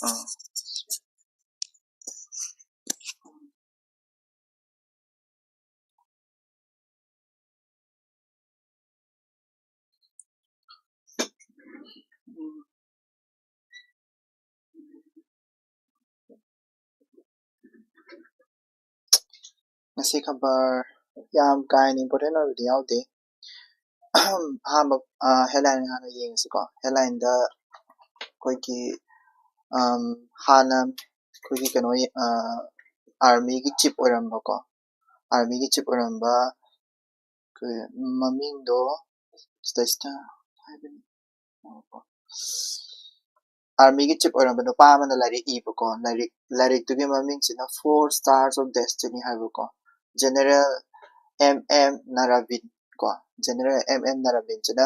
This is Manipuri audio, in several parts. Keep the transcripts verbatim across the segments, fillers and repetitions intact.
ꯑꯥ꯫ ꯉꯁꯤ ꯈꯕꯔ ꯌꯥꯝ ꯀꯥ ꯍꯦꯟꯅ important ꯑꯣꯏꯕꯗꯤ ꯌꯥꯎꯗꯦ꯫ ꯑꯍꯥꯟꯕ, ꯑ, headline ꯍꯥꯟꯅ ꯌꯦꯡꯉꯁꯤꯀꯣ꯫ Headlineꯗ ꯑꯩꯈꯣꯏꯒꯤ, ꯑꯝ, ꯍꯥꯟꯅ ꯑꯩꯈꯣꯏꯒꯤ ꯀꯩꯅꯣ, ꯑ, armyꯒꯤ chief ꯑꯣꯏꯔꯝꯕꯀꯣ, armyꯒꯤ chief ꯑꯣꯏꯔꯝꯕ, ꯑꯩꯈꯣꯏ ꯃꯃꯤꯡꯗꯣ ꯁꯤꯗꯩꯁꯤꯗ ꯍꯥꯏꯕꯅꯤ꯫ armyꯒꯤ chief ꯑꯣꯏꯔꯝꯕ ꯅꯨꯄꯥ ꯑꯃꯅ ꯂꯥꯏꯔꯤꯛ ꯏꯕꯀꯣ꯫ ꯂꯥꯏꯔꯤꯛ, ꯂꯥꯏꯔꯤꯛꯇꯨꯒꯤ ꯃꯃꯤꯡꯁꯤꯅ Four Stars of Destiny ꯍꯥꯏꯕꯀꯣ꯫ General M M Naravin ꯀꯣ, General M M Naravinꯁꯤꯅ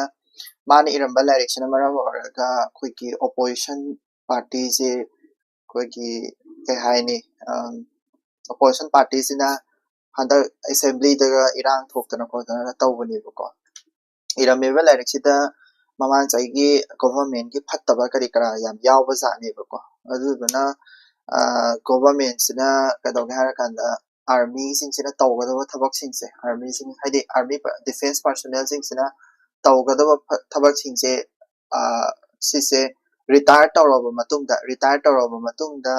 ꯃꯥꯅ ꯏꯔꯝꯕ ꯂꯥꯏꯔꯤꯛꯁꯤꯅ ꯃꯔꯝ ꯑꯣꯏꯔꯒ ꯑꯩꯈꯣꯏꯒꯤ opposition partyꯁꯦ, ꯑꯩꯈꯣꯏꯒꯤ ꯀꯩ ꯍꯥꯏꯅꯤ, ꯑꯝ, opposition partyꯁꯤꯅ ꯍꯟꯗꯛ assemblyꯗꯒ ꯏꯔꯥꯡ ꯊꯣꯛꯇꯅ ꯈꯣꯠꯇꯅ ꯇꯧꯕꯅꯦꯕꯀꯣ꯫ ꯏꯔꯝꯃꯤꯕ ꯂꯥꯏꯔꯤꯛꯁꯤꯗ ꯃꯃꯥꯡ ꯆꯍꯤꯒꯤ governmentꯀꯤ ꯐꯠꯇꯕ ꯀꯔꯤ ꯀꯔꯥ ꯌꯥꯝ ꯌꯥꯎꯕ ꯖꯥꯠꯅꯦꯕꯀꯣ꯫ ꯑꯗꯨꯗꯨꯅ, ꯑ, governmentꯁꯤꯅ ꯀꯩꯗꯧꯒꯦ ꯍꯥꯏꯔꯀꯥꯟꯗ, armyꯁꯤꯡꯁꯤꯅ ꯇꯧꯒꯗꯕ ꯊꯕꯛꯁꯤꯡꯁꯦ, armyꯁꯤꯡ ꯍꯥꯏꯗꯤ army ꯄ-, defence personnelꯁꯤꯡꯁꯤꯅ ꯇꯧꯒꯗꯕ ꯐ-, ꯊꯕꯛꯁꯤꯡꯁꯦ, ꯑ, ꯁꯤꯁꯦ retire ꯇꯧꯔꯕ ꯃꯇꯨꯡꯗ, retire ꯇꯧꯔꯕ ꯃꯇꯨꯡꯗ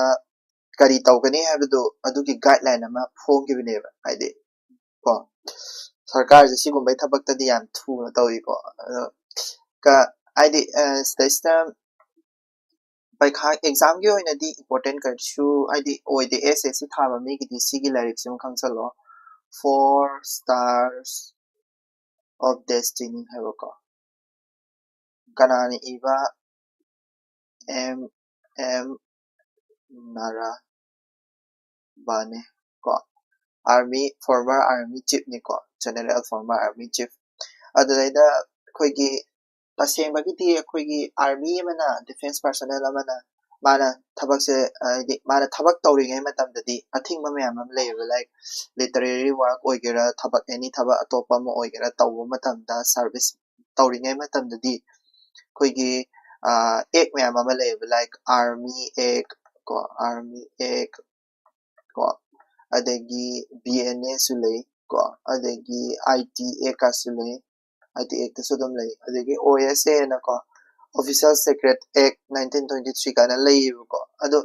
ꯀꯔꯤ ꯇꯧꯒꯅꯤ ꯍꯥꯏꯕꯗꯨ ꯑꯗꯨꯒꯤ guideline ꯑꯃ ꯐꯣꯡꯈꯤꯕꯅꯦꯕ꯫ ꯍꯥꯏꯗꯤ ꯀꯣ, ꯁꯔꯀꯥꯔꯁꯦ ꯁꯤꯒꯨꯝꯕꯩ ꯊꯕꯛꯇꯗꯤ ꯌꯥꯝ ꯊꯨꯅ ꯇꯧꯏꯀꯣ꯫ ꯑꯗꯣ ꯀ-, ꯍꯥꯏꯗꯤ, ꯑ, ꯁꯤꯗꯩꯁꯤꯗ ꯄꯩꯈꯥ examꯒꯤ ꯑꯣꯏꯅꯗꯤ important ꯀꯩꯁꯨ ꯍꯥꯏꯗꯤ ꯑꯣꯏꯗꯦ꯫ S S C ꯊꯥꯕ ꯃꯤꯒꯤꯗꯤ ꯁꯤꯒꯤ ꯂꯥꯏꯔꯤꯛꯁꯤꯃ ꯈꯪꯁꯜꯂꯣ, Four Stars of Destiny ꯍꯥꯏꯕꯀꯣ꯫ ꯀꯅꯥꯅ ꯏꯕ? M M Naravinꯅꯦ ꯀꯣ, army, former army chiefꯅꯤꯀꯣ, general former army chief꯫ ꯑꯗꯨꯗꯩꯗ ꯑꯩꯈꯣꯏꯒꯤ ꯇꯁꯦꯡꯕꯒꯤꯗꯤ ꯑꯩꯈꯣꯏꯒꯤ army ꯑꯃꯅ, defence personnel ꯑꯃꯅ ꯃꯥꯅ ꯊꯕꯛꯁꯦ, ꯍꯥꯏꯗꯤ ꯃꯥꯅ ꯊꯕꯛ ꯇꯧꯔꯤꯉꯩ ꯃꯇꯝꯗꯗꯤ ꯑꯊꯤꯡꯕ ꯃꯌꯥꯝ ꯑꯃ ꯂꯩꯌꯦꯕ, like literary work ꯑꯣꯏꯒꯦꯔꯥ, ꯊꯕꯛ, any ꯊꯕꯛ ꯑꯇꯣꯞꯄ ꯑꯃ ꯑꯣꯏꯒꯦꯔꯥ, ꯇꯧꯕ ꯃꯇꯝꯗ, service ꯇꯧꯔꯤꯉꯩ ꯃꯇꯝꯗꯗꯤ ꯑꯩꯈꯣꯏꯒꯤ, ꯑꯦꯛ ꯃꯌꯥꯝ ꯑꯃ ꯂꯩꯌꯦꯕ, like Army Act ꯀꯣ, Army Act ꯀꯣ, ꯑꯗꯒꯤ B N A ꯁꯨ ꯂꯩ ꯀꯣ, ꯑꯗꯒꯤ I T Act ꯀꯥꯁꯨ ꯂꯩ, I T Act ꯁꯨ ꯑꯗꯨꯝ ꯂꯩ, ꯑꯗꯒꯤ O S A ꯅꯀꯣ, Official Secret Act nineteen twenty three ꯀꯥꯏꯅ ꯂꯩꯌꯦꯕꯀꯣ꯫ ꯑꯗꯣ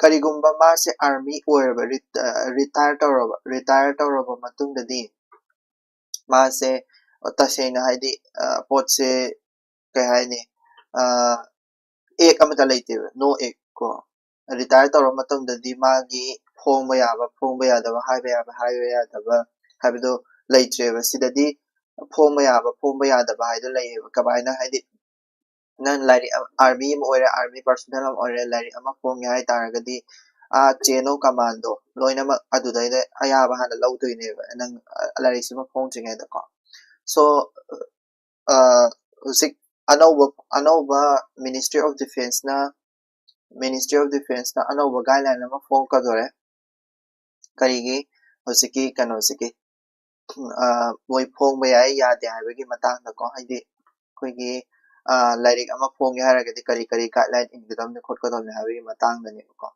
ꯀꯔꯤꯒꯨꯝꯕ ꯃꯥꯁꯦ army ꯑꯣꯏꯔꯕ, retire ꯇꯧꯔꯕ, retire ꯇꯧꯔꯕ ꯃꯇꯨꯡꯗꯗꯤ ꯃꯥꯁꯦ ꯇꯁꯦꯡꯅ ꯍꯥꯏꯗꯤ ꯄꯣꯠꯁꯦ ꯀꯩ ꯍꯥꯏꯅꯤ, act ꯑꯃꯠꯇ ꯂꯩꯇꯦꯕ, no act ꯀꯣ꯫ Retire ꯇꯧꯔꯕ ꯃꯇꯨꯡꯗꯗꯤ ꯃꯥꯒꯤ ꯐꯣꯡꯕ ꯌꯥꯕ, ꯐꯣꯡꯕ ꯌꯥꯗꯕ, ꯍꯥꯏꯕ ꯌꯥꯕ, ꯍꯥꯏꯕ ꯌꯥꯗꯕ ꯍꯥꯏꯕꯗꯣ ꯂꯩꯇ꯭ꯔꯦꯕ꯫ ꯁꯤꯗꯗꯤ ꯐꯣꯡꯕ ꯌꯥꯕ, ꯐꯣꯡꯕ ꯌꯥꯗꯕ ꯍꯥꯏꯗꯣ ꯂꯩꯌꯦꯕ꯫ ꯀꯃꯥꯏꯅ ꯍꯥꯏꯗꯤ, ꯅꯪ ꯂꯥꯏꯔꯤꯛ ꯑꯃ, army ꯑꯃ ꯑꯣꯏꯔꯦ, army personnel ꯑꯃ ꯑꯣꯏꯔꯦ, ꯂꯥꯏꯔꯤꯛ ꯑꯃ ꯐꯣꯡꯒꯦ ꯍꯥꯏ ꯇꯥꯔꯒꯗꯤ ꯑꯥ chain of command ꯗꯣ ꯂꯣꯏꯅꯃꯛ ꯑꯗꯨꯗꯩꯗ ꯑꯌꯥꯕ ꯍꯥꯟꯅ ꯂꯧꯗꯣꯏꯅꯦꯕ, ꯅꯪ ꯂꯥꯏꯔꯤꯛꯁꯤꯃ ꯐꯣꯡꯗ꯭ꯔꯤꯉꯩꯗꯀꯣ꯫ So ꯍꯧꯖꯤꯛ ꯑꯅꯧꯕ ꯑꯅꯧꯕ Ministry of Defence ꯅ Ministry of Defence ꯅ ꯑꯅꯧꯕ guideline ꯑꯃ ꯐꯣꯡꯉꯛꯀꯗꯣꯔꯦ꯫ ꯀꯔꯤꯒꯤ? ꯍꯧꯖꯤꯛꯀꯤ ꯀꯩꯅꯣꯁꯤꯒꯤ ꯃꯣꯏ ꯐꯣꯡꯕ ꯌꯥꯏ ꯌꯥꯗꯦ ꯍꯥꯏꯕꯒꯤ ꯃꯇꯥꯡꯗꯀꯣ, ꯍꯥꯏꯗꯤ ꯑꯩꯈꯣꯏꯒꯤ ꯂꯥꯏꯔꯤꯛ ꯑꯃ ꯐꯣꯡꯒꯦ ꯍꯥꯏꯔꯒꯗꯤ ꯀꯔꯤ ꯀꯔꯤ guideline ꯏꯟꯒꯗꯕꯅꯤ ꯈꯣꯠꯀꯗꯕꯅꯤ ꯍꯥꯏꯕꯒꯤ ꯃꯇꯥꯡꯗꯅꯦꯕꯀꯣ꯫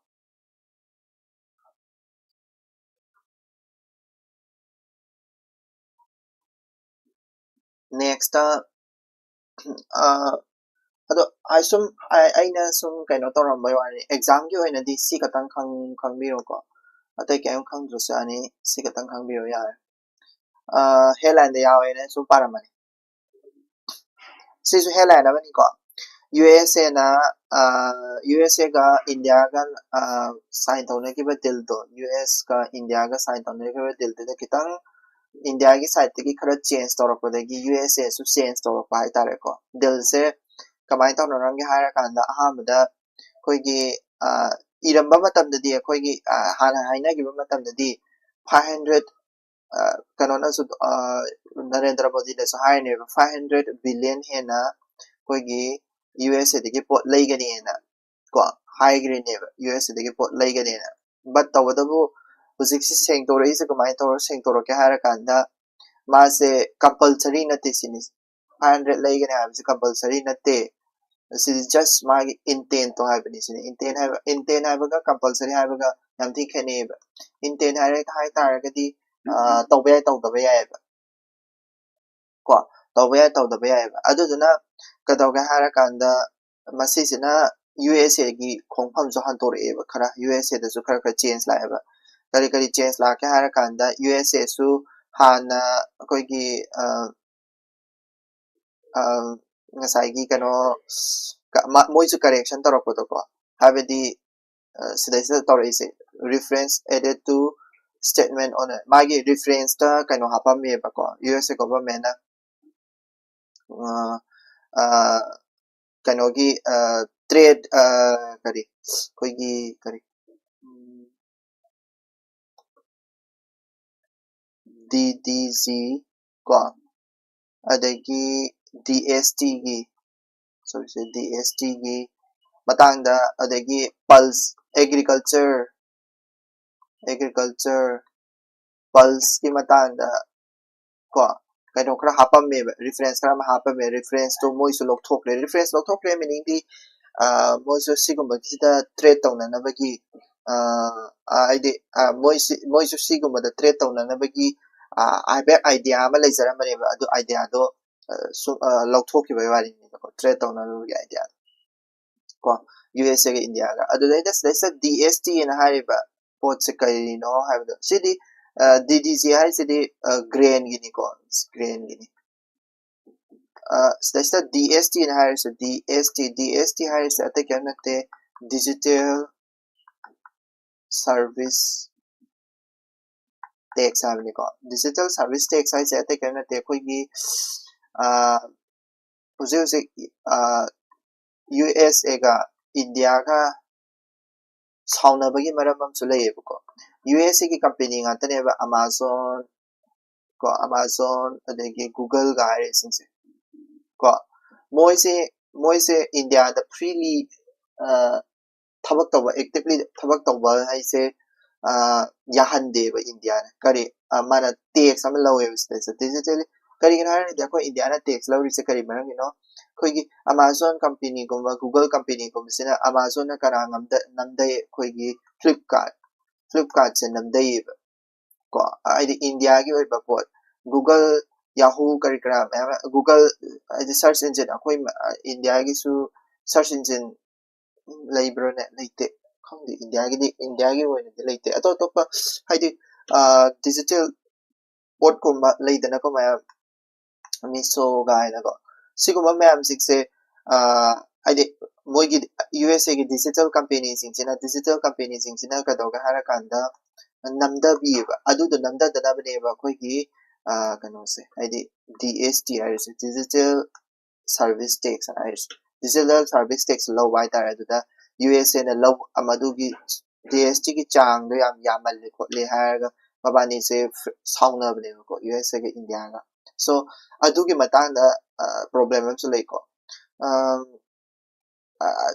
Next, ꯑꯗꯣ ꯑꯩ ꯁꯨꯝ ꯑꯩꯅ ꯁꯨꯝ ꯀꯩꯅꯣ ꯇꯧꯔꯝꯕꯩ ꯋꯥꯅꯤ, exam ꯒꯤ ꯑꯣꯏꯅꯗꯤ ꯁꯤ ꯈꯛꯇꯪ ꯈꯪꯕꯤꯔꯣꯀꯣ, ꯑꯇꯩ ꯀꯔꯤꯝ ꯈꯪꯗ꯭ꯔꯁꯨ ꯌꯥꯅꯤ, ꯁꯤ ꯈꯛꯇꯪ ꯈꯪꯕꯤꯔꯣ ꯌꯥꯔꯦ꯫ Headline ꯗ ꯌꯥꯎꯋꯦꯅ ꯁꯨꯝ ꯄꯥꯔꯝꯕꯅꯤ꯫ ꯁꯤꯁꯨ headline ꯑꯃꯅꯤꯀꯣ꯫ USA ꯅ USA ꯒ India ꯒ sign ꯇꯧꯅꯈꯤꯕ deal ꯗꯣ, US ꯀ India ꯒ sign ꯇꯧꯅꯈꯤꯕ deal ꯗꯨꯗ ꯈꯤꯇꯪ India ꯒꯤ side ꯇꯒꯤ ꯈꯔ change ꯇꯧꯔꯛꯄꯗꯒꯤ USA ꯁꯨ change ꯇꯧꯔꯛꯄ ꯍꯥꯏꯇꯥꯔꯦꯀꯣ꯫ Deal ꯁꯦ ꯀꯃꯥꯏꯅ ꯇꯧꯅꯔꯝꯒꯦ ꯍꯥꯏꯔꯀꯥꯟꯗ, ꯑꯍꯥꯟꯕꯗ ꯑꯩꯈꯣꯏꯒꯤ ꯏꯔꯝꯕ ꯃꯇꯝꯗꯗꯤ, ꯑꯩꯈꯣꯏꯒꯤ ꯍꯥꯟꯅ ꯍꯥꯏꯅꯈꯤꯕ ꯃꯇꯝꯗꯗꯤ five hundred, ꯀꯩꯅꯣꯅꯁꯨ, Narendra ꯃꯣꯗꯤꯅꯁꯨ ꯍꯥꯏꯔꯤꯅꯦꯕ, five hundred billion ꯍꯦꯟꯅ ꯑꯩꯈꯣꯏꯒꯤ USA ꯗꯒꯤ ꯄꯣꯠ ꯂꯩꯒꯅꯤꯅ ꯀꯣ, ꯍꯥꯏꯈ꯭ꯔꯤꯅꯦꯕ, USA ꯗꯒꯤ ꯄꯣꯠ ꯂꯩꯒꯅꯤꯅ꯫ But ꯇꯧꯕꯇꯕꯨ ꯍꯧꯖꯤꯛꯁꯤ ꯁꯦꯡꯗꯣꯔꯛꯏꯁꯦ ꯀꯃꯥꯏꯅ ꯇꯧꯔ ꯁꯦꯡꯗꯣꯔꯛꯀꯦ ꯍꯥꯏꯔꯀꯥꯟꯗ, ꯃꯥꯁꯦ compulsory ꯅꯠꯇꯦ ꯁꯤꯅꯤ꯫ Five hundred ꯂꯩꯒꯅꯤ ꯍꯥꯏꯕꯁꯦ compulsory ꯅꯠꯇꯦ꯫ ꯁꯤꯗꯤ just ꯃꯥꯒꯤ intent ꯇꯣ ꯍꯥꯏꯕꯅꯤ꯫ ꯁꯤꯅ intent ꯍꯥꯏꯕ, intent ꯍꯥꯏꯕꯒ compulsory ꯍꯥꯏꯕꯒ ꯌꯥꯝ ꯊꯤ ꯈꯦꯠꯅꯩꯌꯦꯕ꯫ Intent ꯍꯥꯏꯔꯦ ꯍꯥꯏ ꯇꯥꯔꯒꯗꯤ ꯑ, ꯇꯧꯕ ꯌꯥꯏ ꯇꯧꯗꯕ ꯌꯥꯏꯑꯕ꯫ ꯀꯣ, ꯇꯧꯕ ꯌꯥꯏ ꯇꯧꯗꯕ ꯌꯥꯏꯑꯕ꯫ ꯑꯗꯨꯗꯨꯅ ꯀꯩꯗꯧꯒꯦ ꯍꯥꯏꯔꯀꯥꯟꯗ ꯃꯁꯤꯁꯤꯅ ꯌꯨ ꯑꯦꯁ ꯑꯦꯒꯤ ꯈꯣꯡꯐꯝꯁꯨ ꯍꯟꯗꯣꯔꯛꯑꯦꯕ, ꯈꯔ ꯌꯨ ꯑꯦꯁ ꯑꯦꯗꯁꯨ ꯈꯔ ꯈꯔ change ꯂꯥꯛꯑꯦꯕ꯫ ꯀꯔꯤ ꯀꯔꯤ change ꯂꯥꯛꯀꯦ ꯍꯥꯏꯔꯀꯥꯟꯗ ꯌꯨ ꯑꯦꯁ ꯑꯦꯁꯨ ꯍꯥꯟꯅ ꯑꯩꯈꯣꯏꯒꯤ ꯑ, ꯑ, ꯉꯁꯥꯏꯒꯤ ꯀꯩꯅꯣ ꯀ- ꯃ- ꯃꯣꯏꯁꯨ correction ꯇꯧꯔꯛꯄꯗꯣꯀꯣ, ꯍꯥꯏꯕꯗꯤ ꯑ, ꯁꯤꯗꯩꯁꯤꯗ ꯇꯧꯔꯛꯏꯁꯦ, reference added to statement on, ꯃꯥꯒꯤ reference ꯇ ꯀꯩꯅꯣ ꯍꯥꯞꯄꯝꯃꯦꯕꯀꯣ, ꯌꯨ ꯑꯦꯁ ꯑꯦ government ꯅ ꯑ, ꯑ, ꯀꯩꯅꯣꯒꯤ trade, ꯀꯔꯤ, ꯑꯩꯈꯣꯏꯒꯤ ꯀꯔꯤ ꯗꯤ ꯗꯤ ꯖꯤ ꯀꯣ, ꯑꯗꯒꯤ ꯗꯤ ꯑꯦꯁ ꯇꯤꯒꯤ, sorry, ꯗꯤ ꯑꯦꯁ ꯇꯤꯒꯤ ꯃꯇꯥꯡꯗ, ꯑꯗꯒꯤ pulse, agriculture, agriculture, pulse ꯀꯤ ꯃꯇꯥꯡꯗ ꯀꯣ, ꯀꯩꯅꯣ ꯈꯔ ꯍꯥꯞꯄꯝꯃꯦꯕ, reference ꯈꯔ ꯑꯃ ꯍꯥꯞꯄꯝꯃꯦ꯫ Reference ꯇꯣ ꯃꯣꯏꯁꯨ ꯂꯧꯊꯣꯛꯈ꯭ꯔꯦ꯫ Reference ꯂꯧꯊꯣꯛꯈ꯭ꯔꯦ meaning ꯗꯤ, ꯑ, ꯃꯣꯏꯁꯨ ꯁꯤꯒꯨꯝꯕꯒꯤꯁꯤꯗ trade ꯇꯧꯅꯅꯕꯒꯤ, ꯑ, ꯑ, ꯍꯥꯏꯗꯤ, ꯑ, ꯃꯣꯏꯁꯤ, ꯃꯣꯏꯁꯨ ꯁꯤꯒꯨꯝꯕꯗ trade ꯇꯧꯅꯅꯕꯒꯤ, ꯑ, ꯍꯥꯏꯐꯦꯠ idea ꯑꯃ ꯂꯩꯖꯔꯝꯕꯅꯦꯕ꯫ ꯑꯗꯨ idea ꯗꯣ, ꯑ, ꯁꯨꯝ, ꯑ, ꯂꯧꯊꯣꯛꯈꯤꯕꯒꯤ ꯋꯥꯔꯤꯅꯤꯕꯀꯣ, trade ꯇꯧꯅꯔꯨꯕꯒꯤ idea ꯗꯣ꯫ ꯀꯣ, ꯌꯨ ꯑꯦꯁ ꯑꯦꯒ ꯏꯟꯗꯤꯌꯥꯒ꯫ ꯑꯗꯨꯗꯩꯗ ꯁꯤꯗꯩꯁꯤꯗ ꯗꯤ ꯑꯦꯁ ꯇꯤ ꯑꯅ ꯍꯥꯏꯔꯤꯕ ꯄꯣꯠꯁꯦ ꯀꯔꯤꯅꯣ ꯍꯥꯏꯕꯗꯣ, ꯁꯤꯗꯤ, ꯑ, ꯗꯤ ꯗꯤ ꯖꯤ ꯍꯥꯏꯁꯤꯗꯤ, ꯑ, grain ꯒꯤꯅꯤꯀꯣ, grain ꯒꯤꯅꯤ꯫ ꯑ, ꯁꯤꯗꯩꯁꯤꯗ ꯗꯤ ꯑꯦꯁ ꯇꯤ ꯑꯅ ꯍꯥꯏꯔꯤꯁꯦ, D S T, D S T ꯍꯥꯏꯔꯤꯁꯦ ꯑꯇꯩ ꯀꯔꯤꯝ ꯅꯠꯇꯦ, digital service tax ꯍꯥꯏꯕꯅꯤꯀꯣ꯫ Digital service tax ꯍꯥꯏꯁꯦ ꯑꯇꯩ ꯀꯔꯤꯝ ꯅꯠꯇꯦ, ꯑꯩꯈꯣꯏꯒꯤ, ꯑ, ꯍꯧꯖꯤꯛ ꯍꯧꯖꯤꯛ, ꯑ, ꯌꯨ ꯑꯦꯁ ꯑꯦꯒ ꯏꯟꯗꯤꯌꯥꯒ ꯁꯥꯎꯅꯕꯒꯤ ꯃꯔꯝ ꯑꯃꯁꯨ ꯂꯩꯌꯦꯕꯀꯣ꯫ ꯌꯨ ꯑꯦꯁ ꯑꯦꯒꯤ company ꯉꯥꯛꯇꯅꯦꯕ, Amazon ꯀꯣ, Amazon, ꯑꯗꯒꯤ Google ꯒ ꯍꯥꯏꯔꯤꯁꯤꯡꯁꯦ ꯀꯣ, ꯃꯣꯏꯁꯦ, ꯃꯣꯏꯁꯦ ꯏꯟꯗꯤꯌꯥꯗ freely, ꯑ, ꯊꯕꯛ ꯇꯧꯕ, actively ꯊꯕꯛ ꯇꯧꯕ ꯍꯥꯏꯁꯦ, ꯑ, ꯌꯥꯍꯟꯗꯦꯕ ꯏꯟꯗꯤꯌꯥꯅ꯫ ꯀꯔꯤ, ꯑ, ꯃꯥꯅ tax ꯑꯃ ꯂꯧꯋꯦꯕ ꯁꯤꯗꯩꯁꯤꯗ, digitally꯫ ꯀꯔꯤꯒꯤꯅꯣ ꯍꯥꯏꯔꯗꯤ ꯑꯩꯈꯣꯏ ꯏꯟꯗꯤꯌꯥꯅ tax ꯂꯧꯔꯤꯁꯦ ꯀꯔꯤ ꯃꯔꯝꯒꯤꯅꯣ? ꯑꯩꯈꯣꯏꯒꯤ Amazon company ꯒꯨꯝꯕ, Google company ꯒꯨꯝꯕꯁꯤꯅ Amazon ꯅ ꯀꯅꯥ ꯉꯝꯗ-, ꯅꯝꯊꯩ? ꯑꯩꯈꯣꯏꯒꯤ Flipkart, Flipkart ꯁꯦ ꯅꯝꯊꯩꯌꯦꯕ꯫ ꯀꯣ, ꯍꯥꯏꯗꯤ India ꯒꯤ ꯑꯣꯏꯕ ꯄꯣꯠ, Google, Yahoo ꯀꯔꯤ ꯀꯔꯥ ꯃꯌꯥꯝ, Google ꯍꯥꯏꯗꯤ search engine, ꯑꯩꯈꯣꯏ ꯃ-, India ꯒꯤꯁꯨ search engine ꯂꯩꯕ꯭ꯔꯣꯅꯦ? ꯂꯩꯇꯦ꯫ ꯈꯪꯗꯦ, India ꯒꯤꯗꯤ, India ꯒꯤ ꯑꯣꯏꯅꯗꯤ ꯂꯩꯇꯦ꯫ ꯑꯇꯣꯞ ꯑꯇꯣꯞꯄ ꯍꯥꯏꯗꯤ, ꯑ, digital ꯄꯣꯠꯀꯨꯝꯕ ꯂꯩꯗꯅꯀꯣ ꯃꯌꯥꯝ, Meesho ꯀꯥꯏꯅꯀꯣ꯫ ꯁꯤꯒꯨꯝꯕ ꯃꯌꯥꯝꯁꯤꯡꯁꯦ, ꯑ, ꯍꯥꯏꯗꯤ ꯃꯣꯏꯒꯤ U S A ꯒꯤ digital company ꯁꯤꯡꯁꯤꯅ, digital company ꯁꯤꯡꯁꯤꯅ ꯀꯩꯗꯧꯒꯦ ꯍꯥꯏꯔꯀꯥꯟꯗ ꯅꯝꯊꯕꯤꯌꯦꯕ꯫ ꯑꯗꯨꯗꯣ ꯅꯝꯊꯗꯅꯕꯅꯦꯕ ꯑꯩꯈꯣꯏꯒꯤ, ꯑ, ꯀꯩꯅꯣꯁꯦ, ꯍꯥꯏꯗꯤ D S T ꯍꯥꯏꯔꯤꯁꯦ, digital service tax ꯍꯥꯏꯔꯤꯁꯦ, digital service tax ꯂꯧꯕ ꯍꯥꯏꯇꯥꯔꯦ꯫ ꯑꯗꯨꯗ U S A ꯅ ꯂꯧ-, ꯃꯗꯨꯒꯤ G S T ꯒꯤ ꯆꯥꯡꯗꯣ ꯌꯥꯝ ꯌꯥꯝꯃꯜꯂꯦ ꯈꯣꯠꯂꯦ ꯍꯥꯏꯔꯒ ꯃꯕꯥꯅꯤꯁꯦ ꯐ-, ꯁꯥꯎꯅꯕꯅꯦꯕꯀꯣ, U S A ꯒ India ꯒ꯫ So, ꯑꯗꯨꯒꯤ ꯃꯇꯥꯡꯗ, ꯑ, problem ꯑꯃꯁꯨ ꯂꯩꯀꯣ꯫ ꯑꯝ, ꯑ,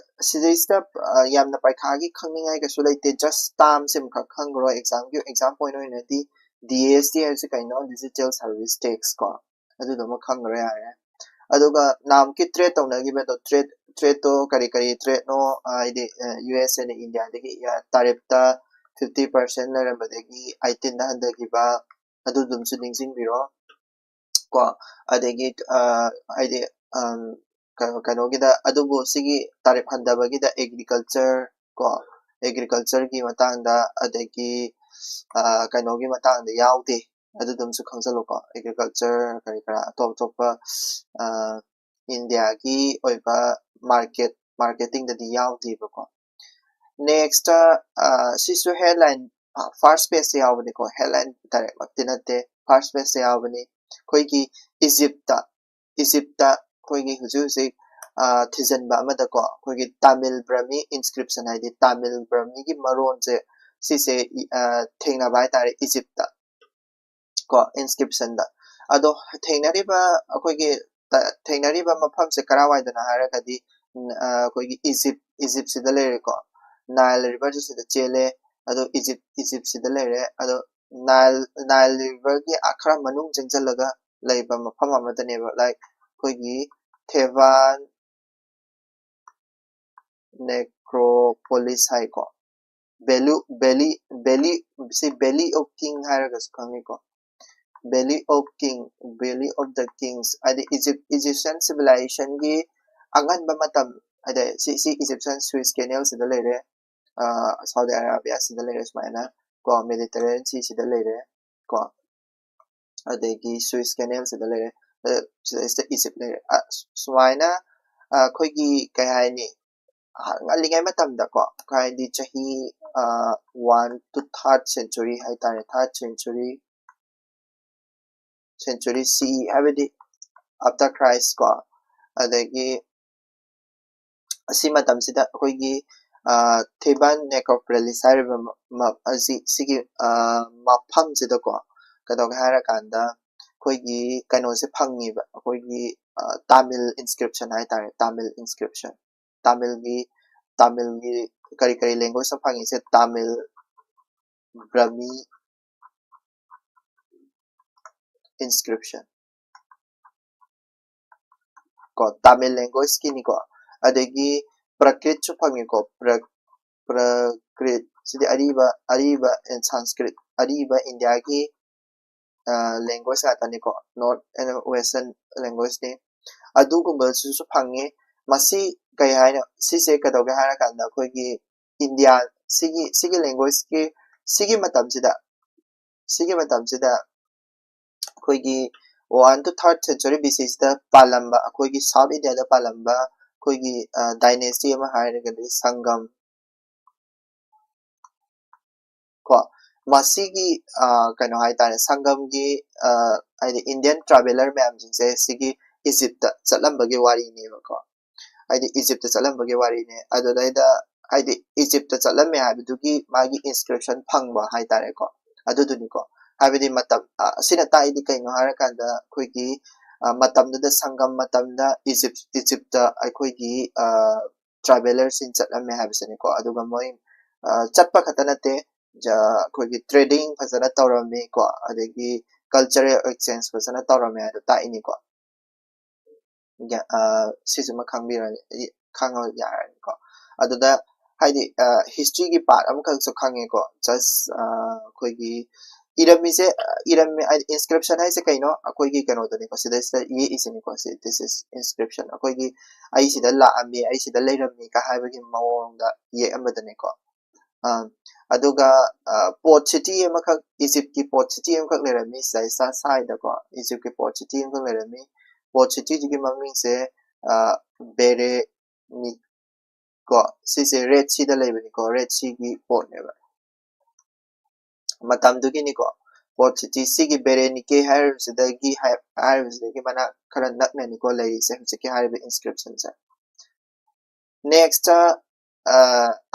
ꯁꯤꯗꯩꯁꯤꯗ, ꯑ, ꯌꯥꯝꯅ ꯄꯔꯤꯈꯥꯒꯤ ꯈꯪꯅꯤꯡꯉꯥꯏ ꯀꯩꯁꯨ ꯂꯩꯇꯦ, just term ꯁꯤꯃꯈꯛ ꯈꯪꯈ꯭ꯔꯣ꯫ Exam ꯒꯤ, exam point ꯑꯣꯏꯅꯗꯤ D S T ꯍꯥꯏꯕꯁꯤ ꯀꯩꯅꯣ? Digital Service Tax ꯀꯣ, ꯑꯗꯨꯗꯨꯃ ꯈꯪꯈ꯭ꯔꯣ ꯌꯥꯔꯦ꯫ ꯑꯗꯨꯒ ꯅꯍꯥꯟꯃꯨꯛꯀꯤ trade ꯇꯧꯅꯈꯤꯕꯗꯣ, trade, trade ꯇꯣ ꯀꯔꯤ ꯀꯔꯤ trade ꯅꯣ? ꯑ, ꯍꯥꯏꯗꯤ, ꯑ, U S A ꯅ India ꯗꯒꯤ, ꯑ, tariff ꯇ fifty percent ꯂꯩꯔꯝꯕꯗꯒꯤ eighteen ꯗ ꯍꯟꯊꯈꯤꯕ, ꯑꯗꯨꯗꯨꯝꯁꯨ ꯅꯤꯡꯁꯤꯡꯕꯤꯔꯣ꯫ ꯀꯣ, ꯑꯗꯒꯤ, ꯑ, ꯍꯥꯏꯗꯤ, ꯑꯝ, ꯀꯩꯅꯣ-, ꯀꯩꯅꯣꯒꯤꯗ, ꯑꯗꯨꯕꯨ ꯁꯤꯒꯤ tariff ꯍꯟꯊꯕꯒꯤꯗ agriculture ꯀꯣ, agriculture ꯒꯤ ꯃꯇꯥꯡꯗ, ꯑꯗꯒꯤ, ꯑ, ꯀꯩꯅꯣꯒꯤ ꯃꯇꯥꯡꯗ ꯌꯥꯎꯗꯦ, ꯑꯗꯨꯗꯨꯝꯁꯨ ꯈꯪꯖꯜꯂꯨꯀꯣ꯫ Agriculture ꯀꯔꯤ ꯀꯔꯥ ꯑꯇꯣꯞ ꯑꯇꯣꯞꯄ, ꯑ, India ꯒꯤ ꯑꯣꯏꯕ market, marketing ꯗꯗꯤ ꯌꯥꯎꯗꯦꯕꯀꯣ꯫ Next, ꯑ, ꯁꯤꯁꯨ headline, ꯑ, first page ꯇ ꯌꯥꯎꯕꯅꯤꯀꯣ, headline direct ꯃꯛꯇꯤ ꯅꯠꯇꯦ, first page ꯇ ꯌꯥꯎꯕꯅꯤ꯫ ꯑꯩꯈꯣꯏꯒꯤ Egypt ꯇ, Egypt ꯇ ꯑꯩꯈꯣꯏꯒꯤ ꯍꯧꯖꯤꯛ ꯍꯧꯖꯤꯛ, ꯑ, ꯊꯤꯖꯤꯟꯕ ꯑꯃꯗꯀꯣ, ꯑꯩꯈꯣꯏꯒꯤ Tamil Brahmi inscription, ꯍꯥꯏꯗꯤ Tamil Brahmi ꯒꯤ ꯃꯔꯣꯟꯁꯦ, ꯁꯤꯁꯦ, ꯑ, ꯊꯦꯡꯅꯕ ꯍꯥꯏꯇꯥꯔꯦ Egypt ꯇ꯫ ꯀꯣ, inscription ꯗ꯫ ꯑꯗꯣ ꯊꯦꯡꯅꯔꯤꯕ ꯑꯩꯈꯣꯏꯒꯤ ꯇ-, ꯊꯦꯡꯅꯔꯤꯕ ꯃꯐꯝꯁꯦ ꯀꯔꯥꯏꯋꯥꯏꯗꯅꯣ ꯍꯥꯏꯔꯒꯗꯤ, ꯎꯝ, ꯑ, ꯑꯩꯈꯣꯏꯒꯤ Egypt, Egypt ꯁꯤꯗ ꯂꯩꯔꯦꯀꯣ꯫ Nile River ꯁꯨ ꯁꯤꯗ ꯆꯦꯜꯂꯦ꯫ ꯑꯗꯣ Egypt, Egypt ꯁꯤꯗ ꯂꯩꯔꯦ꯫ ꯑꯗꯣ Nile, Nile River ꯒꯤ, ꯑ, ꯈꯔ ꯃꯅꯨꯡ ꯆꯪꯁꯤꯜꯂꯒ ꯂꯩꯕ ꯃꯐꯝ ꯑꯃꯗꯅꯦꯕ, like, ꯑꯩꯈꯣꯏꯒꯤ Theban Necropolis ꯍꯥꯏꯀꯣ꯫ Valley, Valley, Valley, ꯁꯤ Valley of King ꯍꯥꯏꯔꯒꯁꯨ ꯈꯪꯉꯤꯀꯣ꯫ Valley of King, Valley of the Kings ꯍꯥꯏꯗꯤ Egypt, Egyptian civilizationꯒꯤ ꯑꯉꯟꯕ ꯃꯇꯝ ꯍꯥꯏꯗꯤ ꯁꯤ, ꯁꯤ Egyptian Suez Canal ꯁꯤꯗ ꯂꯩꯔꯦ꯫ ꯑ, Saudi Arabia ꯁꯤꯗ ꯂꯩꯔꯦ ꯁꯨꯃꯥꯏꯅ ꯀꯣ, Mediterranean Sea ꯁꯤꯗ ꯂꯩꯔꯦ ꯀꯣ, ꯑꯗꯒꯤ Suez Canal ꯁꯤꯗ ꯂꯩꯔꯦ, ꯑ, ꯁꯤꯗꯩꯁꯤꯗ Egypt ꯂꯩꯔꯦ꯫ ꯑ, ꯁꯨꯃꯥꯏꯅ, ꯑ, ꯑꯩꯈꯣꯏꯒꯤ ꯀꯩ ꯍꯥꯏꯅꯤ, ꯑ, ꯉꯜꯂꯤꯉꯩ ꯃꯇꯝꯗꯀꯣ, ꯍꯥꯏꯗꯤ ꯆꯍꯤ, ꯑ, one to third century ꯍꯥꯏꯇꯥꯔꯦ, third century, century C E ꯍꯥꯏꯕꯗꯤ after Christ ꯀꯣ, ꯑꯗꯒꯤ ꯑꯁꯤ ꯃꯇꯝꯁꯤꯗ ꯑꯩꯈꯣꯏꯒꯤ, ꯑ, Theban Necropolis ꯍꯥꯏꯔꯤꯕ ꯃ-, ꯃ-, ꯑꯁꯤ, ꯁꯤꯒꯤ, ꯑ, ꯃꯐꯝꯁꯤꯗꯀꯣ ꯀꯩꯗꯧꯒꯦ ꯍꯥꯏꯔꯀꯥꯟꯗ ꯑꯩꯈꯣꯏꯒꯤ ꯀꯩꯅꯣꯁꯦ ꯐꯪꯉꯦꯕ, ꯑꯩꯈꯣꯏꯒꯤ, ꯑ, Tamil inscription ꯍꯥꯏꯇꯥꯔꯦ, Tamil inscription꯫ Tamilꯒꯤ, Tamilꯒꯤ ꯀꯔꯤ ꯀꯔꯤ language ꯐꯪꯉꯤꯁꯦ? Tamil, Brahmi, inscription ꯀꯣ, Tamil languageꯀꯤꯅꯤꯀꯣ꯫ ꯑꯗꯒꯤ Prakritꯁꯨ ꯐꯪꯉꯤꯀꯣ, Pra-, Prakrit ꯁꯤꯗꯤ ꯑꯔꯤꯕ, ꯑꯔꯤꯕ in Sanskrit, ꯑꯔꯤꯕ ꯏꯟꯗꯤꯌꯥꯒꯤ, ꯑ, language ꯉꯥꯛꯇꯅꯤꯀꯣ, North and Western languageꯅꯤ꯫ ꯑꯗꯨꯒꯨꯝꯕꯁꯤꯁꯨ ꯐꯪꯉꯤ꯫ ꯃꯁꯤ ꯀꯩ ꯍꯥꯏꯅꯣ? ꯁꯤꯁꯦ ꯀꯩꯗꯧꯒꯦ ꯍꯥꯏꯔꯀꯥꯟꯗ ꯑꯩꯈꯣꯏꯒꯤ ꯏꯟꯗꯤꯌꯥ ꯁꯤꯒꯤ, ꯁꯤꯒꯤ languageꯀꯤ, ꯁꯤꯒꯤ ꯃꯇꯝꯁꯤꯗ, ꯁꯤꯒꯤ ꯃꯇꯝꯁꯤꯗ ꯑꯩꯈꯣꯏꯒꯤ one to third century B C ꯁꯤꯗ ꯄꯥꯜꯂꯝꯕ, ꯑꯩꯈꯣꯏꯒꯤ South Indiaꯗ ꯄꯥꯜꯂꯝꯕ ꯑꯩꯈꯣꯏꯒꯤ, ꯑ, dynasty ꯑꯃ ꯍꯥꯏꯔꯒꯗꯤ ꯁꯪꯒꯝ ꯀꯣ꯫ ꯃꯁꯤꯒꯤ, ꯑ, ꯀꯩꯅꯣ ꯍꯥꯏꯇꯥꯔꯦ, ꯁꯪꯒꯝꯒꯤ, ꯑ, ꯍꯥꯏꯗꯤ Indian traveller ꯃꯌꯥꯝꯁꯤꯡꯁꯦ ꯁꯤꯒꯤ Egyptꯇ ꯆꯠꯂꯝꯕꯒꯤ ꯋꯥꯔꯤꯅꯦꯕꯀꯣ꯫ ꯍꯥꯏꯗꯤ Egyptꯇ ꯆꯠꯂꯝꯕꯒꯤ ꯋꯥꯔꯤꯅꯦ꯫ ꯑꯗꯨꯗꯩꯗ ꯍꯥꯏꯗꯤ Egyptꯇ ꯆꯠꯂꯝꯃꯦ ꯍꯥꯏꯕꯗꯨꯒꯤ ꯃꯥꯒꯤ inscription ꯐꯪꯕ ꯍꯥꯏꯇꯥꯔꯦꯀꯣ꯫ ꯑꯗꯨꯗꯨꯅꯤꯀꯣ꯫ ꯍꯥꯏꯕꯗꯤ ꯃꯇꯝ, ꯑ, ꯑꯁꯤꯅ ꯇꯥꯛꯏꯗꯤ ꯀꯩꯅꯣ ꯍꯥꯏꯔꯀꯥꯟꯗ ꯑꯩꯈꯣꯏꯒꯤ, ꯑ, ꯃꯇꯝꯗꯨꯗ ꯁꯪꯒꯝ ꯃꯇꯝꯗ Egypt, Egyptꯇ ꯑꯩꯈꯣꯏꯒꯤ, ꯑ, travellerꯁꯤꯡ ꯆꯠꯂꯝꯃꯦ ꯍꯥꯏꯕꯁꯤꯅꯤꯀꯣ꯫ ꯑꯗꯨꯒ ꯃꯣꯏ, ꯑ, ꯆꯠꯄ ꯈꯛꯇ ꯅꯠꯇꯦ, ꯖ-, ꯑꯩꯈꯣꯏꯒꯤ trading ꯐꯖꯅ ꯇꯧꯔꯝꯃꯤꯀꯣ, ꯑꯗꯒꯤ cultural exchange ꯐꯖꯅ ꯇꯧꯔꯝꯃꯦ ꯍꯥꯏꯗꯣ ꯇꯥꯛꯏꯅꯤꯀꯣ꯫ ꯁꯤꯁꯤꯃ ꯈꯪꯕꯤꯔꯅꯤ, ꯈꯪꯉ ꯌꯥꯔꯅꯤꯀꯣ꯫ ꯑꯗꯨꯗ ꯍꯥꯏꯗꯤ ꯍꯤꯁꯇ꯭ꯔꯤꯒꯤ ꯄꯥꯔꯠ ꯑꯃꯈꯛꯁꯨ ꯈꯪꯉꯦꯀꯣ, ꯖꯁ ꯑꯩꯈꯣꯏꯒꯤ ꯏꯔꯝꯃꯤꯁꯦ, ꯏꯔꯝꯃꯤ ꯍꯥꯏꯗꯤ ꯏꯟꯁꯀ꯭ꯔꯤꯞꯁꯟ ꯍꯥꯏꯁꯦ ꯀꯩꯅꯣ? ꯑꯩꯈꯣꯏꯒꯤ ꯀꯩꯅꯣꯗꯨꯅꯤꯀꯣ, ꯁꯤꯗꯩꯁꯤꯗ ꯌꯦꯛꯏꯁꯤꯅꯤꯀꯣ, ꯁꯤ this is inscription, ꯑꯩꯈꯣꯏꯒꯤ ꯑꯩ ꯁꯤꯗ ꯂꯥꯛꯑꯝꯃꯤ, ꯑꯩ ꯁꯤꯗ ꯂꯩꯔꯝꯃꯤ ꯀ ꯍꯥꯏꯕꯒꯤ ꯃꯑꯣꯡꯗ ꯌꯦꯛꯑꯝꯕꯗꯨꯅꯤꯀꯣ꯫ ꯑꯗꯨꯒ ꯄꯣꯠ ꯁꯤꯇꯤ ꯑꯃꯈꯛ, ꯏꯖꯤꯞꯀꯤ ꯄꯣꯠ ꯁꯤꯇꯤ ꯑꯃꯈꯛ ꯂꯩꯔꯝꯃꯤ ꯁꯤꯗꯩꯁꯤꯗ ꯁ꯭ꯋꯥꯏꯗꯀꯣ, ꯏꯖꯤꯞꯀꯤ ꯄꯣꯠ ꯁꯤꯇꯤ ꯑꯃꯈꯛ ꯂꯩꯔꯝꯃꯤ꯫ ꯄꯣꯠ ꯁꯤꯇꯤꯗꯨꯒꯤ ꯃꯃꯤꯡꯁꯦ ꯕꯦꯔꯦꯅꯤ ꯀꯣ, ꯁꯤꯁꯦ ꯔꯦꯗ ꯁꯤꯗ ꯂꯩꯕꯅꯤꯀꯣ, ꯔꯦꯗ ꯁꯤꯒꯤ ꯄꯣꯠꯅꯦꯕ ꯃꯇꯝꯗꯨꯒꯤꯅꯤꯀꯣ꯫ ꯄꯣꯠ ꯁꯤꯇꯤ ꯁꯤꯒꯤ ꯕꯦꯔꯦꯅꯤꯀꯦ ꯍꯥꯏꯔꯤꯕꯁꯤꯗꯒꯤ ꯍꯥꯏ-, ꯍꯥꯏꯔꯤꯕꯁꯤꯗꯒꯤ ꯃꯅꯥꯛ ꯈꯔ ꯅꯛꯅꯅꯤꯀꯣ ꯂꯩꯔꯤꯁꯦ ꯍꯧꯖꯤꯛꯀꯤ ꯍꯥꯏꯔꯤꯕ ꯏꯟꯁꯀ꯭ꯔꯤꯞꯁꯟꯁꯦ꯫ ꯅꯦꯛꯁꯇ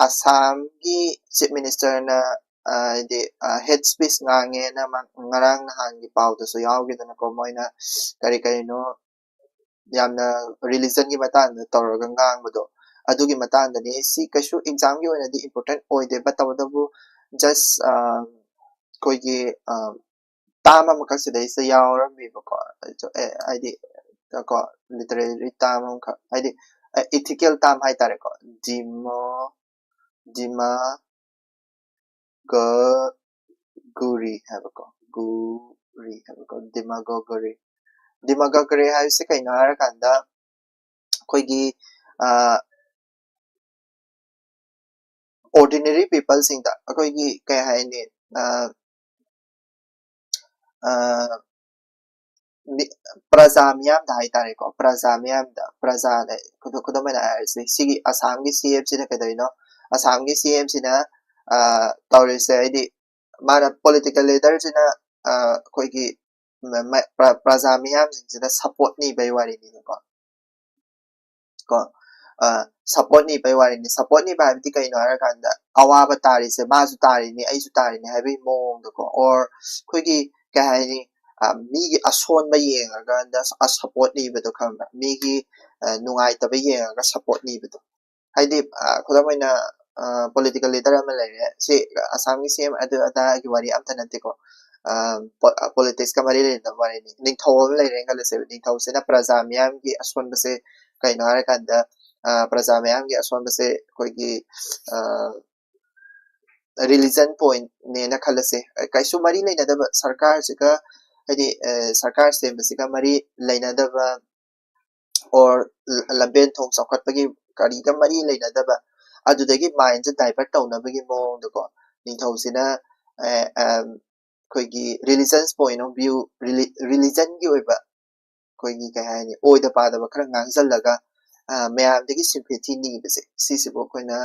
ꯑꯁꯥꯝꯒꯤ ꯆꯤꯐ ꯃꯤꯅꯤꯁꯇꯔꯅ ꯍꯥꯏꯗꯤ ꯍꯦꯠ ꯁ꯭ꯄꯤꯆ ꯉꯥꯡꯉꯦꯅ ꯉꯔꯥꯡ ꯅꯍꯥꯟꯒꯤ ꯄꯥꯎꯗꯁꯨ ꯌꯥꯎꯈꯤꯗꯅꯀꯣ, ꯃꯣꯏꯅ ꯀꯔꯤ ꯀꯔꯤꯅꯣ ꯌꯥꯝꯅ ꯔꯤꯂꯤꯖꯟꯒꯤ ꯃꯇꯥꯡꯗ ꯇꯧꯔꯒ ꯉꯥꯡꯕꯗꯣ, ꯑꯗꯨꯒꯤ ꯃꯇꯥꯡꯗꯅꯤ꯫ ꯁꯤ ꯀꯩꯁꯨ ꯑꯦꯛꯖꯥꯝꯒꯤ ꯑꯣꯏꯅꯗꯤ ꯏꯝꯄꯣꯔꯇꯦꯟ ꯑꯣꯏꯗꯦ, but ꯇꯧꯕꯇꯕꯨ ꯖꯁ ꯑꯩꯈꯣꯏꯒꯤ ꯇꯥꯝ ꯑꯃꯈꯛ ꯁꯤꯗꯩꯁꯤꯗ ꯌꯥꯎꯔꯝꯃꯦꯕꯀꯣ꯫ ꯑꯗꯣ, ꯑꯦ, ꯍꯥꯏꯗꯤ ꯀꯣ, ꯂꯤꯇꯔꯦꯔꯤ ꯇꯥꯝ ꯑꯃꯈꯛ, ꯍꯥꯏꯗꯤ ꯏꯊꯤꯀꯦꯜ ꯇꯥꯝ ꯍꯥꯏꯇꯥꯔꯦꯀꯣ꯫ ꯗꯤꯃꯣ ꯗꯤꯃꯥ ꯒ ꯒꯨꯔꯤ ꯍꯥꯏꯕꯀꯣ, ꯒꯨꯔꯤ ꯍꯥꯏꯕꯀꯣ, ꯗꯤꯃꯥꯒꯣꯒꯔꯤ꯫ ꯗꯤꯃꯥꯒꯣꯒꯔꯤ ꯍꯥꯏꯕꯁꯤ ꯀꯩꯅꯣ ꯍꯥꯏꯔꯀꯥꯟꯗ ꯑꯩꯈꯣꯏꯒꯤ ꯑꯣꯔꯗꯤꯅꯔꯤ ꯄꯤꯄꯜꯁꯤꯡꯗ ꯑꯩꯈꯣꯏꯒꯤ ꯀꯩ ꯍꯥꯏꯅꯤ, ꯄ꯭ꯔꯖꯥ ꯃꯤꯌꯥꯝꯗ ꯍꯥꯏꯇꯥꯔꯦꯀꯣ, ꯄ꯭ꯔꯖꯥ ꯃꯤꯌꯥꯝꯗ, ꯄ꯭ꯔꯖꯥꯗ ꯈꯨꯗꯝ ꯑꯣꯏꯅ ꯍꯥꯏꯔꯁꯤ, ꯁꯤꯒꯤ ꯑꯁꯥꯝꯒꯤ ꯁꯤ ꯑꯦꯝꯁꯤꯅ ꯀꯩꯗꯧꯔꯤꯅꯣ? ꯑꯁꯥꯝꯒꯤ ꯁꯤ ꯑꯦꯝꯁꯤꯅ ꯇꯧꯔꯤꯁꯦ ꯍꯥꯏꯗꯤ ꯃꯥꯅ ꯄꯣꯂꯤꯇꯤꯀꯦꯜ ꯂꯤꯗꯔꯁꯤꯅ ꯑꯩꯈꯣꯏꯒꯤ ꯄ꯭ꯔꯖꯥ ꯃꯤꯌꯥꯝꯁꯤꯡꯁꯤꯗ ꯁꯄꯣꯔꯠ ꯅꯤꯕꯩ ꯋꯥꯔꯤꯅꯤꯕꯀꯣ꯫ ꯀꯣ, ꯁꯄꯣꯔꯠ ꯅꯤꯕꯩ ꯋꯥꯔꯤꯅꯤ꯫ ꯁꯄꯣꯔꯠ ꯅꯤꯕ ꯍꯥꯏꯕꯗꯤ ꯀꯩꯅꯣ ꯍꯥꯏꯔꯀꯥꯟꯗ, ꯑꯋꯥꯕ ꯇꯥꯔꯤꯁꯦ ꯃꯥꯁꯨ ꯇꯥꯔꯤꯅꯤ, ꯑꯩꯁꯨ ꯇꯥꯔꯤꯅꯤ ꯍꯥꯏꯕꯒꯤ ꯃꯑꯣꯡꯗꯀꯣ, ꯑꯣꯔ ꯑꯩꯈꯣꯏꯒꯤ ꯀꯩ ꯍꯥꯏꯅꯤ, ꯃꯤꯒꯤ ꯑꯁꯣꯟꯕ ꯌꯦꯡꯉꯒ ꯁꯄꯣꯔꯠ ꯅꯤꯕꯗꯣ ꯈꯪꯕ꯭ꯔꯥ? ꯃꯤꯒꯤ ꯅꯨꯡꯉꯥꯏꯇꯕ ꯌꯦꯡꯉꯒ ꯁꯄꯣꯔꯠ ꯅꯤꯕꯗꯣ꯫ ꯍꯥꯏꯗꯤ ꯈꯨꯗꯝ ꯑꯣꯏꯅ ꯄꯣꯂꯤꯇꯤꯀꯦꯜ ꯂꯤꯗꯔ ꯑꯃ ꯂꯩꯔꯦ, ꯁꯤ ꯑꯁꯥꯝꯒꯤ ꯁꯤ ꯑꯦꯝ ꯑꯗꯨ ꯑꯗꯥꯒꯤ ꯋꯥꯔꯤ ꯑꯝꯇ ꯅꯠꯇꯦꯀꯣ꯫ ꯄꯣꯂꯤꯇꯤꯛꯁꯀ ꯃꯔꯤ ꯂꯩꯅꯕ ꯋꯥꯔꯤꯅꯤ꯫ ꯅꯤꯡꯊꯧ ꯑꯃ ꯂꯩꯔꯦꯅ ꯈꯜꯂꯁꯦꯕ꯫ ꯅꯤꯡꯊꯧꯁꯤꯅ ꯄ꯭ꯔꯖꯥ ꯃꯤꯌꯥꯝꯒꯤ ꯑꯁꯣꯟꯕꯁꯦ ꯀꯩꯅꯣ ꯍꯥꯏꯔꯀꯥꯟꯗ, ꯄ꯭ꯔꯖꯥ ꯃꯤꯌꯥꯝꯒꯤ ꯑꯁꯣꯟꯕꯁꯦ ꯑꯩꯈꯣꯏꯒꯤ religion pointꯅꯦꯅ ꯈꯜꯂꯁꯦ꯫ ꯀꯩꯁꯨ ꯃꯔꯤ ꯂꯩꯅꯗꯕ ꯁꯔꯀꯥꯔꯁꯤꯒ, ꯍꯥꯏꯗꯤ ꯁꯔꯀꯥꯔ ꯁꯦꯝꯕꯁꯤꯒ ꯃꯔꯤ ꯂꯩꯅꯗꯕ, or ꯂꯝꯕꯦꯟ ꯊꯣꯡ ꯆꯥꯎꯈꯠꯄꯒꯤ ꯀꯔꯤꯒ ꯃꯔꯤ ꯂꯩꯅꯗꯕ, ꯑꯗꯨꯗꯒꯤ mindꯁꯦ divert ꯇꯧꯅꯕꯒꯤ ꯃꯑꯣꯡꯗꯀꯣ, ꯅꯤꯡꯊꯧꯁꯤꯅ ꯑꯩꯈꯣꯏꯒꯤ religion's point of view, religionꯒꯤ ꯑꯣꯏꯕ ꯑꯩꯈꯣꯏꯒꯤ ꯀꯩ ꯍꯥꯏꯅꯤ, ꯑꯣꯏꯗ ꯄꯥꯗꯕ ꯈꯔ ꯉꯥꯡꯁꯤꯜꯂꯒ ꯃꯌꯥꯝꯗꯒꯤ sympathy ꯅꯤꯕꯁꯦ, ꯁꯤꯁꯤꯕꯨ ꯑꯩꯈꯣꯏꯅ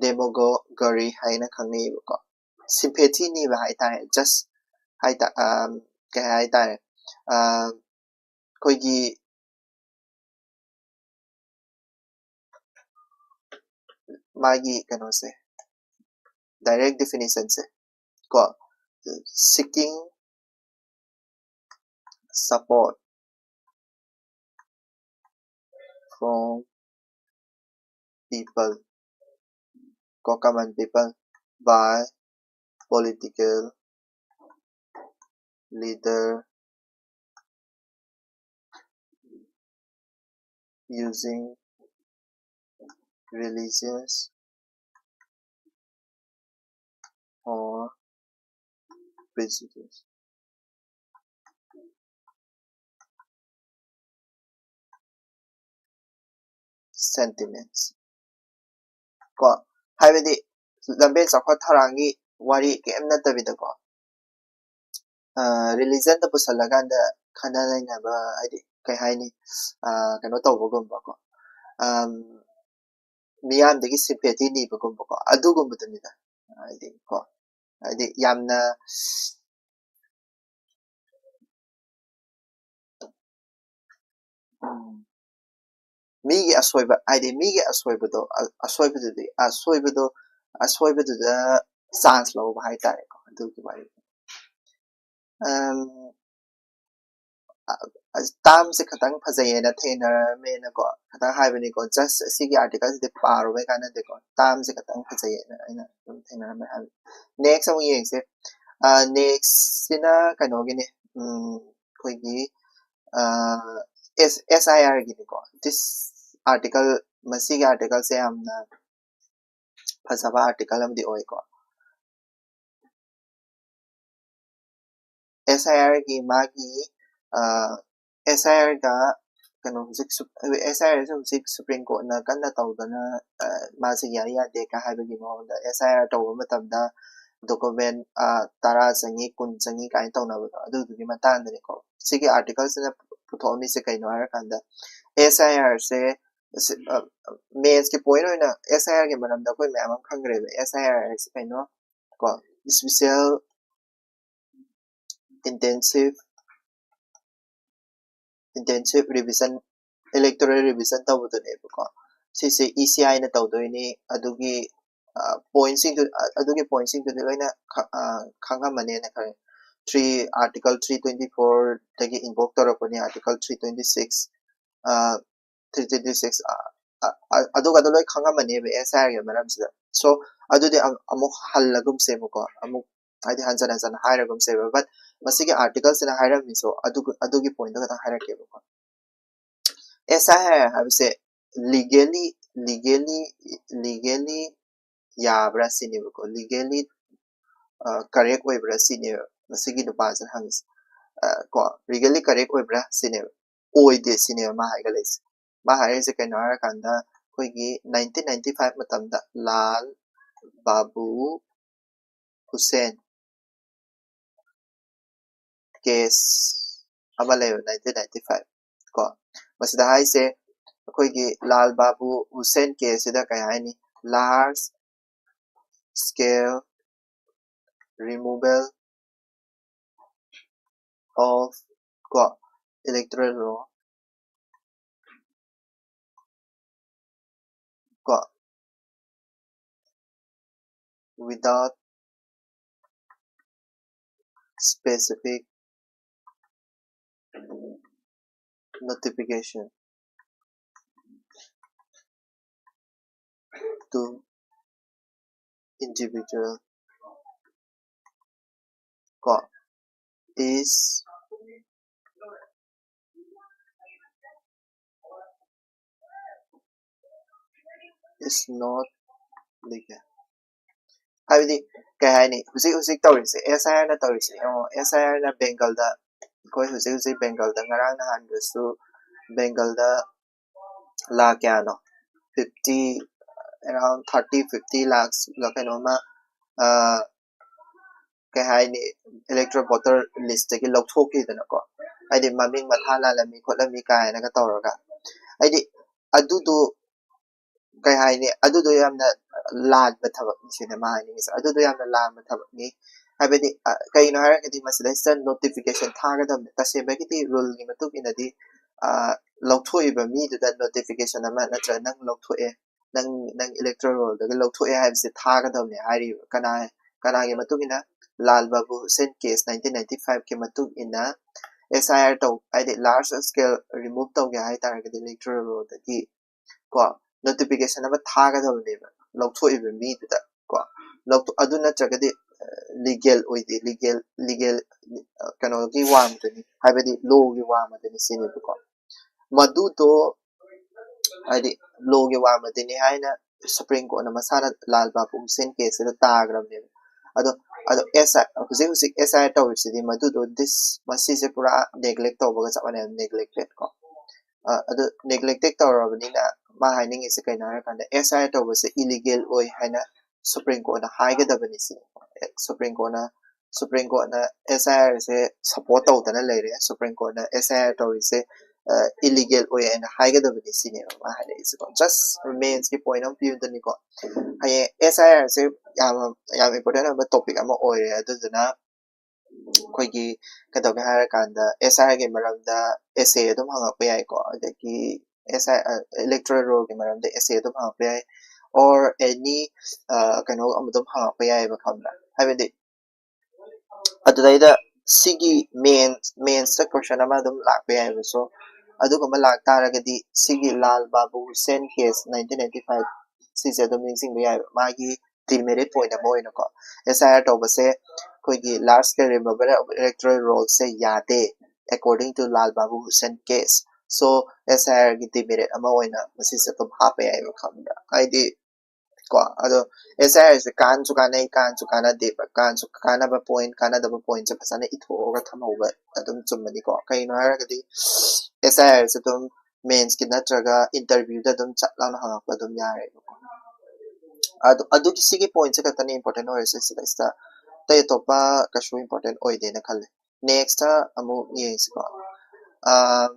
demagoguery ꯍꯥꯏꯅ ꯈꯪꯅꯩꯌꯦꯕꯀꯣ꯫ Sympathy ꯅꯤꯕ ꯍꯥꯏꯇꯥꯔꯦ, just ꯍꯥꯏꯇꯥ ꯀꯩ ꯍꯥꯏꯇꯥꯔꯦ, ꯑꯩꯈꯣꯏꯒꯤ ꯃꯥꯒꯤ ꯀꯩꯅꯣꯁꯦ, direct definitionꯁꯦ ꯀꯣ, seeking support from people ꯀꯣ, common people by political leader using religious or prejudice sentiments ꯀꯣ, ꯍꯥꯏꯕꯗꯤ ꯂꯝꯕꯦꯟ ꯆꯥꯎꯈꯠ ꯊꯧꯔꯥꯡꯒꯤ ꯋꯥꯔꯤ ꯀꯩꯝ ꯅꯠꯇꯕꯤꯗꯀꯣ, religionꯗ ꯄꯨꯁꯜꯂꯀꯥꯟꯗ ꯈꯟꯅ ꯅꯩꯅꯕ, ꯍꯥꯏꯗꯤ ꯀꯩ ꯍꯥꯏꯅꯤ, ꯀꯩꯅꯣ ꯇꯧꯕꯒꯨꯝꯕꯀꯣ, ꯃꯤꯌꯥꯝꯗꯒꯤ sympathy ꯅꯤꯕꯒꯨꯝꯕꯀꯣ, ꯑꯗꯨꯒꯨꯝꯕꯗꯨꯅꯤꯗ꯫ ꯍꯥꯏꯗꯤ ꯀꯣ, ꯍꯥꯏꯗꯤ ꯌꯥꯝꯅ ꯎꯝ, ꯃꯤꯒꯤ ꯑꯁꯣꯏꯕ, ꯍꯥꯏꯗꯤ ꯃꯤꯒꯤ ꯑꯁꯣꯏꯕꯗꯣ, ꯑ- ꯑꯁꯣꯏꯕꯗꯨꯗꯤ, ꯑꯁꯣꯏꯕꯗꯣ, ꯑꯁꯣꯏꯕꯗꯨꯗ chance ꯂꯧꯕ ꯍꯥꯏꯇꯥꯔꯦꯀꯣ, ꯑꯗꯨꯒꯤ ꯋꯥꯔꯤ꯫ ꯎꯝ, ꯑ- ꯑ- termꯁꯦ ꯈꯤꯇꯪ ꯐꯖꯩꯌꯦꯅ ꯊꯦꯡꯅꯔꯝꯃꯦꯅꯀꯣ, ꯈꯤꯇꯪ ꯍꯥꯏꯕꯅꯤꯀꯣ, just ꯑꯁꯤꯒꯤ articleꯁꯤꯗꯤ ꯄꯥꯔꯨꯕꯩ ꯀꯥꯟꯅꯗꯦꯀꯣ, termꯁꯦ ꯈꯤꯇꯪ ꯐꯖꯩꯌꯦꯅ ꯑꯩꯅ ꯑꯗꯨꯝ ꯊꯦꯡꯅꯔꯝꯃꯦ ꯍꯥꯏꯕ꯫ Next ꯑꯃꯨꯛ ꯌꯦꯡꯁꯦ꯫ Next ꯁꯤꯅ ꯀꯩꯅꯣꯒꯤꯅꯤ, ꯎꯝ, ꯑꯩꯈꯣꯏꯒꯤ ꯑꯦꯁ ꯑꯦꯁ ꯑꯥꯏ ꯑꯥꯔꯒꯤꯅꯤꯀꯣ꯫ This article, ꯃꯁꯤꯒꯤ article ꯁꯦ ꯌꯥꯝꯅ ꯐꯖꯕ article ꯑꯃꯗꯤ ꯑꯣꯏꯀꯣ꯫ ꯑꯦꯁ ꯑꯥꯏ ꯑꯥꯔꯒꯤ ꯃꯥꯒꯤ ꯑꯦꯁ ꯑꯥꯏ ꯑꯥꯔꯒ ꯀꯩꯅꯣ ꯍꯧꯖꯤꯛ ꯑꯦꯁ ꯑꯥꯏ ꯑꯥꯔꯁꯨ ꯍꯧꯖꯤꯛ ꯁꯨꯄ꯭ꯔꯤꯝ ꯀꯣꯔꯠꯅ ꯀꯟꯅ ꯇꯧꯗꯅ ꯃꯥꯁꯦ ꯌꯥꯏ ꯌꯥꯗꯦ ꯀ ꯍꯥꯏꯕꯒꯤ ꯃꯑꯣꯡꯗ ꯑꯦꯁ ꯑꯥꯏ ꯑꯥꯔ ꯇꯧꯕ ꯃꯇꯝꯗ ꯗꯣꯀꯨꯃꯦꯟ ꯇꯔꯥ ꯆꯪꯉꯤ, ꯀꯨꯟ ꯆꯪꯉꯤ ꯀꯥꯏꯅ ꯇꯧꯅꯕꯗꯣ, ꯑꯗꯨꯗꯨꯒꯤ ꯃꯇꯥꯡꯗꯅꯤꯀꯣ꯫ ꯁꯤꯒꯤ article ꯁꯤꯅ ꯄꯨꯊꯣꯛꯑꯝꯃꯤꯁꯦ ꯀꯩꯅꯣ ꯍꯥꯏꯔꯀꯥꯟꯗ, ꯑꯦꯁ ꯑꯥꯏ ꯑꯥꯔꯁꯦ ꯃꯦꯟꯁꯀꯤ ꯄꯣꯏꯟ ꯑꯣꯏꯅ ꯑꯦꯁ ꯑꯥꯏ ꯑꯥꯔꯒꯤ ꯃꯔꯝꯗ ꯑꯩꯈꯣꯏ ꯃꯌꯥꯝ ꯑꯃ ꯈꯪꯈ꯭ꯔꯦꯕ꯫ ꯑꯦꯁ ꯑꯥꯏ ꯑꯥꯔ ꯍꯥꯏꯁꯦ ꯀꯩꯅꯣ ꯀꯣ, special intensive intensive revision, electoral revision ꯇꯧꯕꯗꯨꯅꯦꯕꯀꯣ꯫ ꯁꯤꯁꯦ ꯏ ꯁꯤ ꯑꯥꯏꯅ ꯇꯧꯗꯣꯏꯅꯤ꯫ ꯑꯗꯨꯒꯤ ꯄꯣꯏꯟꯁꯤꯡꯗꯨ, ꯑꯗꯨꯒꯤ ꯄꯣꯏꯟꯁꯤꯡꯗꯨꯗꯤ ꯂꯣꯏꯅ ꯈꯪꯉꯝꯃꯅꯦꯅ ꯈꯜꯂꯦ꯫ Three, article three twenty fourꯗꯒꯤ invoke ꯇꯧꯔꯛꯄꯅꯤ, article three twenty six, three twenty six, ꯑꯗꯨꯒ ꯑꯗꯨ ꯂꯣꯏ ꯈꯪꯉꯝꯃꯅꯦꯕ ꯑꯦꯁ ꯑꯥꯏ ꯑꯥꯔꯒꯤ ꯃꯔꯝꯁꯤꯗ꯫ So ꯑꯗꯨꯗꯤ ꯑꯃꯨꯛ ꯍꯜꯂꯒꯨꯝꯁꯦꯕꯀꯣ, ꯑꯃꯨꯛ ꯍꯥꯏꯗꯤ ꯍꯟꯖꯟ ꯍꯟꯖꯟ ꯍꯥꯏꯔꯒꯨꯝꯁꯦꯕ꯫ But ꯃꯁꯤꯒꯤ article ꯁꯤꯅ ꯍꯥꯏꯔꯝꯃꯤꯁꯨ ꯑꯗꯨ, ꯑꯗꯨꯒꯤ ꯄꯣꯏꯟꯗꯣ ꯈꯛꯇꯪ ꯍꯥꯏꯔꯛꯀꯦꯕꯀꯣ꯫ ꯑꯦꯁ ꯑꯥꯏ ꯑꯥꯔ ꯍꯥꯏꯕꯁꯦ legally, legally, legally ꯌꯥꯕ꯭ꯔꯥ ꯁꯤꯅꯦꯕꯀꯣ꯫ Legally correct ꯑꯣꯏꯕ꯭ꯔꯥ ꯁꯤꯅꯦꯕ ꯃꯁꯤꯒꯤ ꯅꯨꯄꯥꯁꯤꯅ ꯍꯪꯉꯤꯁꯦ꯫ ꯀꯣ, legally correct ꯑꯣꯏꯕ꯭ꯔꯥ ꯁꯤꯅꯦꯕ꯫ ꯑꯣꯏꯗꯦ ꯁꯤꯅꯦꯕ ꯃꯥ ꯍꯥꯏꯒꯠꯂꯛꯏꯁꯦ꯫ ꯃꯥ ꯍꯥꯏꯔꯛꯏꯁꯦ ꯀꯩꯅꯣ ꯍꯥꯏꯔꯀꯥꯟꯗ, ꯑꯩꯈꯣꯏꯒꯤ nineteen ninety five ꯃꯇꯝꯗ ꯂꯥꯜ ꯕꯥꯕꯨ ꯍꯨꯁꯦꯟ ꯀꯦꯁ ꯑꯃ ꯂꯩꯕ, nineteen ninety five ꯀꯣ꯫ ꯃꯁꯤꯗ ꯍꯥꯏꯁꯦ ꯑꯩꯈꯣꯏꯒꯤ ꯂꯥꯜ ꯕꯥꯕꯨ ꯍꯨꯁꯦꯟ ꯀꯦꯁꯁꯤꯗ ꯀꯩ ꯍꯥꯏꯅꯤ, large scale removal of ꯀꯣ, electoral roll ꯀꯣ, without specific notification to individual ꯀꯣ, is is not legal. ꯍꯥꯏꯕꯗꯤ ꯀꯩ ꯍꯥꯏꯅꯤ, ꯍꯧꯖꯤꯛ ꯍꯧꯖꯤꯛ ꯇꯧꯔꯤꯁꯦ, ꯑꯦꯁ ꯑꯥꯏ ꯑꯥꯔꯅ ꯇꯧꯔꯤꯁꯦ ꯌꯦꯡꯉꯣ, ꯑꯦꯁ ꯑꯥꯏ ꯑꯥꯔꯅ ꯕꯦꯡꯒꯜꯗ, ꯑꯩꯈꯣꯏ ꯍꯧꯖꯤꯛ ꯍꯧꯖꯤꯛ ꯕꯦꯡꯒꯜꯗ, ꯉꯔꯥꯡ ꯅꯍꯥꯟꯗꯁꯨ ꯕꯦꯡꯒꯜꯗ ꯂꯥꯈ ꯀꯌꯥꯅꯣ, fifty, around thirty fifty lakhs ꯂ ꯀꯩꯅꯣꯝꯃ, ꯑ, ꯀꯩ ꯍꯥꯏꯅꯤ, electoral voter list ꯇꯒꯤ ꯂꯧꯊꯣꯛꯈꯤꯗꯅꯀꯣ, ꯍꯥꯏꯗꯤ ꯃꯃꯤꯡ ꯃꯊꯥ ꯂꯥꯜꯂꯝꯃꯤ ꯈꯣꯠꯂꯝꯃꯤ ꯀꯥꯏꯅꯒ ꯇꯧꯔꯒ, ꯍꯥꯏꯗꯤ ꯑꯗꯨꯗꯣ ꯀꯩ ꯍꯥꯏꯅꯤ, ꯑꯗꯨꯗꯣ ꯌꯥꯝꯅ ꯂꯥꯟꯕ ꯊꯕꯛꯅꯤ ꯁꯤꯅꯦ ꯃꯥ ꯍꯥꯏꯅꯤꯡꯉꯤꯁꯦ꯫ ꯑꯗꯨꯗꯣ ꯌꯥꯝꯅ ꯂꯥꯟꯕ ꯊꯕꯛꯅꯤ꯫ ꯍꯥꯏꯕꯗꯤ, ꯑ, ꯀꯩꯒꯤꯅꯣ ꯍꯥꯏꯔꯒꯗꯤ ꯃꯁꯤꯗꯩꯁꯤꯗ notification ꯊꯥꯒꯗꯕꯅꯤ꯫ ꯇꯁꯦꯡꯕꯒꯤꯗꯤ rule ꯒꯤ ꯃꯇꯨꯡ ꯏꯟꯅꯗꯤ, ꯑ, ꯂꯧꯊꯣꯛꯏꯕ ꯃꯤꯗꯨꯗ notification ꯑꯃ ꯅꯠꯇ꯭ꯔꯒ "ꯅꯪ ꯂꯧꯊꯣꯛꯑꯦ, ꯅꯪ, ꯅꯪ electoral roll ꯗꯒꯤ ꯂꯧꯊꯣꯛꯑꯦ" ꯍꯥꯏꯕꯁꯦ ꯊꯥꯒꯗꯕꯅꯤ ꯍꯥꯏꯔꯤꯕ꯫ ꯀꯅꯥ, ꯀꯅꯥꯒꯤ ꯃꯇꯨꯡ ꯏꯟꯅ? ꯂꯥꯜ ꯕꯥꯕꯨ Hussain case nineteen ninety five ꯀꯤ ꯃꯇꯨꯡ ꯏꯟꯅ ꯑꯦꯁ ꯑꯥꯏ ꯑꯥꯔ ꯇꯧ, ꯍꯥꯏꯗꯤ large scale remove ꯇꯧꯒꯦ ꯍꯥꯏ ꯇꯥꯔꯒꯗꯤ electoral roll ꯗꯒꯤ ꯀꯣ, notification ꯑꯃ ꯊꯥꯒꯗꯕꯅꯦꯕ ꯂꯧꯊꯣꯛꯏꯕ ꯃꯤꯗꯨꯗ ꯀꯣ꯫ ꯂꯧꯊꯣꯛ-, ꯑꯗꯨ ꯅꯠꯇ꯭ꯔꯒꯗꯤ, ꯑ, legal ꯑꯣꯏꯗꯦ, legal, legal, ꯑ, ꯀꯩꯅꯣꯒꯤ ꯋꯥꯡꯃꯗꯅꯤ, ꯍꯥꯏꯕꯗꯤ law ꯒꯤ ꯋꯥꯡꯃꯗꯅꯤ ꯁꯤꯅꯦꯕꯀꯣ꯫ ꯃꯗꯨꯗꯣ, ꯍꯥꯏꯗꯤ law ꯒꯤ ꯋꯥꯡꯃꯗꯅꯤ ꯍꯥꯏꯅ Supreme Court ꯅ ꯃꯁꯥꯅ ꯂꯥꯜ ꯕꯥꯕꯨ ꯍꯨꯁꯦꯟ case ꯁꯤꯗ ꯇꯥꯈ꯭ꯔꯕꯅꯦꯕ꯫ ꯑꯗꯣ, ꯑꯗꯣ ꯑꯦꯁ ꯑꯥꯏ, ꯍꯧꯖꯤꯛ ꯍꯧꯖꯤꯛ ꯑꯦꯁ ꯑꯥꯏ ꯑꯥꯔ ꯇꯧꯔꯤꯁꯤꯗꯤ ꯃꯗꯨꯗꯣ this, ꯃꯁꯤꯁꯦ ꯄꯨꯔꯥ neglect ꯇꯧꯕꯒ ꯆꯞ ꯃꯥꯟꯅꯩ, neglected ꯀꯣ꯫ ꯑ, ꯑꯗꯨ neglected ꯇꯧꯔꯕꯅꯤꯅ ꯃꯥ ꯍꯥꯏꯅꯤꯡꯉꯤꯁꯦ ꯀꯩꯅꯣ ꯍꯥꯏꯔꯀꯥꯟꯗ ꯑꯦꯁ ꯑꯥꯏ ꯑꯥꯔ ꯇꯧꯕꯁꯦ illegal ꯑꯣꯏ ꯍꯥꯏꯅ Supreme Court ꯅ ꯍꯥꯏꯒꯗꯕꯅꯤ ꯁꯤꯅꯤ꯫ Supreme Court ꯅ, Supreme Court ꯅ ꯑꯦꯁ ꯑꯥꯏ ꯑꯥꯔ ꯁꯦ support ꯇꯧꯗꯅ ꯂꯩꯔꯦ꯫ Supreme Court ꯅ ꯑꯦꯁ ꯑꯥꯏ ꯑꯥꯔ ꯇꯧꯔꯤꯁꯦ, ꯑ, illegal ꯑꯣꯏ ꯍꯥꯏꯅ ꯍꯥꯏꯒꯗꯕꯅꯤ ꯁꯤꯅꯦꯕ ꯃꯥ ꯍꯥꯏꯔꯛꯏꯁꯦꯀꯣ꯫ Just ꯃꯦꯟꯁꯀꯤ point ꯑꯃ ꯄꯤꯕꯗꯅꯤꯀꯣ꯫ ꯍꯌꯦꯡ ꯑꯦꯁ ꯑꯥꯏ ꯑꯥꯔ ꯁꯦ ꯌꯥꯝ, ꯌꯥꯝ important ꯑꯣꯏꯕ topic ꯑꯃ ꯑꯣꯏꯔꯦ꯫ ꯑꯗꯨꯗꯨꯅ ꯑꯩꯈꯣꯏꯒꯤ ꯀꯩꯗꯧꯒꯦ ꯍꯥꯏꯔꯀꯥꯟꯗ ꯑꯦꯁ ꯑꯥꯏ ꯑꯥꯔ ꯒꯤ ꯃꯔꯝꯗ essay ꯑꯗꯨꯝ ꯍꯪꯉꯛꯄ ꯌꯥꯏꯀꯣ꯫ ꯑꯗꯒꯤ ꯑꯦꯁ ꯑꯥꯏ, ꯑ, electoral roll ꯒꯤ ꯃꯔꯝꯗ essay ꯑꯗꯨꯝ ꯍꯪꯉꯛꯄ ꯌꯥꯏ, or any, ꯑ, ꯀꯩꯅꯣ ꯑꯃ ꯑꯗꯨꯝ ꯍꯪꯉꯛꯄ ꯌꯥꯏꯑꯕ, ꯈꯪꯕ꯭ꯔꯥ? ꯍꯥꯏꯕꯗꯤ ꯑꯗꯨꯗꯩꯗ ꯁꯤꯒꯤ main, ꯃꯦꯟꯁꯇ question ꯑꯃ ꯑꯗꯨꯝ ꯂꯥꯛꯄ ꯌꯥꯏꯑꯕ꯫ So ꯑꯗꯨꯒꯨꯝꯕ ꯂꯥꯛꯇꯥꯔꯒꯗꯤ ꯁꯤꯒꯤ ꯂꯥꯜ ꯕꯥꯕꯨ Hussain case nineteen ninety five ꯁꯤꯁꯦ ꯑꯗꯨꯝ ꯅꯤꯡꯁꯤꯡꯕ ꯌꯥꯏꯑꯕ꯫ ꯃꯥꯒꯤ demerit point ꯑꯃ ꯑꯣꯏꯅꯀꯣ, ꯑꯦꯁ ꯑꯥꯏ ꯑꯥꯔ ꯇꯧꯕꯁꯦ ꯑꯩꯈꯣꯏꯒꯤ ꯑꯩꯈꯣꯏꯒꯤ large scale removal of electoral rollꯁꯦ ꯌꯥꯗꯦ, according to Lal Babu Hussain case. So SIRꯒꯤ demerit ꯑꯃ ꯑꯣꯏꯅ ꯃꯁꯤꯁꯦ ꯑꯗꯨꯝ ꯍꯥꯞꯄ ꯌꯥꯏꯕ, ꯈꯪꯕ꯭ꯔꯥ? ꯍꯥꯏꯗꯤ ꯀꯣ, ꯑꯗꯣ SIRꯁꯦ ꯀꯥꯟꯁꯨ ꯀꯥꯟꯅꯩ, ꯀꯥꯟꯁꯨ ꯀꯥꯟꯅꯗꯦꯕ꯫ ꯀꯥꯟꯁꯨ ꯀꯥꯟꯅꯕ point, ꯀꯥꯟꯅꯗꯕ pointꯁꯦ ꯐꯖꯅ ꯏꯊꯣꯛꯑꯒ ꯊꯝꯍꯧꯕ ꯑꯗꯨꯝ ꯆꯨꯝꯕꯅꯤꯀꯣ꯫ ꯀꯩꯅꯣ ꯍꯥꯏꯔꯒꯗꯤ SIRꯁꯦ ꯑꯗꯨꯝ mainsꯀꯤ ꯅꯠꯇ꯭ꯔꯒ interviewꯗ ꯑꯗꯨꯝ ꯆꯠ ꯂꯥꯎꯅ ꯍꯪꯉꯛꯄ ꯑꯗꯨꯝ ꯌꯥꯔꯦꯕꯀꯣ꯫ ꯑꯗꯨ, ꯑꯗꯨꯒꯤ ꯁꯤꯒꯤ pointꯁꯦ ꯈꯛꯇꯅꯤ important ꯑꯣꯏꯔꯤꯁꯦ ꯁꯤꯗꯩꯁꯤꯗ, ꯑꯇꯩ ꯑꯇꯣꯞꯄ ꯀꯩꯁꯨ important ꯑꯣꯏꯗꯦꯅ ꯈꯜꯂꯦ꯫ Next ꯑꯃꯨꯛ ꯌꯦꯡꯁꯤꯀꯣ꯫ ꯑꯥ,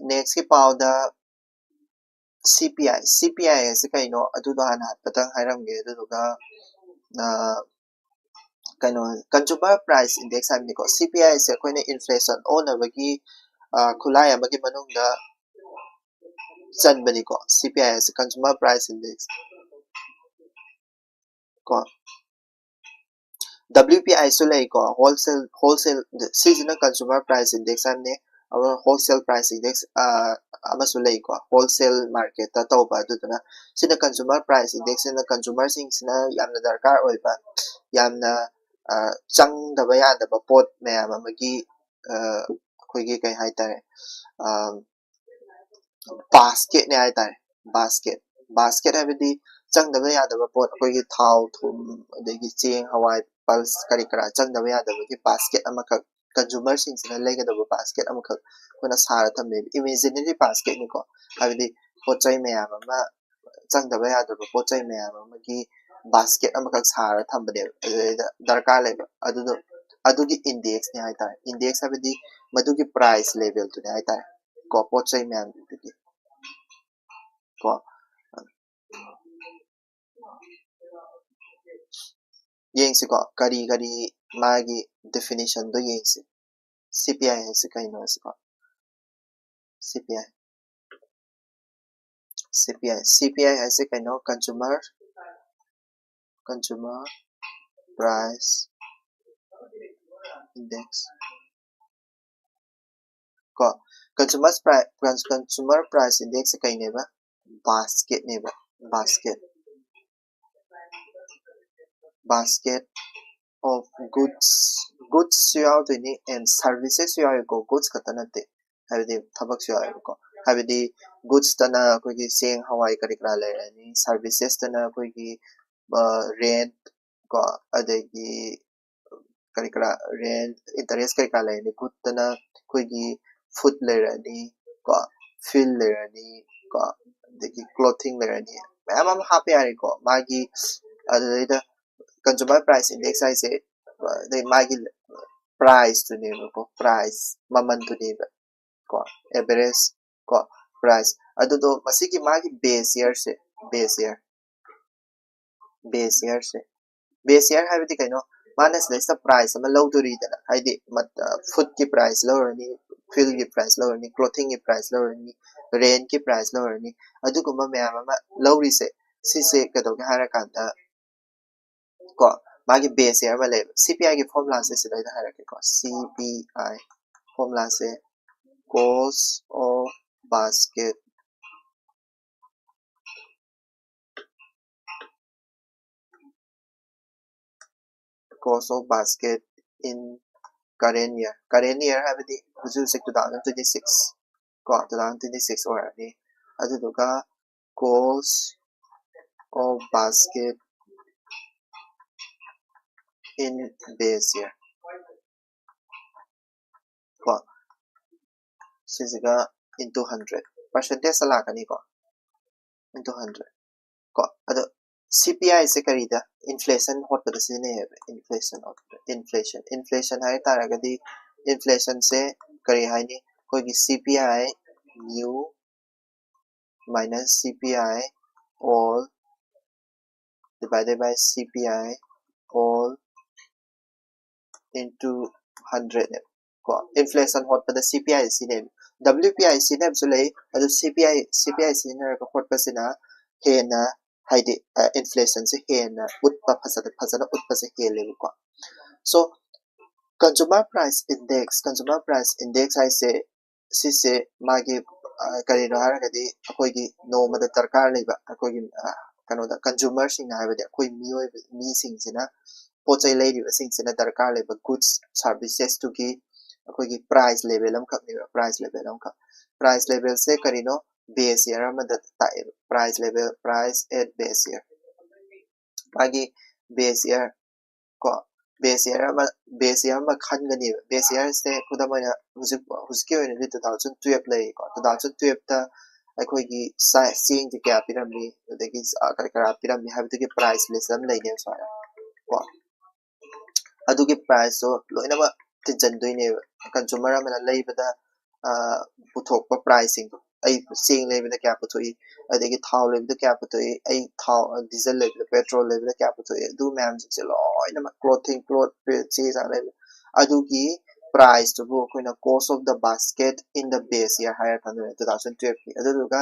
nextꯀꯤ ꯄꯥꯎꯗ CPI, CPI ꯑꯁꯤ ꯀꯩꯅꯣ ꯑꯗꯨꯗꯣ ꯍꯥꯟꯅ ꯍꯥꯏꯐꯦꯠꯇꯪ ꯍꯥꯏꯔꯝꯒꯦ꯫ ꯑꯗꯨꯗꯨꯒ ꯑꯥ, ꯀꯩꯅꯣ, consumer price index ꯍꯥꯏꯕꯅꯤꯀꯣ꯫ CPIꯁꯦ ꯑꯩꯈꯣꯏꯅ inflation ꯑꯣꯟꯅꯕꯒꯤ ꯑꯥ, ꯈꯨꯠꯂꯥꯏ ꯑꯃꯒꯤ ꯃꯅꯨꯡꯗ ꯆꯟꯕꯅꯤꯀꯣ꯫ CPI ꯑꯁꯤ consumer price index ꯀꯣ꯫ WPIꯁꯨ ꯂꯩꯀꯣ, wholesale, wholesale, ꯁꯤꯁꯤꯅ consumer price index ꯍꯥꯏꯕꯅꯦ꯫ ꯑꯗꯨꯒ wholesale price index ꯑꯥ, ꯑꯃꯁꯨ ꯂꯩꯀꯣ, wholesale marketꯇ ꯇꯧꯕ꯫ ꯑꯗꯨꯗꯨꯅ ꯁꯤꯅ consumer price index ꯁꯤꯅ consumerꯁꯤꯡꯁꯤꯅ ꯌꯥꯝꯅ ꯗꯔꯀꯥꯔ ꯑꯣꯏꯕ, ꯌꯥꯝꯅ ꯑꯥ, ꯆꯪꯗꯕ ꯌꯥꯗꯕ ꯄꯣꯠ ꯃꯌꯥꯝ ꯑꯃꯒꯤ ꯑꯥ, ꯑꯩꯈꯣꯏꯒꯤ ꯀꯩ ꯍꯥꯏꯇꯥꯔꯦ, ꯑꯥ, basketꯅꯦ ꯍꯥꯏꯇꯥꯔꯦ꯫ Basket, basket ꯍꯥꯏꯕꯗꯤ ꯆꯪꯗꯕ ꯌꯥꯗꯕ ꯄꯣꯠ, ꯑꯩꯈꯣꯏꯒꯤ ꯊꯥꯎ, ꯊꯨꯝ, ꯑꯗꯒꯤ ꯆꯦꯡ, ꯍꯋꯥꯏ, pulse, ꯀꯔꯤ ꯀꯔꯥ ꯆꯪꯗꯕ ꯌꯥꯗꯕꯒꯤ basket ꯑꯃꯈꯛ, consumerꯁꯤꯡꯁꯤꯅ ꯂꯩꯒꯗꯕ basket ꯑꯃꯈꯛ ꯑꯩꯈꯣꯏꯅ ꯁꯥꯔ ꯊꯝꯃꯦꯕ꯫ Imaginary basketꯅꯤꯀꯣ, ꯍꯥꯏꯕꯗꯤ ꯄꯣꯠ ꯆꯩ ꯃꯌꯥꯝ ꯑꯃ, ꯆꯪꯗꯕ ꯌꯥꯗꯕ ꯄꯣꯠ ꯆꯩ ꯃꯌꯥꯝ ꯑꯃꯒꯤ basket ꯑꯃꯈꯛ ꯁꯥꯔ ꯊꯝꯕꯅꯦꯕ꯫ ꯑꯗꯨꯗꯩꯗ ꯗꯔꯀꯥꯔ ꯂꯩꯕ ꯑꯗꯨꯗꯣ, ꯑꯗꯨꯒꯤ indexꯅꯦ ꯍꯥꯏꯇꯥꯔꯦ꯫ Index ꯍꯥꯏꯕꯗꯤ ꯃꯗꯨꯒꯤ price levelꯗꯨꯅꯦ ꯍꯥꯏꯇꯥꯔꯦ ꯀꯣ, ꯄꯣꯠ ꯆꯩ ꯃꯌꯥꯝꯗꯨꯒꯤ ꯀꯣ꯫ ꯌꯦꯡꯁꯤꯀꯣ, ꯀꯔꯤ ꯀꯔꯤ ꯃꯥꯒꯤ definitionꯗꯣ ꯌꯦꯡꯁꯤ꯫ CPI ꯍꯥꯏꯁꯦ ꯀꯩꯅꯣ ꯍꯥꯏꯁꯤꯀꯣ? CPI, CPI, CPI ꯍꯥꯏꯁꯦ ꯀꯩꯅꯣ? Consumer, consumer price index ꯀꯣ꯫ Consumer price, consumer price indexꯁꯦ ꯀꯩꯅꯦꯕ? Basketꯅꯦꯕ, basket꯫ basket of goods, goods ꯁꯨ ꯌꯥꯎꯗꯣꯏꯅꯤ and services ꯁꯨ ꯌꯥꯎꯏꯀꯣ, goods ꯈꯛꯇ ꯅꯠꯇꯦ, ꯍꯥꯏꯕꯗꯤ ꯊꯕꯛꯁꯨ ꯌꯥꯎꯋꯦꯕꯀꯣ꯫ ꯍꯥꯏꯕꯗꯤ goods ꯇꯅ ꯑꯩꯈꯣꯏꯒꯤ ꯆꯦꯡ ꯍꯋꯥꯏ ꯀꯔꯤ ꯀꯔꯥ ꯂꯩꯔꯅꯤ, services ꯇꯅ ꯑꯩꯈꯣꯏꯒꯤ rent ꯀꯣ, ꯑꯗꯒꯤ ꯀꯔꯤ ꯀꯔꯥ rent, interest ꯀꯩꯀꯥ ꯂꯩꯔꯅꯤ, good ꯇꯅ ꯑꯩꯈꯣꯏꯒꯤ food ꯂꯩꯔꯅꯤ ꯀꯣ, fuel ꯂꯩꯔꯅꯤ ꯀꯣ, ꯑꯗꯒꯤ clothing ꯂꯩꯔꯅꯤ, ꯃꯌꯥꯝ ꯑꯃ ꯍꯥꯞꯄ ꯌꯥꯔꯦꯀꯣ꯫ ꯃꯥꯒꯤ ꯑꯗꯨꯗꯩꯗ consumer price index ꯍꯥꯏꯁꯦ ꯑꯗꯩ ꯃꯥꯒꯤ price ꯇꯨꯅꯦꯕꯀꯣ, price ꯃꯃꯜꯗꯨꯅꯦꯕ ꯀꯣ, average ꯀꯣ, price꯫ ꯑꯗꯨꯗꯣ ꯃꯁꯤꯒꯤ ꯃꯥꯒꯤ base year ꯁꯦ, base year, base year ꯁꯦ, base year ꯍꯥꯏꯕꯗꯤ ꯀꯩꯅꯣ? ꯃꯥꯅ ꯁꯤꯗꯩꯁꯤꯗ price ꯑꯃ ꯂꯧꯗꯣꯔꯤꯗꯅ, ꯍꯥꯏꯗꯤ food ꯀꯤ price ꯂꯧꯔꯅꯤ, fuel ꯒꯤ price ꯂꯧꯔꯅꯤ, clothing ꯒꯤ price ꯂꯧꯔꯅꯤ, rent ꯀꯤ price ꯂꯧꯔꯅꯤ, ꯑꯗꯨꯒꯨꯝꯕ ꯃꯌꯥꯝ ꯑꯃ ꯂꯧꯔꯤꯁꯦ, ꯁꯤꯁꯦ ꯀꯩꯗꯧꯒꯦ ꯍꯥꯏꯔꯀꯥꯟꯗ ꯀꯣ, ꯃꯥꯒꯤ base year ꯑꯃ ꯂꯩꯌꯦꯕ꯫ C P I ꯒꯤ formula ꯁꯦ ꯁꯤꯗꯩꯗ ꯍꯥꯏꯔꯛꯀꯦꯀꯣ꯫ C P I formula say cost of basket, cost of basket in current year, current year ꯍꯥꯏꯕꯗꯤ ꯍꯧꯖꯤꯛ ꯍꯧꯖꯤꯛ two thousand twenty six ꯀꯣ, two thousand twenty six ꯑꯣꯏꯔꯅꯤ꯫ ꯑꯗꯨꯗꯨꯒ cost of basket in base year ꯀꯣ, ꯁꯤꯁꯤꯒ into hundred, percentage ꯇ ꯂꯥꯛꯀꯅꯤꯀꯣ, into hundred ꯀꯣ꯫ ꯑꯗꯣ C P I ꯁꯦ ꯀꯔꯤꯗ? Inflation ꯍꯣꯠꯄꯗ ꯁꯤꯖꯤꯟꯅꯩꯌꯦꯕ, inflation ꯍꯣꯠꯄꯗ, inflation, inflation ꯍꯥꯏ ꯇꯥꯔꯒꯗꯤ inflation ꯁꯦ ꯀꯔꯤ ꯍꯥꯏꯅꯤ? ꯑꯩꯈꯣꯏꯒꯤ C P I new minus C P I old divided by C P I old into hundred ꯅꯦꯕ ꯀꯣ꯫ Inflation ꯍꯣꯠꯄꯗ C P I ꯁꯤꯖꯤꯟꯅꯩꯕ, W P I ꯁꯤꯖꯤꯟꯅꯕꯁꯨ ꯂꯩ꯫ ꯑꯗꯨ C P I, C P I ꯁꯤꯖꯤꯟꯅꯔꯒ ꯍꯣꯠꯄꯁꯤꯅ ꯍꯦꯟꯅ, ꯍꯥꯏꯗꯤ inflation ꯁꯦ ꯍꯦꯟꯅ ꯎꯠꯄ, ꯐꯖꯅ, ꯐꯖꯅ ꯎꯠꯄꯁꯦ ꯍꯦꯜꯂꯦꯕꯀꯣ꯫ So consumer price index, consumer price index ꯍꯥꯏꯁꯦ ꯁꯤꯁꯦ ꯃꯥꯒꯤ ꯀꯔꯤꯅꯣ ꯍꯥꯏꯔꯒꯗꯤ ꯑꯩꯈꯣꯏꯒꯤ ꯅꯣꯡꯃꯗ ꯗꯔꯀꯥꯔ ꯂꯩꯕ, ꯑꯩꯈꯣꯏꯒꯤ ꯀꯩꯅꯣꯗ consumerꯁꯤꯡꯅ ꯍꯥꯏꯕꯗꯤ ꯑꯩꯈꯣꯏ ꯃꯤꯑꯣꯏꯕ ꯃꯤꯁꯤꯡꯁꯤꯅ ꯄꯣꯠ ꯆꯩ ꯂꯩꯔꯤꯕꯁꯤꯡꯁꯤꯅ ꯗꯔꯀꯥꯔ ꯂꯩꯕ goods servicesꯇꯨꯒꯤ ꯑꯩꯈꯣꯏꯒꯤ price level ꯑꯃꯈꯛꯅꯦꯕ price level ꯑꯃꯈꯛ price levelꯁꯦ ꯀꯔꯤꯅꯣ base year ꯑꯃꯗ ꯇꯥꯛꯑꯦꯕ price level price at base year ꯃꯥꯒꯤ base year ꯀꯣ base year ꯑꯃ base year ꯑꯃ ꯈꯟꯒꯅꯦꯕ base yearꯁꯦ ꯈꯨꯗꯝ ꯑꯣꯏꯅ ꯍꯧꯖꯤꯛ ꯍꯧꯖꯤꯛꯀꯤ ꯑꯣꯏꯅꯗꯤ two thousand twelve ꯂꯩꯔꯤꯀꯣ two thousand twelveꯇ ꯑꯩꯈꯣꯏꯒꯤ ꯆꯦꯡꯁꯦ ꯀꯌꯥ ꯄꯤꯔꯝꯃꯤ ꯑꯗꯒꯤ ꯀꯔꯤ ꯀꯔꯥ ꯄꯤꯔꯝꯃꯤ ꯍꯥꯏꯕꯗꯨꯒꯤ price list ꯑꯃ ꯂꯩꯅꯦꯕ ꯁꯨꯃꯥꯏꯅ ꯀꯣ ꯑꯗꯨꯒꯤ priceꯇꯣ ꯂꯣꯏꯅꯃꯛ ꯊꯤꯟꯖꯟꯗꯣꯏꯅꯦꯕ consumer ꯑꯃꯅ ꯂꯩꯕꯗ ꯄꯨꯊꯣꯛꯄ priceꯁꯤꯡꯗꯣ ꯑꯩ ꯆꯦꯡ ꯂꯩꯕꯗ ꯀꯌꯥ ꯄꯨꯊꯣꯛꯏ ꯑꯗꯒꯤ ꯊꯥꯎ ꯂꯩꯕꯗ ꯀꯌꯥ ꯄꯨꯊꯣꯛꯏ ꯑꯩ ꯊꯥꯎ diesel ꯂꯩꯕꯗ petrol ꯂꯩꯕꯗ ꯀꯌꯥ ꯄꯨꯊꯣꯛꯏ ꯑꯗꯨ ꯃꯌꯥꯝꯁꯤꯡꯁꯦ ꯂꯣꯏꯅꯃꯛ clothing cloth ꯆꯦ ꯆꯥꯡ ꯂꯩꯕ ꯑꯗꯨꯒꯤ priceꯇꯨꯕꯨ ꯑꯩꯈꯣꯏꯅ cost of the basket in the base year ꯍꯥꯏꯔ ꯈꯪꯗꯣꯏꯅꯦ two thousand twelveꯀꯤ ꯑꯗꯨꯗꯨꯒ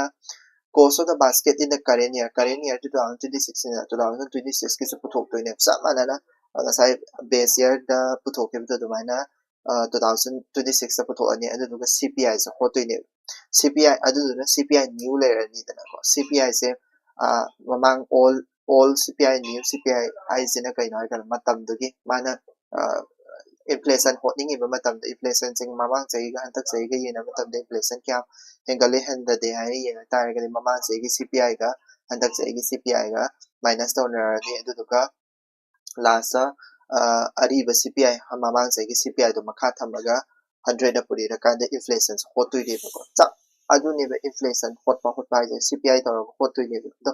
cost of the basket in the current year current year two thousand twenty sixꯅꯤꯅ two thousand twenty sixꯀꯤꯁꯨ ꯄꯨꯊꯣꯛꯇꯣꯏꯅꯦꯕ ꯆꯞ ꯃꯥꯟꯅꯅ ꯉꯁꯥꯏ base yearꯗ ꯄꯨꯊꯣꯛꯈꯤꯕꯗꯣ ꯑꯗꯨꯃꯥꯏꯅ two thousand twenty sixꯇ ꯄꯨꯊꯣꯛꯑꯅꯤ ꯑꯗꯨꯗꯨꯒ CPIꯁꯦ ꯍꯣꯠꯇꯣꯏꯅꯦꯕ CPI ꯑꯗꯨꯗꯨꯅ CPI new ꯂꯩꯔꯅꯤꯗꯅꯀꯣ CPIꯁꯦ ꯃꯃꯥꯡ old old CPI new CPI ꯍꯥꯏꯁꯤꯅ ꯀꯩꯅꯣ ꯍꯥꯏꯔꯀꯥꯟꯗ ꯃꯇꯝꯗꯨꯒꯤ ꯃꯥꯅ inflation ꯍꯣꯠꯅꯤꯡꯉꯤꯕ ꯃꯇꯝꯗ inflationꯁꯦ ꯃꯃꯥꯡ ꯆꯍꯤꯒ ꯍꯟꯗꯛ ꯆꯍꯤꯒ ꯌꯦꯡꯅꯕ ꯃꯇꯝꯗ inflation ꯀꯌꯥꯝ ꯍꯦꯟꯒꯠꯂꯦ ꯍꯟꯊꯗꯦ ꯍꯥꯏꯅ ꯌꯦꯡꯉꯛ ꯇꯥꯔꯒꯗꯤ ꯃꯃꯥꯡ ꯆꯍꯤꯒꯤ CPIꯒ ꯍꯟꯗꯛ ꯆꯍꯤꯒꯤ CPIꯒ minus ꯇꯧꯅꯔꯅꯤ ꯑꯗꯨꯗꯨꯒ lastꯇ ꯑꯔꯤꯕ CPI ꯃꯃꯥꯡ ꯆꯍꯤꯒꯤ CPIꯗꯣ ꯃꯈꯥ ꯊꯝꯃꯒ hundredꯅ ꯄꯨꯔꯤꯔꯀꯥꯟꯗ inflationꯁꯦ ꯍꯣꯠꯇꯣꯏꯅꯦꯕꯀꯣ ꯆꯞ ꯑꯗꯨꯅꯦꯕ inflation ꯍꯣꯠꯄ ꯍꯣꯠꯄ ꯍꯥꯏꯁꯦ CPI ꯇꯧꯔꯒ ꯍꯣꯠꯇꯣꯏꯅꯦꯕ ꯑꯗꯣ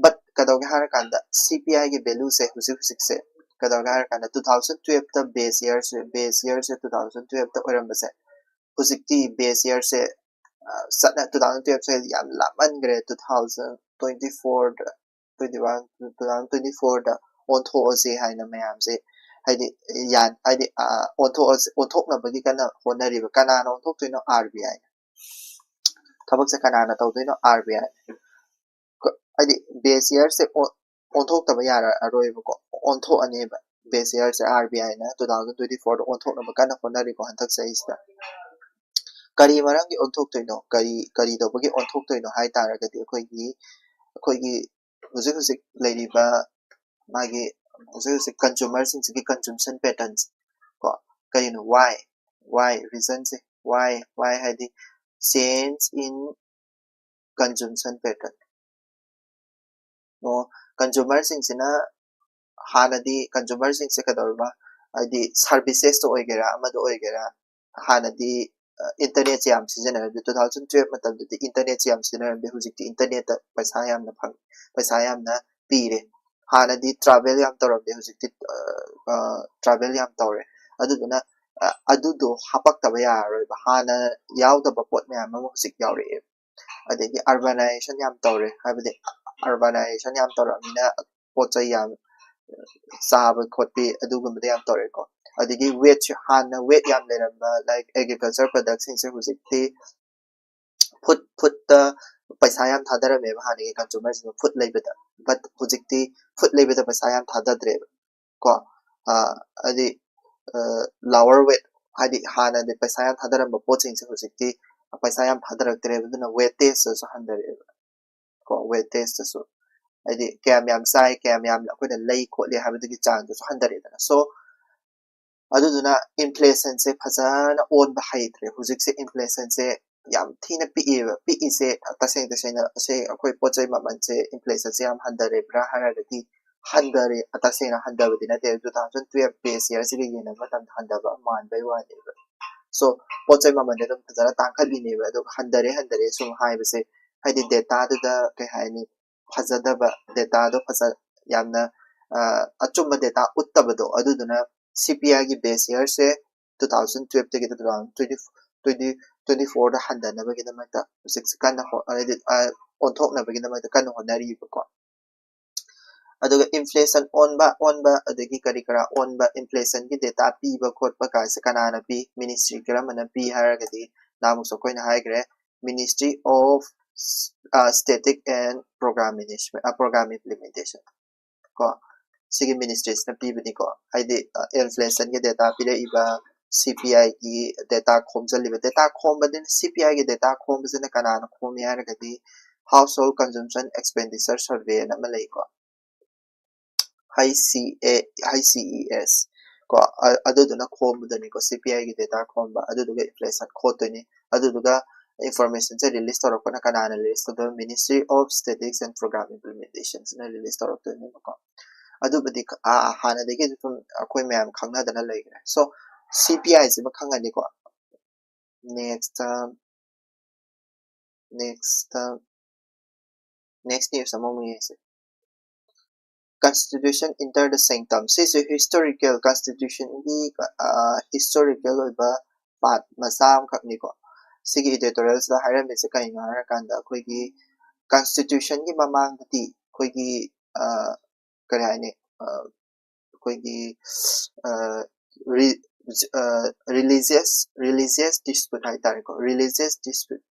but ꯀꯩꯗꯧꯒꯦ ꯍꯥꯏꯔꯀꯥꯟꯗ CPIꯒꯤ valueꯁꯦ ꯍꯧꯖꯤꯛ ꯍꯧꯖꯤꯛꯁꯦ ꯀꯩꯗꯧꯔꯒꯦ ꯍꯥꯏꯔ ꯀꯥꯟꯗ two thousand twelveꯇ base yearꯁꯦ base yearꯁꯦ two thousand twelveꯇ ꯑꯣꯏꯔꯝꯕꯁꯦ ꯍꯧꯖꯤꯛꯇꯤ base yearꯁꯦ ꯆꯠꯅ two thousand twelveꯁꯦ ꯌꯥꯝ ꯂꯥꯞꯃꯟꯈ꯭ꯔꯦ two thousand twenty fourꯗ twenty one two thousand twenty fourꯗ ꯑꯣꯟꯊꯣꯛꯑꯁꯦ ꯍꯥꯏꯅ ꯃꯌꯥꯝꯁꯦ ꯍꯥꯏꯗꯤ ꯌꯥꯟ ꯍꯥꯏꯗꯤ ꯑꯣꯟꯊꯣꯛꯑꯁꯦ ꯑꯣꯟꯊꯣꯛꯅꯕꯒꯤ ꯀꯟꯅ ꯍꯣꯠꯅꯔꯤꯕ ꯀꯅꯥꯅ ꯑꯣꯟꯊꯣꯛꯇꯣꯏꯅꯣ RBIꯅ ꯊꯕꯛꯁꯦ ꯀꯅꯥꯅ ꯇꯧꯗꯣꯏꯅꯣ RBI ꯍꯥꯏꯗꯤ base yearꯁꯦ ꯑꯣꯟꯊꯣꯛꯇꯕ ꯌꯥꯔꯔꯣꯏꯕꯀꯣ ꯑꯣꯟꯊꯣꯛꯑꯅꯦꯕ base yearꯁꯦ RBIꯅ two thousand twenty fourꯗ ꯑꯣꯟꯊꯣꯛꯅꯕ ꯀꯟꯅ ꯍꯣꯠꯅꯔꯤꯀꯣ ꯍꯟꯗꯛ ꯆꯍꯤꯁꯤꯗ ꯀꯔꯤ ꯃꯔꯝꯒꯤ ꯑꯣꯟꯊꯣꯛꯇꯣꯏꯅꯣ ꯀꯔꯤ ꯀꯔꯤ ꯇꯧꯕꯒꯤ ꯑꯣꯟꯊꯣꯛꯇꯣꯏꯅꯣ ꯍꯥꯏ ꯇꯥꯔꯒꯗꯤ ꯑꯩꯈꯣꯏꯒꯤ ꯑꯩꯈꯣꯏꯒꯤ ꯍꯧꯖꯤꯛ ꯍꯧꯖꯤꯛ ꯂꯩꯔꯤꯕ ꯃꯥꯒꯤ ꯍꯧꯖꯤꯛ ꯍꯧꯖꯤꯛ consumerꯁꯤꯡꯁꯤꯒꯤ consumption patternꯁꯦ ꯀꯣ, ꯀꯔꯤꯅꯣ? Why? Why? Reasonꯁꯦ why? Why ꯍꯥꯏꯗꯤ change in consumption pattern꯫ ꯑꯣ, consumerꯁꯤꯡꯁꯤꯅ ꯍꯥꯟꯅꯗꯤ consumerꯁꯤꯡꯁꯦ ꯀꯩꯗꯧꯔꯕ? ꯍꯥꯏꯗꯤ servicesꯇ ꯑꯣꯏꯒꯦꯔꯥ, ꯑꯃꯗ ꯑꯣꯏꯒꯦꯔꯥ, ꯍꯥꯟꯅꯗꯤ internetꯁꯦ ꯌꯥꯝ ꯁꯤꯖꯤꯟꯅꯔꯝꯗꯦ꯫ Two thousand twelve ꯃꯇꯝꯗꯗꯤ internetꯁꯦ ꯌꯥꯝ ꯁꯤꯖꯤꯟꯅꯔꯝꯗꯦ꯫ ꯍꯧꯖꯤꯛꯇꯤ internetꯇ ꯄꯩꯁꯥ ꯌꯥꯝꯅ ꯐꯪ ꯄꯩꯁꯥ ꯌꯥꯝꯅ ꯄꯤꯔꯦ꯫ ꯍꯥꯟꯅꯗꯤ travel ꯌꯥꯝ ꯇꯧꯔꯝꯗꯦ, ꯍꯧꯖꯤꯛꯇꯤ travel ꯌꯥꯝ ꯇꯧꯔꯦ꯫ ꯑꯗꯨꯗꯨꯅ ꯑꯗꯨꯗꯣ ꯍꯥꯄꯛꯇꯕ ꯌꯥꯔꯔꯣꯏꯕ꯫ ꯍꯥꯟꯅ ꯌꯥꯎꯗꯕ ꯄꯣꯠ ꯃꯌꯥꯝ ꯑꯃ ꯍꯧꯖꯤꯛ ꯌꯥꯎꯔꯛꯑꯦ꯫ ꯑꯗꯒꯤ urbanization ꯌꯥꯝ ꯇꯧꯔꯦ, ꯍꯥꯏꯕꯗꯤ urbanization ꯌꯥꯝ ꯇꯧꯔꯛꯑꯕꯅꯤꯅ ꯄꯣꯠ ꯆꯩ ꯌꯥꯝ ꯆꯥꯕ ꯈꯣꯠꯄꯤ ꯑꯗꯨꯒꯨꯝꯕꯗ ꯌꯥꯝ ꯇꯧꯔꯦꯀꯣ꯫ ꯑꯗꯒꯤ waste, ꯍꯥꯟꯅ waste ꯌꯥꯝ ꯂꯩꯔꯝꯕ, like, agriculture productꯁꯤꯡꯁꯦ ꯍꯧꯖꯤꯛꯇꯤ food foodꯇ ꯄꯩꯁꯥ ꯌꯥꯝ ꯊꯥꯗꯔꯝꯃꯦꯕ ꯍꯥꯟꯅꯒꯤ consumerꯁꯤꯡꯅ food ꯂꯩꯕꯗ, but ꯍꯧꯖꯤꯛꯇꯤ food ꯂꯩꯕꯗ ꯄꯩꯁꯥ ꯌꯥꯝ ꯊꯥꯗꯗ꯭ꯔꯦꯕ ꯀꯣ꯫ ꯍꯥꯏꯗꯤ lower waste, ꯍꯥꯏꯗꯤ ꯍꯥꯟꯅꯗꯤ ꯄꯩꯁꯥ ꯌꯥꯝ ꯊꯥꯗꯔꯝꯕ ꯄꯣꯠꯁꯤꯡꯁꯦ ꯍꯧꯖꯤꯛꯇꯤ ꯄꯩꯁꯥ ꯌꯥꯝ ꯊꯥꯗꯔꯛꯇ꯭ꯔꯦꯕ, ꯑꯗꯨꯅ wasteꯇꯁꯨ ꯍꯟꯊꯔꯛꯑꯦꯕ ꯀꯣ꯫ Wasteꯇꯁꯨ ꯍꯥꯏꯗꯤ ꯀꯌꯥꯝ ꯌꯥꯝ ꯆꯥꯏ, ꯀꯌꯥꯝ ꯌꯥꯝꯅ ꯑꯩꯈꯣꯏꯅ ꯂꯩ ꯈꯣꯠꯂꯤ ꯍꯥꯏꯕꯗꯨꯒꯤ ꯆꯥꯡꯗꯨꯁꯨ ꯍꯟꯊꯔꯛꯑꯦꯗꯅ꯫ So ꯑꯗꯨꯗꯨꯅ inflationꯁꯦ ꯐꯖꯅ ꯑꯣꯟꯕ ꯍꯩꯇ꯭ꯔꯦ ꯍꯧꯖꯤꯛꯁꯦ꯫ Inflationꯁꯦ ꯌꯥꯝ ꯊꯤꯅ ꯄꯤꯛꯑꯦꯕ꯫ ꯄꯤꯛꯏꯁꯦ ꯇꯁꯦꯡ ꯇꯁꯦꯡꯅ ꯑꯁꯦ ꯑꯩꯈꯣꯏ ꯄꯣꯠ ꯆꯩ ꯃꯃꯜꯁꯦ, inflationꯁꯦ ꯌꯥꯝ ꯍꯟꯊꯔꯦꯕ꯭ꯔꯥ ꯍꯥꯏꯔꯒꯗꯤ ꯍꯟꯊꯔꯦ, ꯇꯁꯦꯡꯅ ꯍꯟꯊꯕꯗꯤ ꯅꯠꯇꯦ꯫ Two thousand twelve base yearꯁꯤꯒ ꯌꯦꯡꯅꯕ ꯃꯇꯝꯗ ꯍꯟꯊꯕ ꯃꯥꯟꯕꯩ ꯋꯥꯅꯦꯕ꯫ So ꯄꯣꯠ ꯆꯩ ꯃꯃꯜꯗꯤ ꯑꯗꯨꯝ ꯐꯖꯅ ꯇꯥꯡꯈꯠꯂꯤꯅꯦꯕ꯫ ꯑꯗꯨꯒ ꯍꯟꯊꯔꯦ ꯍꯟꯊꯔꯦ ꯁꯨꯝ ꯍꯥꯏꯕꯁꯦ ꯍꯥꯏꯗꯤ dataꯗꯨꯗ ꯀꯩ ꯍꯥꯏꯅꯤ, ꯐꯖꯗꯕ, dataꯗꯣ ꯐꯖ ꯌꯥꯝꯅ ꯑꯆꯨꯝꯕ data ꯎꯠꯇꯕꯗꯣ, ꯑꯗꯨꯗꯨꯅ CPIꯒꯤ base yearꯁꯦ two thousand twelveꯇꯒꯤ two thousand twenty twenty twenty fourꯗ ꯍꯟꯊꯅꯕꯒꯤꯗꯃꯛꯇ ꯍꯧꯖꯤꯛꯁꯦ ꯀꯟꯅ ꯍꯥꯏꯗꯤ ꯑꯣꯟꯊꯣꯛꯅꯕꯒꯤꯗꯃꯛꯇ ꯀꯟꯅ ꯍꯣꯠꯅꯔꯤꯕꯀꯣ꯫ ꯑꯗꯨꯒ inflation ꯑꯣꯟꯕ ꯑꯣꯟꯕ ꯑꯗꯒꯤ ꯀꯔꯤ ꯀꯔꯥ ꯑꯣꯟꯕ, inflationꯒꯤ data ꯄꯤꯕ ꯈꯣꯠꯄ ꯀꯥꯏꯁꯦ ꯀꯅꯥꯅ ꯄꯤ? Ministry ꯀꯔꯝꯕꯅ ꯄꯤ ꯍꯥꯏꯔꯒꯗꯤ ꯅꯍꯥꯟꯃꯨꯛꯁꯨ ꯑꯩꯈꯣꯏꯅ ꯍꯥꯏꯈ꯭ꯔꯦ, Ministry of Static and Program Management, Program Implementation ꯀꯣ꯫ ꯁꯤꯒꯤ ministryꯁꯤꯅ ꯄꯤꯕꯅꯤꯀꯣ꯫ ꯍꯥꯏꯗꯤ inflationꯒꯤ data ꯄꯤꯔꯛꯏꯕ, CPIꯒꯤ data ꯈꯣꯝꯖꯜꯂꯤꯕ, data ꯈꯣꯝꯕꯗꯨꯅ, CPIꯒꯤ data ꯈꯣꯝꯕꯁꯤꯅ ꯀꯅꯥꯅ ꯈꯣꯝꯃꯤ ꯍꯥꯏꯔꯒꯗꯤ Household Consumption Expenditure Survey ꯑꯅ ꯑꯃ ꯂꯩꯀꯣ, H C A, H C E S ꯀꯣ, ꯑ- ꯑꯗꯨꯗꯨꯅ ꯈꯣꯝꯕꯗꯅꯤꯀꯣ, C P I ꯒꯤ data ꯈꯣꯝꯕ, ꯑꯗꯨꯗꯨꯒ inflation ꯈꯣꯠꯇꯣꯏꯅꯤ꯫ ꯑꯗꯨꯗꯨꯒ information ꯁꯦ release ꯇꯧꯔꯛꯄꯅ ꯀꯅꯥꯅ release ꯇꯧꯗꯣꯏꯅꯣ? Ministry of Statistics and Program Implementation ꯁꯤꯅ release ꯇꯧꯔꯛꯇꯣꯏꯅꯦꯕꯀꯣ꯫ ꯑꯗꯨꯕꯨꯗꯤ ꯈ- ꯑꯥ, ꯍꯥꯟꯅꯗꯒꯤ ꯑꯗꯨꯝ ꯑꯩꯈꯣꯏ ꯃꯌꯥꯝ ꯈꯪꯅꯗꯅ ꯂꯩꯈ꯭ꯔꯦ꯫ So, C P I ꯁꯤꯃ ꯈꯪꯉꯅꯤꯀꯣ꯫ Next, next, next news ꯑꯃꯃꯨꯛ ꯌꯦꯡꯁꯦ꯫ Constitution enter the sanctum. ꯁꯤꯁꯦ historical, constitution ꯒꯤ, ꯑ, historical ꯑꯣꯏꯕ part ꯃꯆꯥ ꯑꯃꯈꯛꯅꯤꯀꯣ꯫ ꯁꯤꯒꯤ editorial ꯁꯤꯗ ꯍꯥꯏꯔꯝꯃꯤꯁꯦ ꯀꯩꯅꯣ ꯍꯥꯏꯔꯀꯥꯟꯗ, ꯑꯩꯈꯣꯏꯒꯤ constitution ꯒꯤ ꯃꯃꯥꯡꯗꯗꯤ ꯑꯩꯈꯣꯏꯒꯤ, ꯑ, ꯀꯔꯤ ꯍꯥꯏꯅꯤ, ꯑ, ꯑꯩꯈꯣꯏꯒꯤ, ꯑ, ꯔꯤ-, ꯑ, religious, religious dispute ꯍꯥꯏꯇꯥꯔꯦꯀꯣ, religious dispute,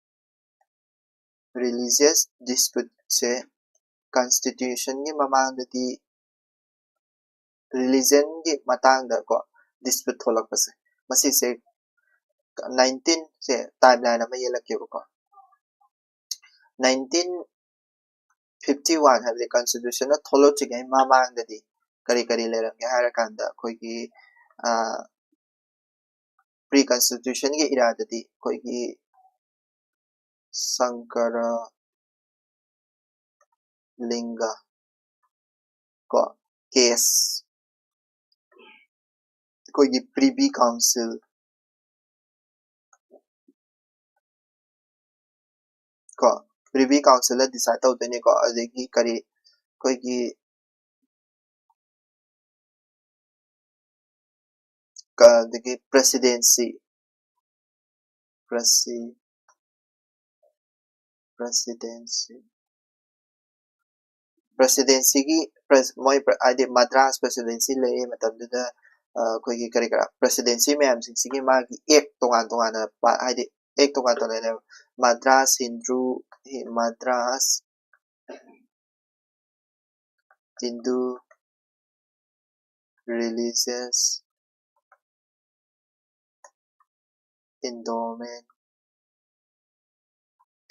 religious dispute ꯁꯦ constitution ꯒꯤ ꯃꯃꯥꯡꯗꯗꯤ religion ꯒꯤ ꯃꯇꯥꯡꯗꯀꯣ dispute ꯊꯣꯛꯂꯛꯄꯁꯦ, ꯃꯁꯤꯁꯦ nineteen ꯁꯦ timeline ꯑꯃ ꯌꯦꯜꯂꯛꯀꯦꯕꯀꯣ꯫ Nineteen fifty one ꯍꯥꯏꯕꯗꯤ constitution ꯅ ꯊꯣꯛꯂꯛꯇ꯭ꯔꯤꯉꯩ ꯃꯃꯥꯡꯗꯗꯤ ꯀꯔꯤ ꯀꯔꯤ ꯂꯩꯔꯝꯒꯦ ꯍꯥꯏꯔꯀꯥꯟꯗ, ꯑꯩꯈꯣꯏꯒꯤ, ꯑ, pre constitution ꯒꯤ era ꯗꯗꯤ ꯑꯩꯈꯣꯏꯒꯤ ꯁꯪꯀꯔ ꯂꯤꯡꯒ ꯀꯣ, case, ꯑꯩꯈꯣꯏꯒꯤ Privy Council ꯀꯣ, Privy Council ꯅ decide ꯇꯧꯗꯣꯏꯅꯤꯀꯣ꯫ ꯑꯗꯒꯤ ꯀꯔꯤ, ꯑꯩꯈꯣꯏꯒꯤ ꯀ-, ꯑꯗꯒꯤ presidency, presi-, presidency, presidency ꯒꯤ pres-, ꯃꯣꯏ pre-, ꯍꯥꯏꯗꯤ Madras presidency ꯂꯩꯔꯤ ꯃꯇꯝꯗꯨꯗ, ꯑ, ꯑꯩꯈꯣꯏꯒꯤ ꯀꯔꯤ ꯀꯔꯥ presidency ꯃꯌꯥꯝꯁꯤꯡꯁꯤꯒꯤ ꯃꯥꯒꯤ act ꯇꯣꯉꯥꯟ ꯇꯣꯉꯥꯟꯅ ꯄ-, ꯍꯥꯏꯗꯤ act ꯇꯣꯉꯥꯟ ꯇꯣꯉꯥꯟꯅ ꯂꯩꯅꯦꯕ꯫ Madras Hindu, Madras Hindu Religious Endowment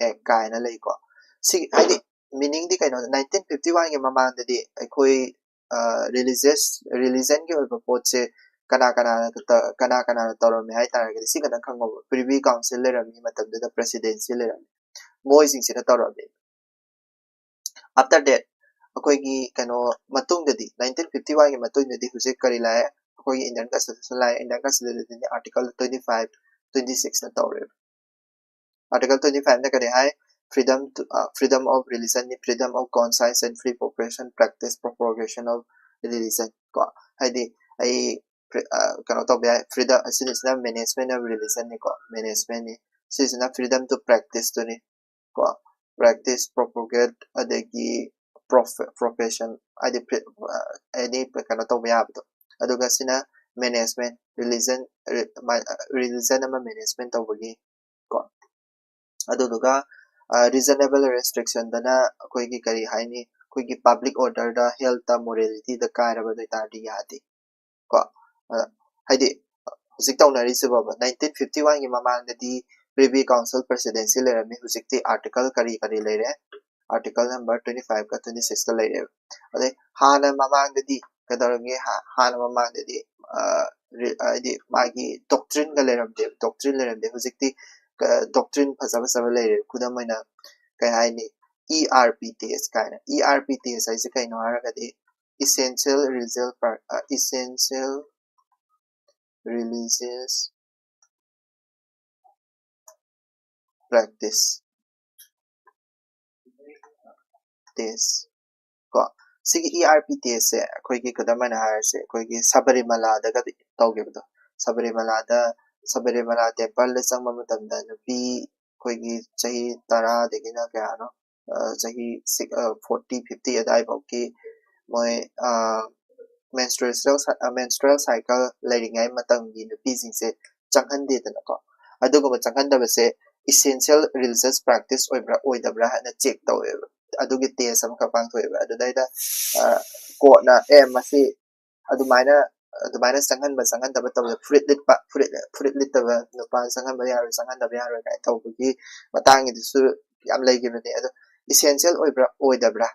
Act ꯀꯥꯏꯅ ꯂꯩꯀꯣ꯫ ꯁꯤ ꯍꯥꯏꯗꯤ meaningꯗꯤ ꯀꯩꯅꯣ, nineteen fifty oneꯒꯤ ꯃꯃꯥꯡꯗꯗꯤ ꯑꯩꯈꯣꯏ ꯔꯤꯂꯤꯖꯤꯌꯁ ꯔꯤꯂꯤꯖꯟꯒꯤ ꯑꯣꯏꯕ ꯄꯣꯠꯁꯦ ꯀꯅꯥ ꯀꯅꯥꯅ ꯀꯅꯥ ꯀꯅꯥꯅ ꯇꯧꯔꯝꯃꯦ ꯍꯥꯏ ꯇꯥꯔꯒꯗꯤ ꯁꯤ ꯈꯛꯇꯪ ꯈꯪꯉꯣꯕ꯫ ꯄ꯭ꯔꯤꯚꯤ ꯀꯥꯎꯟꯁꯤꯜ ꯂꯩꯔꯝꯃꯤ ꯃꯇꯝꯗꯨꯗ, ꯄ꯭ꯔꯦꯁꯤꯗꯦꯟꯁꯤ ꯂꯩꯔꯝꯃꯤ, ꯃꯣꯏꯁꯤꯡꯁꯤꯅ ꯇꯧꯔꯝꯃꯤ꯫ After that ꯑꯩꯈꯣꯏꯒꯤ ꯀꯩꯅꯣ ꯃꯇꯨꯡꯗꯗꯤ, nineteen fifty oneꯒꯤ ꯃꯇꯨꯡꯗꯗꯤ ꯍꯧꯖꯤꯛ ꯀꯔꯤ ꯂꯥꯛꯑꯦ? ꯑꯩꯈꯣꯏꯒꯤ Indian Constitution ꯂꯥꯛꯑꯦ꯫ Indian Constitution article twenty five, twenty sixꯅ ꯇꯧꯔꯦꯕ꯫ Article twenty fiveꯅ ꯀꯔꯤ ꯍꯥꯏ? Freedom to, uh, freedom of religionꯅꯤ, freedom of conscience and free profession, practice, propagation of religion ꯀꯣ꯫ ꯍꯥꯏꯗꯤ ꯑꯩ ꯀꯩꯅꯣ ꯇꯧꯕ ꯌꯥꯏ, ꯐ꯭ꯔꯤꯗꯝ, ꯑꯁꯤꯅ management of religionꯅꯤꯀꯣ, managementꯅꯤ꯫ ꯁꯤꯁꯤꯅ freedom to practiceꯇꯨꯅꯤ ꯀꯣ, practice, propagate, ꯑꯗꯒꯤ profession, ꯍꯥꯏꯗꯤ any ꯀꯩꯅꯣ ꯇꯧꯕ ꯌꯥꯕꯗꯣ꯫ ꯑꯗꯨꯒ ꯁꯤꯅ management, religion, religion ꯑꯃ management ꯇꯧꯕꯒꯤ ꯀꯣ꯫ ꯑꯗꯨꯗꯨꯒ reasonable restrictionꯗꯅ ꯑꯩꯈꯣꯏꯒꯤ ꯀꯔꯤ ꯍꯥꯏꯅꯤ, ꯑꯩꯈꯣꯏꯒꯤ public orderꯗ, healthꯇ, moralityꯗ ꯀꯥꯏꯔꯕ ꯑꯗꯨ ꯑꯣꯏꯇꯥꯔꯗꯤ ꯌꯥꯗꯦ ꯀꯣ꯫ ꯍꯥꯏꯗꯤ ꯍꯧꯖꯤꯛ ꯇꯧꯅꯔꯤꯁꯤꯕꯣꯕ, nineteen fifty oneꯒꯤ ꯃꯃꯥꯡꯗꯗꯤ Privy Council presidency ꯂꯩꯔꯝꯃꯤ꯫ ꯍꯧꯖꯤꯛꯇꯤ article ꯀꯔꯤ ꯀꯔꯤ ꯂꯩꯔꯦ? Article number twenty fiveꯀ twenty sixꯀ ꯂꯩꯔꯦꯕ꯫ ꯑꯗꯩ ꯍꯥꯟꯅ ꯃꯃꯥꯡꯗꯗꯤ ꯀꯩꯗꯧꯔꯒꯦ? ꯍꯥꯟꯅ ꯃꯃꯥꯡꯗꯗꯤ ꯍꯥꯏꯗꯤ ꯃꯥꯒꯤ doctrineꯒ ꯂꯩꯔꯝꯗꯦꯕ, doctrine ꯂꯩꯔꯝꯗꯦ꯫ ꯍꯧꯖꯤꯛꯇꯤ doctrine ꯐꯖ ꯐꯖꯕ ꯂꯩꯔꯦ꯫ ꯈꯨꯗꯝ ꯑꯣꯏꯅ ꯀꯩ ꯍꯥꯏꯅꯤ, E R P T S ꯀꯥꯏꯅ꯫ E R P T S ꯍꯥꯏꯁꯦ ꯀꯩꯅꯣ ꯍꯥꯏꯔꯒꯗꯤ essential religious essential religious practice test ꯀꯣ꯫ ꯁꯤꯒꯤ E R P T Sꯁꯦ ꯑꯩꯈꯣꯏꯒꯤ ꯈꯨꯗꯝ ꯑꯣꯏꯅ ꯍꯥꯏꯔꯁꯦ, ꯑꯩꯈꯣꯏꯒꯤ ꯁꯕꯔꯤꯃꯂꯥꯗꯒꯗꯤ ꯇꯧꯈꯤꯕꯗꯣ, ꯁꯕꯔꯤꯃꯂꯥꯗ ꯁꯕꯔꯤꯃꯂꯥ templeꯗ ꯆꯪꯕ ꯃꯇꯝꯗ ꯅꯨꯄꯤ ꯑꯩꯈꯣꯏꯒꯤ ꯆꯍꯤ ꯇꯔꯥꯗꯒꯤꯅ ꯀꯌꯥꯅꯣ, ꯆꯍꯤ forty fifty ꯑꯗꯨꯋꯥꯏꯐꯥꯎꯒꯤ ꯃꯣꯏ menstrual menstrual cycle ꯂꯩꯔꯤꯉꯩ ꯃꯇꯝꯒꯤ ꯅꯨꯄꯤꯁꯤꯡꯁꯦ ꯆꯪꯍꯟꯗꯦꯗꯅꯀꯣ꯫ ꯑꯗꯨꯒꯨꯝꯕ ꯆꯪꯍꯟꯗꯕꯁꯦ essential religious practice ꯑꯣꯏꯕ꯭ꯔꯥ ꯑꯣꯏꯗꯕ꯭ꯔꯥ ꯍꯥꯏꯅ check ꯇꯧꯋꯦꯕ꯫ ꯑꯗꯨꯒꯤ test ꯑꯃꯈꯛ ꯄꯥꯡꯊꯣꯛꯑꯦꯕ꯫ ꯑꯗꯨꯗꯩꯗ courtꯅ ꯑꯦ ꯃꯁꯤ ꯑꯗꯨꯃꯥꯏꯅ ꯑꯗꯨꯃꯥꯏꯅ ꯆꯪꯍꯟꯕ ꯆꯪꯍꯟꯗꯕ ꯇꯧꯕꯗ ꯐꯨꯔꯤꯠ ꯂꯤꯠꯄ ꯐꯨꯔꯤꯠ ꯐꯨꯔꯤꯠ ꯂꯤꯠꯇꯕ ꯅꯨꯄꯥ ꯆꯪꯍꯟꯕ ꯌꯥꯔꯣꯏ ꯆꯪꯍꯟꯗꯕ ꯌꯥꯔꯣꯏ ꯀꯥꯏꯅ ꯇꯧꯕꯒꯤ ꯃꯇꯥꯡꯒꯤꯗꯨꯁꯨ ꯌꯥꯝ ꯂꯩꯈꯤꯕꯅꯦ꯫ ꯑꯗꯣ essential ꯑꯣꯏꯕ꯭ꯔꯥ ꯑꯣꯏꯗꯕ꯭ꯔꯥ,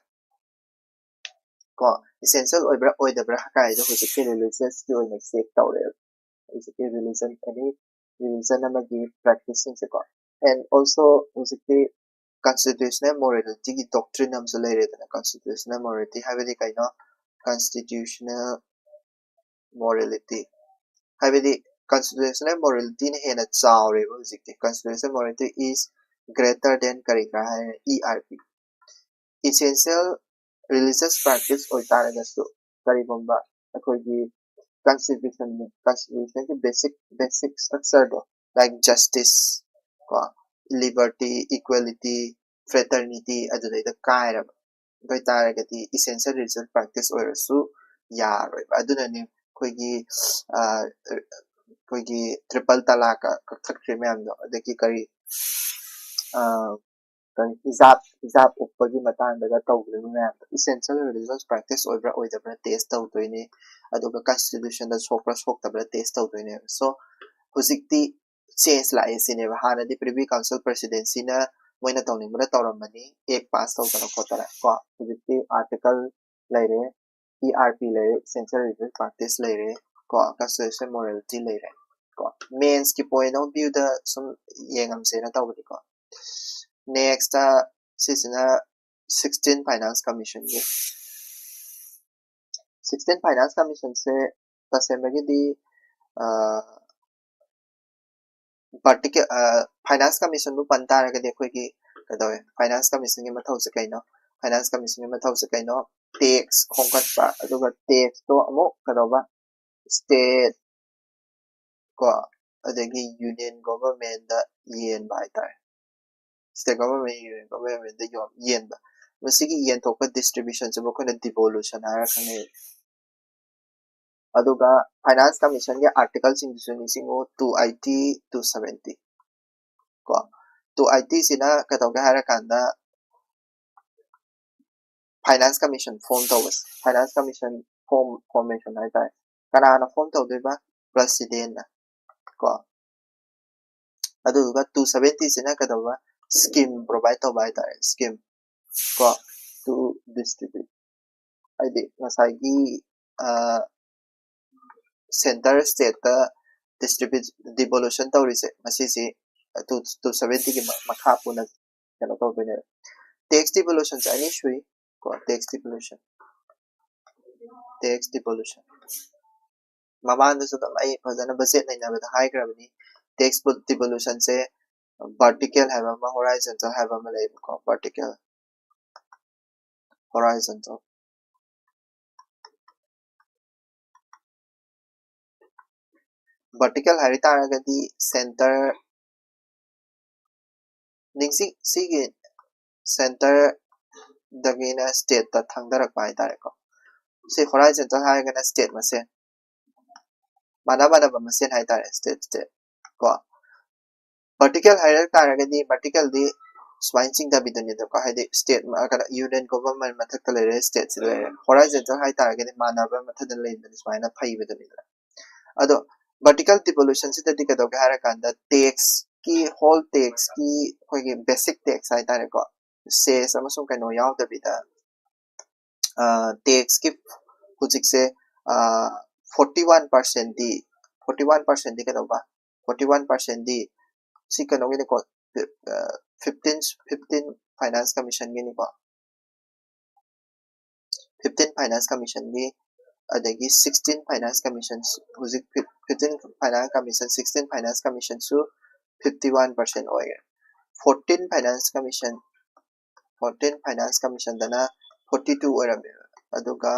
ꯀꯣ, essential ꯑꯣꯏꯕ꯭ꯔꯥ ꯑꯣꯏꯗꯕ꯭ꯔꯥ ꯀꯥꯏꯗꯣ ꯍꯧꯖꯤꯛꯀꯤ religious ꯀꯤ ꯑꯣꯏꯅ check ꯇꯧꯔꯦꯕ꯫ ꯍꯧꯖꯤꯛꯀꯤ religion, any religion ꯑꯃꯒꯤ practice ꯁꯤꯡꯁꯦꯀꯣ꯫ And also ꯍꯧꯖꯤꯛꯇꯤ constitutional morality ꯒꯤ doctrine ꯑꯃꯁꯨ ꯂꯩꯔꯦꯗꯅ꯫ Constitutional morality ꯍꯥꯏꯕꯗꯤ ꯀꯩꯅꯣ? Constitutional morality ꯍꯥꯏꯕꯗꯤ constitutional morality ꯅ ꯍꯦꯟꯅ ꯆꯥꯎꯔꯦꯕ ꯍꯧꯖꯤꯛꯇꯤ꯫ Constitutional morality is greater than ꯀꯔꯤ ꯀꯔꯥ ꯍꯥꯏꯔꯦ? E R P꯫ Essential religious practice ꯑꯣꯏꯇꯥꯔꯒꯁꯨ, ꯀꯔꯤꯒꯨꯝꯕ ꯑꯩꯈꯣꯏꯒꯤ constitution, constitution ꯒꯤ basic, basic structure ꯗꯣ, like justice, ꯀꯣ, liberty, equality, fraternity, ꯑꯗꯨꯗꯩꯗ ꯀꯥꯏꯔꯕ ꯑꯗꯨ ꯑꯣꯏꯇꯥꯔꯒꯗꯤ essential religious practice ꯑꯣꯏꯔꯁꯨ ꯌꯥꯔꯣꯏꯕ꯫ ꯑꯗꯨꯅꯅꯦ ꯑꯩꯈꯣꯏꯒꯤ, ꯑ, ꯑꯩꯈꯣꯏꯒꯤ triple talaq ꯀꯛꯊꯠꯈ꯭ꯔꯦ ꯃꯌꯥꯝꯗꯣ, ꯑꯗꯒꯤ ꯀꯔꯤ, ꯑ, ꯀꯔꯤ hijab, hijab ꯎꯞꯄꯒꯤ ꯃꯇꯥꯡꯗꯒ ꯇꯧꯈꯤꯕ ꯃꯌꯥꯝꯗꯣ essential religious practice ꯑꯣꯏꯕ꯭ꯔꯥ ꯑꯣꯏꯗꯕ꯭ꯔꯥ test ꯇꯧꯗꯣꯏꯅꯦ꯫ ꯑꯗꯨꯒ constitution ꯗ ꯁꯣꯛꯄ꯭ꯔꯥ ꯁꯣꯛꯇꯕ꯭ꯔꯥ test ꯇꯧꯗꯣꯏꯅꯦꯕ꯫ So ꯍꯧꯖꯤꯛꯇꯤ change ꯂꯥꯛꯑꯦ ꯁꯤꯅꯦꯕ꯫ ꯍꯥꯟꯅꯗꯤ Privy Council presidency ꯅ ꯃꯣꯏꯅ ꯇꯧꯅꯤꯡꯕꯅ ꯇꯧꯔꯝꯕꯅꯤ, act pass ꯇꯧꯗꯅ ꯈꯣꯠꯇꯅ, ꯀꯣ꯫ ꯍꯧꯖꯤꯛꯇꯤ article ꯂꯩꯔꯦ, E R P ꯂꯩꯔꯦ, essential religious practice ꯂꯩꯔꯦ, ꯀꯣ, constitutional morality ꯂꯩꯔꯦ, ꯀꯣ꯫ Mains ꯀꯤ point of view ꯗ ꯁꯨꯝ ꯌꯦꯡꯉꯝꯁꯦꯅ ꯇꯧꯕꯅꯤꯀꯣ꯫ Next ꯁꯤꯁꯤꯅ sixteen Finance Commission ꯒꯤ꯫ Sixteen Finance Commission ꯁꯦ ꯇꯁꯦꯡꯕꯒꯤꯗꯤ, ꯑ, particular, ꯑ, Finance Commission ꯕꯨ ꯄꯟ ꯇꯥꯔꯒꯗꯤ ꯑꯩꯈꯣꯏꯒꯤ ꯀꯩꯗꯧꯋꯦ? Finance Commission ꯒꯤ ꯃꯊꯧꯁꯦ ꯀꯩꯅꯣ? Finance Commission ꯒꯤ ꯃꯊꯧꯁꯦ ꯀꯩꯅꯣ? Tax ꯈꯣꯝꯒꯠꯄ, ꯑꯗꯨꯒ tax ꯇꯣ ꯑꯃꯨꯛ ꯀꯩꯗꯧꯕ? State ꯀꯣ, ꯑꯗꯒꯤ union government ꯗ ꯌꯦꯟꯕ ꯍꯥꯏꯇꯥꯔꯦ꯫ State government, union government ꯗ ꯌꯣꯟ-, ꯌꯦꯟꯕ꯫ ꯃꯁꯤꯒꯤ ꯌꯦꯟꯊꯣꯛꯄ distribution ꯁꯤꯕꯨ ꯑꯩꯈꯣꯏꯅ devolution ꯍꯥꯏꯔ ꯈꯪꯅꯩ꯫ ꯑꯗꯨꯒ Finance Commission ꯒꯤ article ꯁꯤꯡꯗꯨꯁꯨ ꯅꯤꯡꯁꯤꯡꯉꯨ, two eighty, two seventy꯫ ꯀꯣ, two eighty ꯁꯤꯅ ꯀꯩꯗꯧꯒꯦ ꯍꯥꯏꯔꯀꯥꯟꯗ, Finance Commission form ꯇꯧꯕꯁꯦ, Finance Commission form, formation ꯍꯥꯏꯇꯥꯔꯦ꯫ ꯀꯅꯥꯅ form ꯇꯧꯗꯣꯏꯕ? President ꯅ꯫ ꯀꯣ, ꯑꯗꯨꯗꯨꯒ two seventy ꯁꯤꯅ ꯀꯩꯗꯧꯕ? Scheme provide ꯇꯧꯕ ꯍꯥꯏꯇꯥꯔꯦ, scheme꯫ ꯀꯣ, to distribute, ꯍꯥꯏꯗꯤ ꯉꯁꯥꯏꯒꯤ center stateꯇ distribute devolution ꯇꯧꯔꯤꯁꯦ ꯃꯁꯤꯁꯤ two two seventyꯒꯤ ꯃꯈꯥ ꯄꯣꯟꯅ ꯀꯩꯅꯣ ꯇꯧꯗꯣꯏꯅꯦꯕ꯫ Tax devolutionꯁꯦ ꯑꯅꯤ ꯁꯨꯏ ꯀꯣ, tax devolution, tax devolution ꯃꯃꯥꯡꯗꯁꯨ ꯑꯗꯨꯝ ꯑꯩ ꯐꯖꯅ budget ꯅꯩꯅꯕꯗ ꯍꯥꯏꯈ꯭ꯔꯕꯅꯤ꯫ Tax devolutionꯁꯦ vertical ꯍꯥꯏꯕ ꯑꯃ, horizontal ꯍꯥꯏꯕ ꯑꯃ ꯂꯩꯌꯦꯕꯀꯣ꯫ Vertical, horizontal, vertical ꯍꯥꯏ ꯇꯥꯔꯒꯗꯤ center, ꯅꯤꯡꯁꯤꯡ ꯁꯤꯒꯤ centerꯗꯒꯤꯅ stateꯇ ꯊꯥꯡꯊꯔꯛꯄ ꯍꯥꯏꯇꯥꯔꯦꯀꯣ꯫ ꯁꯤ horizontal ꯍꯥꯏꯔꯒꯅ state ꯃꯁꯦꯟ, ꯃꯥꯟꯅ ꯃꯥꯟꯅꯕ ꯃꯁꯦꯟ ꯍꯥꯏꯇꯥꯔꯦ, state state ꯀꯣ꯫ Vertical ꯍꯥꯏꯔꯛ ꯇꯥꯔꯒꯗꯤ verticalꯗꯤ ꯁꯨꯃꯥꯏꯅ ꯆꯤꯡꯊꯕꯤꯗꯨꯅꯤꯗꯀꯣ, ꯍꯥꯏꯗꯤ state ꯀꯩꯅꯣ, union government ꯃꯊꯛꯇ ꯂꯩꯔꯦ, stateꯁꯤꯗ ꯂꯩꯔꯦ꯫ Horizontal ꯍꯥꯏ ꯇꯥꯔꯒꯗꯤ ꯃꯥꯟꯅꯕ ꯃꯊꯛꯇ ꯂꯩꯕꯅꯤ, ꯁꯨꯃꯥꯏꯅ ꯐꯩꯕꯗꯨꯅꯤꯗꯅ꯫ ꯑꯗꯣ vertical devolutionꯁꯤꯗꯗꯤ ꯀꯩꯗꯧꯒꯦ ꯍꯥꯏꯔꯀꯥꯟꯗ taxꯀꯤ, whole taxꯀꯤ ꯑꯩꯈꯣꯏꯒꯤ basic tax ꯍꯥꯏꯇꯥꯔꯦꯀꯣ, cess ꯑꯃꯁꯨꯡ ꯀꯩꯅꯣ ꯌꯥꯎꯗꯕꯤꯗ taxꯀꯤ ꯍꯧꯖꯤꯛꯁꯦ forty one percentꯗꯤ, forty one percentꯗꯤ ꯀꯩꯗꯧꯕ, forty one percentꯗꯤ ꯁꯤ ꯀꯩꯅꯣꯒꯤꯅꯤꯀꯣ, fifteen, fifteen Finance Commissionꯒꯤꯅꯤꯀꯣ, fifteen Finance Commissionꯒꯤ, ꯑꯗꯒꯤ sixteen Finance Commission, ꯍꯧꯖꯤꯛ fifteen Finance Commission, sixteen Finance Commissionꯁꯨ fifty one percent ꯑꯣꯏꯔꯦ꯫ Fourteen Finance Commission, fourteen Finance Commissionꯗꯅ forty two ꯑꯣꯏꯔꯝꯃꯦꯕ, ꯑꯗꯨꯒ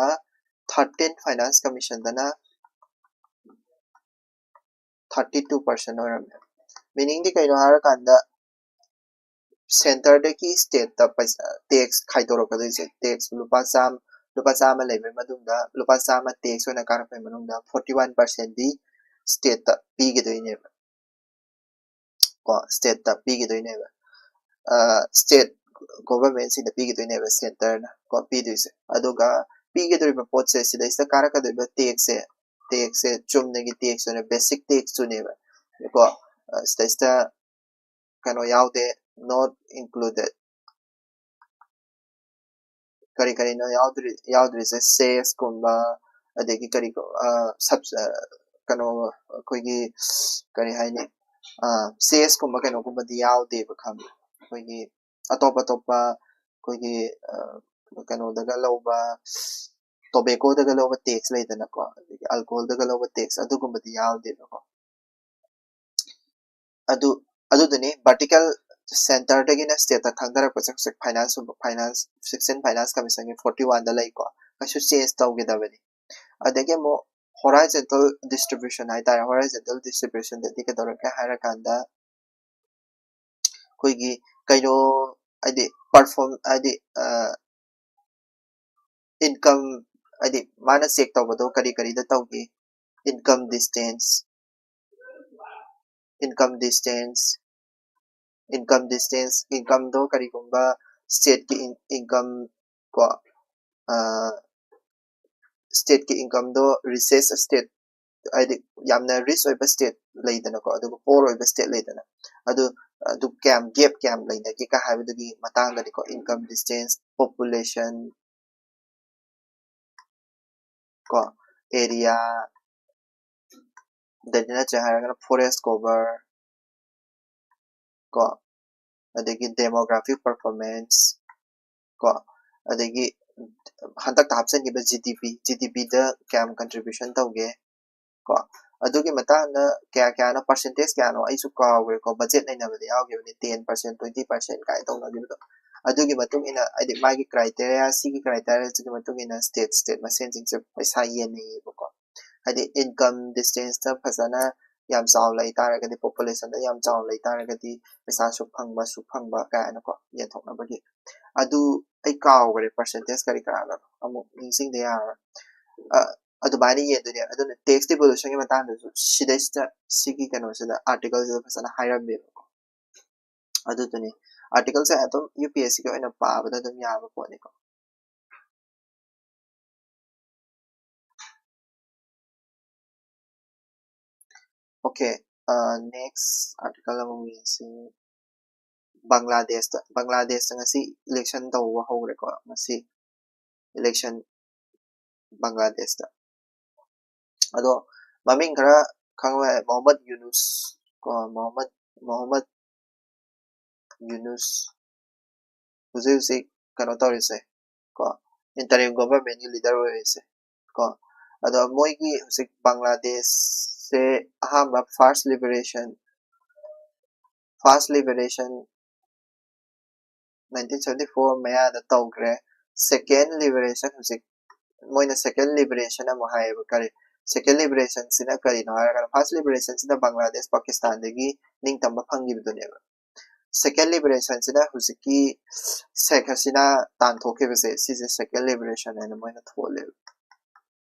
thirteen Finance Commissionꯗꯅ thirty two percent ꯑꯣꯏꯔꯝꯃꯦ꯫ Meaningꯗꯤ ꯀꯩꯅꯣ ꯍꯥꯏꯔꯀꯥꯟꯗ centerꯗꯒꯤ stateꯇ ꯄꯩꯁꯥ, tax ꯈꯥꯏꯗꯣꯔꯛꯀꯗꯣꯏꯁꯦ, tax ꯂꯨꯄꯥ ꯆꯥꯝꯃ, ꯂꯨꯄꯥ ꯆꯥꯝꯃ ꯂꯩꯕꯒꯤ ꯃꯅꯨꯡꯗ ꯂꯨꯄꯥ ꯆꯥꯝꯃ tax ꯑꯣꯏꯅ ꯀꯥꯔꯛꯄꯒꯤ ꯃꯅꯨꯡꯗ forty one percentꯗꯤ stateꯇ ꯄꯤꯒꯗꯣꯏꯅꯦꯕ ꯀꯣ, stateꯇ ꯄꯤꯒꯗꯣꯏꯅꯦꯕ꯫ State governmentꯁꯤꯡꯗ ꯄꯤꯒꯗꯣꯏꯅꯦꯕ centerꯅ ꯀꯣ ꯄꯤꯗꯣꯏꯁꯦ꯫ ꯑꯗꯨꯒ ꯄꯤꯒꯗꯧꯔꯤꯕ ꯄꯣꯠꯁꯦ, ꯁꯤꯗꯩꯁꯤꯗ ꯀꯥꯔꯛꯀꯗꯣꯏꯕ taxꯁꯦ, taxꯁꯦ ꯆꯨꯝꯅꯒꯤ tax ꯑꯣꯏꯅ basic taxꯇꯨꯅꯦꯕ ꯀꯣ꯫ ꯁꯤꯗꯩꯁꯤꯗ ꯀꯩꯅꯣ ꯌꯥꯎꯗꯦ, not included꯫ ꯀꯔꯤ ꯀꯔꯤꯅꯣ ꯌꯥꯎꯗ꯭ꯔꯤ ꯌꯥꯎꯗ꯭ꯔꯤꯁꯦ, ꯁꯦꯁꯀꯨꯝꯕ, ꯑꯗꯒꯤ ꯀꯔꯤ ꯁꯕ ꯀꯩꯅꯣ ꯑꯩꯈꯣꯏꯒꯤ ꯀꯔꯤ ꯍꯥꯏꯅꯤ, ꯁꯦꯁꯀꯨꯝꯕ ꯀꯩꯅꯣꯒꯨꯝꯕꯗꯤ ꯌꯥꯎꯗꯦꯕ, ꯈꯪꯕ꯭ꯔꯥ? ꯑꯩꯈꯣꯏꯒꯤ ꯑꯇꯣꯞ ꯑꯇꯣꯞꯄ ꯑꯩꯈꯣꯏꯒꯤ ꯀꯩꯅꯣꯗꯒ ꯂꯧꯕ, ꯇꯣꯕꯦꯀꯣꯗꯒ ꯂꯧꯕ ꯇꯦꯛꯁ ꯂꯩꯗꯅꯀꯣ, ꯑꯗꯒꯤ ꯑꯜꯀꯣꯍꯣꯜꯗꯒ ꯂꯧꯕ ꯇꯦꯛꯁ, ꯑꯗꯨꯒꯨꯝꯕꯗꯤ ꯌꯥꯎꯗꯦꯕꯀꯣ꯫ ꯑꯗꯨ ꯑꯗꯨꯗꯨꯅꯤ ꯚꯔꯇꯤꯀꯦꯜ ꯁꯦꯟꯇꯔꯗꯒꯤꯅ ꯁ꯭ꯇꯦꯠꯇ ꯈꯪꯊꯔꯛꯄꯁꯦ ꯍꯧꯖꯤꯛ ꯐꯥꯏꯅꯥꯟꯁ ꯐꯥꯏꯅꯥꯟꯁ ꯁꯤꯛꯁꯇꯤꯟ ꯐꯥꯏꯅꯥꯟꯁ ꯀꯃꯤꯁꯟꯒꯤ ꯐꯣꯔꯇꯤ ꯋꯥꯟꯗ ꯂꯩꯀꯣ꯫ ꯀꯩꯁꯨ ꯆꯦꯟꯖ ꯇꯧꯈꯤꯗꯕꯅꯤ꯫ ꯑꯗꯒꯤ ꯑꯃꯨꯛ ꯍꯣꯔꯥꯏꯖꯟꯇꯦꯜ ꯗꯤꯁꯇ꯭ꯔꯤꯕ꯭ꯌꯨꯁꯟ ꯍꯥꯏꯇꯥꯔꯦ꯫ ꯍꯣꯔꯥꯏꯖꯟꯇꯦꯜ ꯗꯤꯁꯇ꯭ꯔꯤꯕ꯭ꯌꯨꯁꯟꯗꯗꯤ ꯀꯩꯗꯧꯔꯛꯀꯦ ꯍꯥꯏꯔꯀꯥꯟꯗ ꯑꯩꯈꯣꯏꯒꯤ ꯀꯩꯅꯣ ꯍꯥꯏꯗꯤ ꯄꯔꯐꯣꯝ ꯍꯥꯏꯗꯤ ꯏꯟꯀꯝ ꯍꯥꯏꯗꯤ ꯃꯥꯅ ꯆꯦꯛ ꯇꯧꯕꯗꯣ ꯀꯔꯤ ꯀꯔꯤꯗ ꯇꯧꯒꯦ? Income distance, income distance, income distance, ꯏꯟꯀꯝꯗꯣ ꯀꯔꯤꯒꯨꯝꯕ ꯁ꯭ꯇꯦꯠꯀꯤ ꯏꯟꯀꯝ ꯀꯣ, ꯁ꯭ꯇꯦꯠꯀꯤ ꯏꯟꯀꯝꯗꯣ ꯔꯤꯆꯦꯁ ꯁ꯭ꯇꯦꯠ ꯍꯥꯏꯗꯤ ꯌꯥꯝꯅ ꯔꯤꯆ ꯑꯣꯏꯕ ꯁ꯭ꯇꯦꯠ ꯂꯩꯗꯅꯀꯣ, ꯑꯗꯨꯒ ꯄꯣꯔ ꯑꯣꯏꯕ ꯁ꯭ꯇꯦꯠ ꯂꯩꯗꯅ, ꯑꯗꯨ ꯑꯗꯨ ꯀꯌꯥꯝ ꯒꯦꯞ ꯀꯌꯥꯝ ꯂꯩꯅꯒꯦ ꯀ ꯍꯥꯏꯕꯗꯨꯒꯤ ꯃꯇꯥꯡꯗꯅꯤꯀꯣ꯫ ꯏꯟꯀꯝ ꯗꯤꯁꯇꯦꯟꯁ, ꯄꯣꯄꯨꯂꯦꯁꯟ ꯀꯣ, ꯑꯦꯔꯤꯌꯥ, ꯑꯗꯩꯗꯤ ꯅꯠꯇ꯭ꯔꯦ ꯍꯥꯏꯔꯒꯅ ꯐꯣꯔꯦꯁ ꯀꯣꯚꯔ ꯀꯣ, ꯑꯗꯒꯤ ꯗꯦꯃꯣꯒ꯭ꯔꯥꯐꯤꯛ ꯄꯔꯐꯣꯔꯃꯦꯟꯁ ꯀꯣ, ꯑꯗꯒꯤ ꯍꯟꯗꯛꯇ ꯍꯥꯞꯆꯤꯟꯈꯤꯕ ꯖꯤ ꯗꯤ ꯄꯤ, ꯖꯤ ꯗꯤ ꯄꯤꯗ ꯀꯌꯥꯝ ꯀꯟꯇ꯭ꯔꯤꯕ꯭ꯌꯨꯁꯟ ꯇꯧꯒꯦ ꯀꯣ, ꯑꯗꯨꯒꯤ ꯃꯇꯥꯡꯗ ꯀꯌꯥ ꯀꯌꯥꯅꯣ, ꯄꯥꯔꯁꯦꯟꯇꯦꯖ ꯀꯌꯥꯅꯣ ꯑꯩꯁꯨ ꯀꯥꯎꯈ꯭ꯔꯦꯀꯣ, ꯕꯖꯦꯠ ꯅꯩꯅꯕꯗ ꯌꯥꯎꯈꯤꯕꯅꯤ, ꯇꯦꯟ ꯄꯥꯔꯁꯦꯟ, ꯇ꯭ꯋꯦꯟꯇꯤ ꯄꯥꯔꯁꯦꯟ ꯀꯥꯏꯅ ꯇꯧꯅꯈꯤꯕꯗꯣ꯫ ꯑꯗꯨꯒꯤ ꯃꯇꯨꯡ ꯏꯟꯅ ꯍꯥꯏꯗꯤ ꯃꯥꯒꯤ ꯀ꯭ꯔꯥꯏꯇꯦꯔꯤꯌꯥ, ꯁꯤꯒꯤ ꯀ꯭ꯔꯥꯏꯇꯦꯔꯤꯌꯥꯁꯤꯒꯤ ꯃꯇꯨꯡ ꯏꯟꯅ ꯁ꯭ꯇꯦꯠ ꯁ꯭ꯇꯦꯠ ꯃꯁꯦꯟꯁꯤꯡꯁꯦ ꯄꯩꯁꯥ ꯌꯦꯟꯅꯩꯌꯦꯕꯀꯣ꯫ ꯍꯥꯏꯗꯤ ꯏꯟꯀꯝ ꯗꯤꯁꯇꯦꯟꯁꯇ ꯐꯖꯅ ꯌꯥꯝ ꯆꯥꯎꯅ ꯂꯩ ꯇꯥꯔꯒꯗꯤ, ꯄꯣꯄꯨꯂꯦꯁꯟꯗ ꯌꯥꯝ ꯆꯥꯎꯅ ꯂꯩ ꯇꯥꯔꯒꯗꯤ ꯄꯩꯁꯥ ꯁꯨꯛ ꯐꯪꯕ ꯁꯨꯛ ꯐꯪꯕ ꯀꯥꯏꯅꯀꯣ, ꯌꯦꯟꯊꯣꯛꯅꯕꯒꯤ꯫ ꯑꯗꯨ ꯑꯩ ꯀꯥꯎꯈ꯭ꯔꯦ, ꯄꯥꯔꯁꯦꯟꯇꯦꯖ ꯀꯔꯤ ꯀꯔꯥꯅꯣ ꯑꯃꯨꯛ ꯅꯤꯡꯁꯤꯡꯗ ꯌꯥꯔꯔꯣꯏ꯫ ꯑ, ꯑꯗꯨꯃꯥꯏꯅ ꯌꯦꯟꯗꯣꯏꯅꯦ꯫ ꯑꯗꯨꯅ ꯇꯦꯛꯁ ꯗꯤꯚꯣꯂꯨꯁꯟꯒꯤ ꯃꯇꯥꯡꯗꯁꯨ ꯁꯤꯗꯩꯁꯤꯗ, ꯁꯤꯒꯤ ꯀꯩꯅꯣꯁꯤꯗ, ꯑꯥꯔꯇꯤꯀꯜꯁꯤꯗ ꯐꯖꯅ ꯍꯥꯏꯔꯝꯃꯦꯕꯀꯣ꯫ ꯑꯗꯨꯗꯨꯅꯤ, ꯑꯥꯔꯇꯤꯀꯜꯁꯦ ꯑꯗꯨꯝ ꯌꯨ ꯄꯤ ꯑꯦꯁ ꯁꯤꯒꯤ ꯑꯣꯏꯅ ꯄꯥꯕꯗ ꯑꯗꯨꯝ ꯌꯥꯕ ꯄꯣꯠꯅꯤꯀꯣ꯫ ꯑꯣꯀꯦ, ꯅꯦꯛꯁ ꯑꯥꯔꯇꯤꯀꯜ ꯑꯃꯨꯛ ꯌꯦꯡꯁꯤ꯫ ꯕꯪꯒ꯭ꯂꯥꯗꯦꯁꯇ, ꯕꯪꯒ꯭ꯂꯥꯗꯦꯁꯇ ꯉꯁꯤ ꯏꯂꯦꯛꯁꯟ ꯇꯧꯕ ꯍꯧꯔꯦꯀꯣ꯫ ꯉꯁꯤ election ꯕꯪꯒ꯭ꯂꯥꯗꯦꯁꯇ꯫ ꯑꯗꯣ ꯃꯃꯤꯡ ꯈꯔ ꯈꯪꯕ ꯌꯥꯏ, ꯃꯣꯍꯝꯃꯗ ꯌꯨꯅꯨꯁ ꯀꯣ, ꯃꯣꯍꯝꯃꯗ ꯃꯣꯍꯝꯃꯗ ꯌꯨꯅꯨꯁ ꯍꯧꯖꯤꯛ ꯍꯧꯖꯤꯛ ꯀꯩꯅꯣ ꯇꯧꯔꯤꯁꯦ ꯀꯣ, interim government ꯀꯤ leader ꯑꯣꯏꯔꯤꯁꯦ ꯀꯣ꯫ ꯑꯗꯣ ꯃꯣꯏꯒꯤ ꯍꯧꯖꯤꯛ ꯕꯪꯒ꯭ꯂꯥꯗꯦꯁꯁꯦ ꯑꯍꯥꯟꯕ first liberation first liberation nineteen seventy four ꯃꯌꯥꯗ ꯇꯧꯈ꯭ꯔꯦ꯫ Second liberation, ꯍꯧꯖꯤꯛ ꯃꯣꯏꯅ second liberation ꯑꯃꯨꯛ ꯍꯥꯏꯌꯦꯕ꯫ ꯀꯔꯤ second liberation ꯁꯤꯅ ꯀꯔꯤꯅꯣ ꯍꯥꯏꯔꯒꯅ, first liberation ꯁꯤꯅ ꯕꯪꯒ꯭ꯂꯥꯗꯦꯁ ꯄꯥꯀꯤꯁꯇꯥꯟꯗꯒꯤ ꯅꯤꯡꯇꯝꯕ ꯐꯪꯈꯤꯕꯗꯨꯅꯦꯕ꯫ Second liberation ꯁꯤꯅ ꯍꯧꯖꯤꯛꯀꯤ ꯁꯦꯈ ꯍꯁꯤꯅꯥ ꯇꯥꯟꯊꯣꯛꯈꯤꯕꯁꯦ, ꯁꯤꯁꯦ second liberation ꯍꯥꯏꯅ ꯃꯣꯏꯅ ꯊꯣꯜꯂꯦꯕ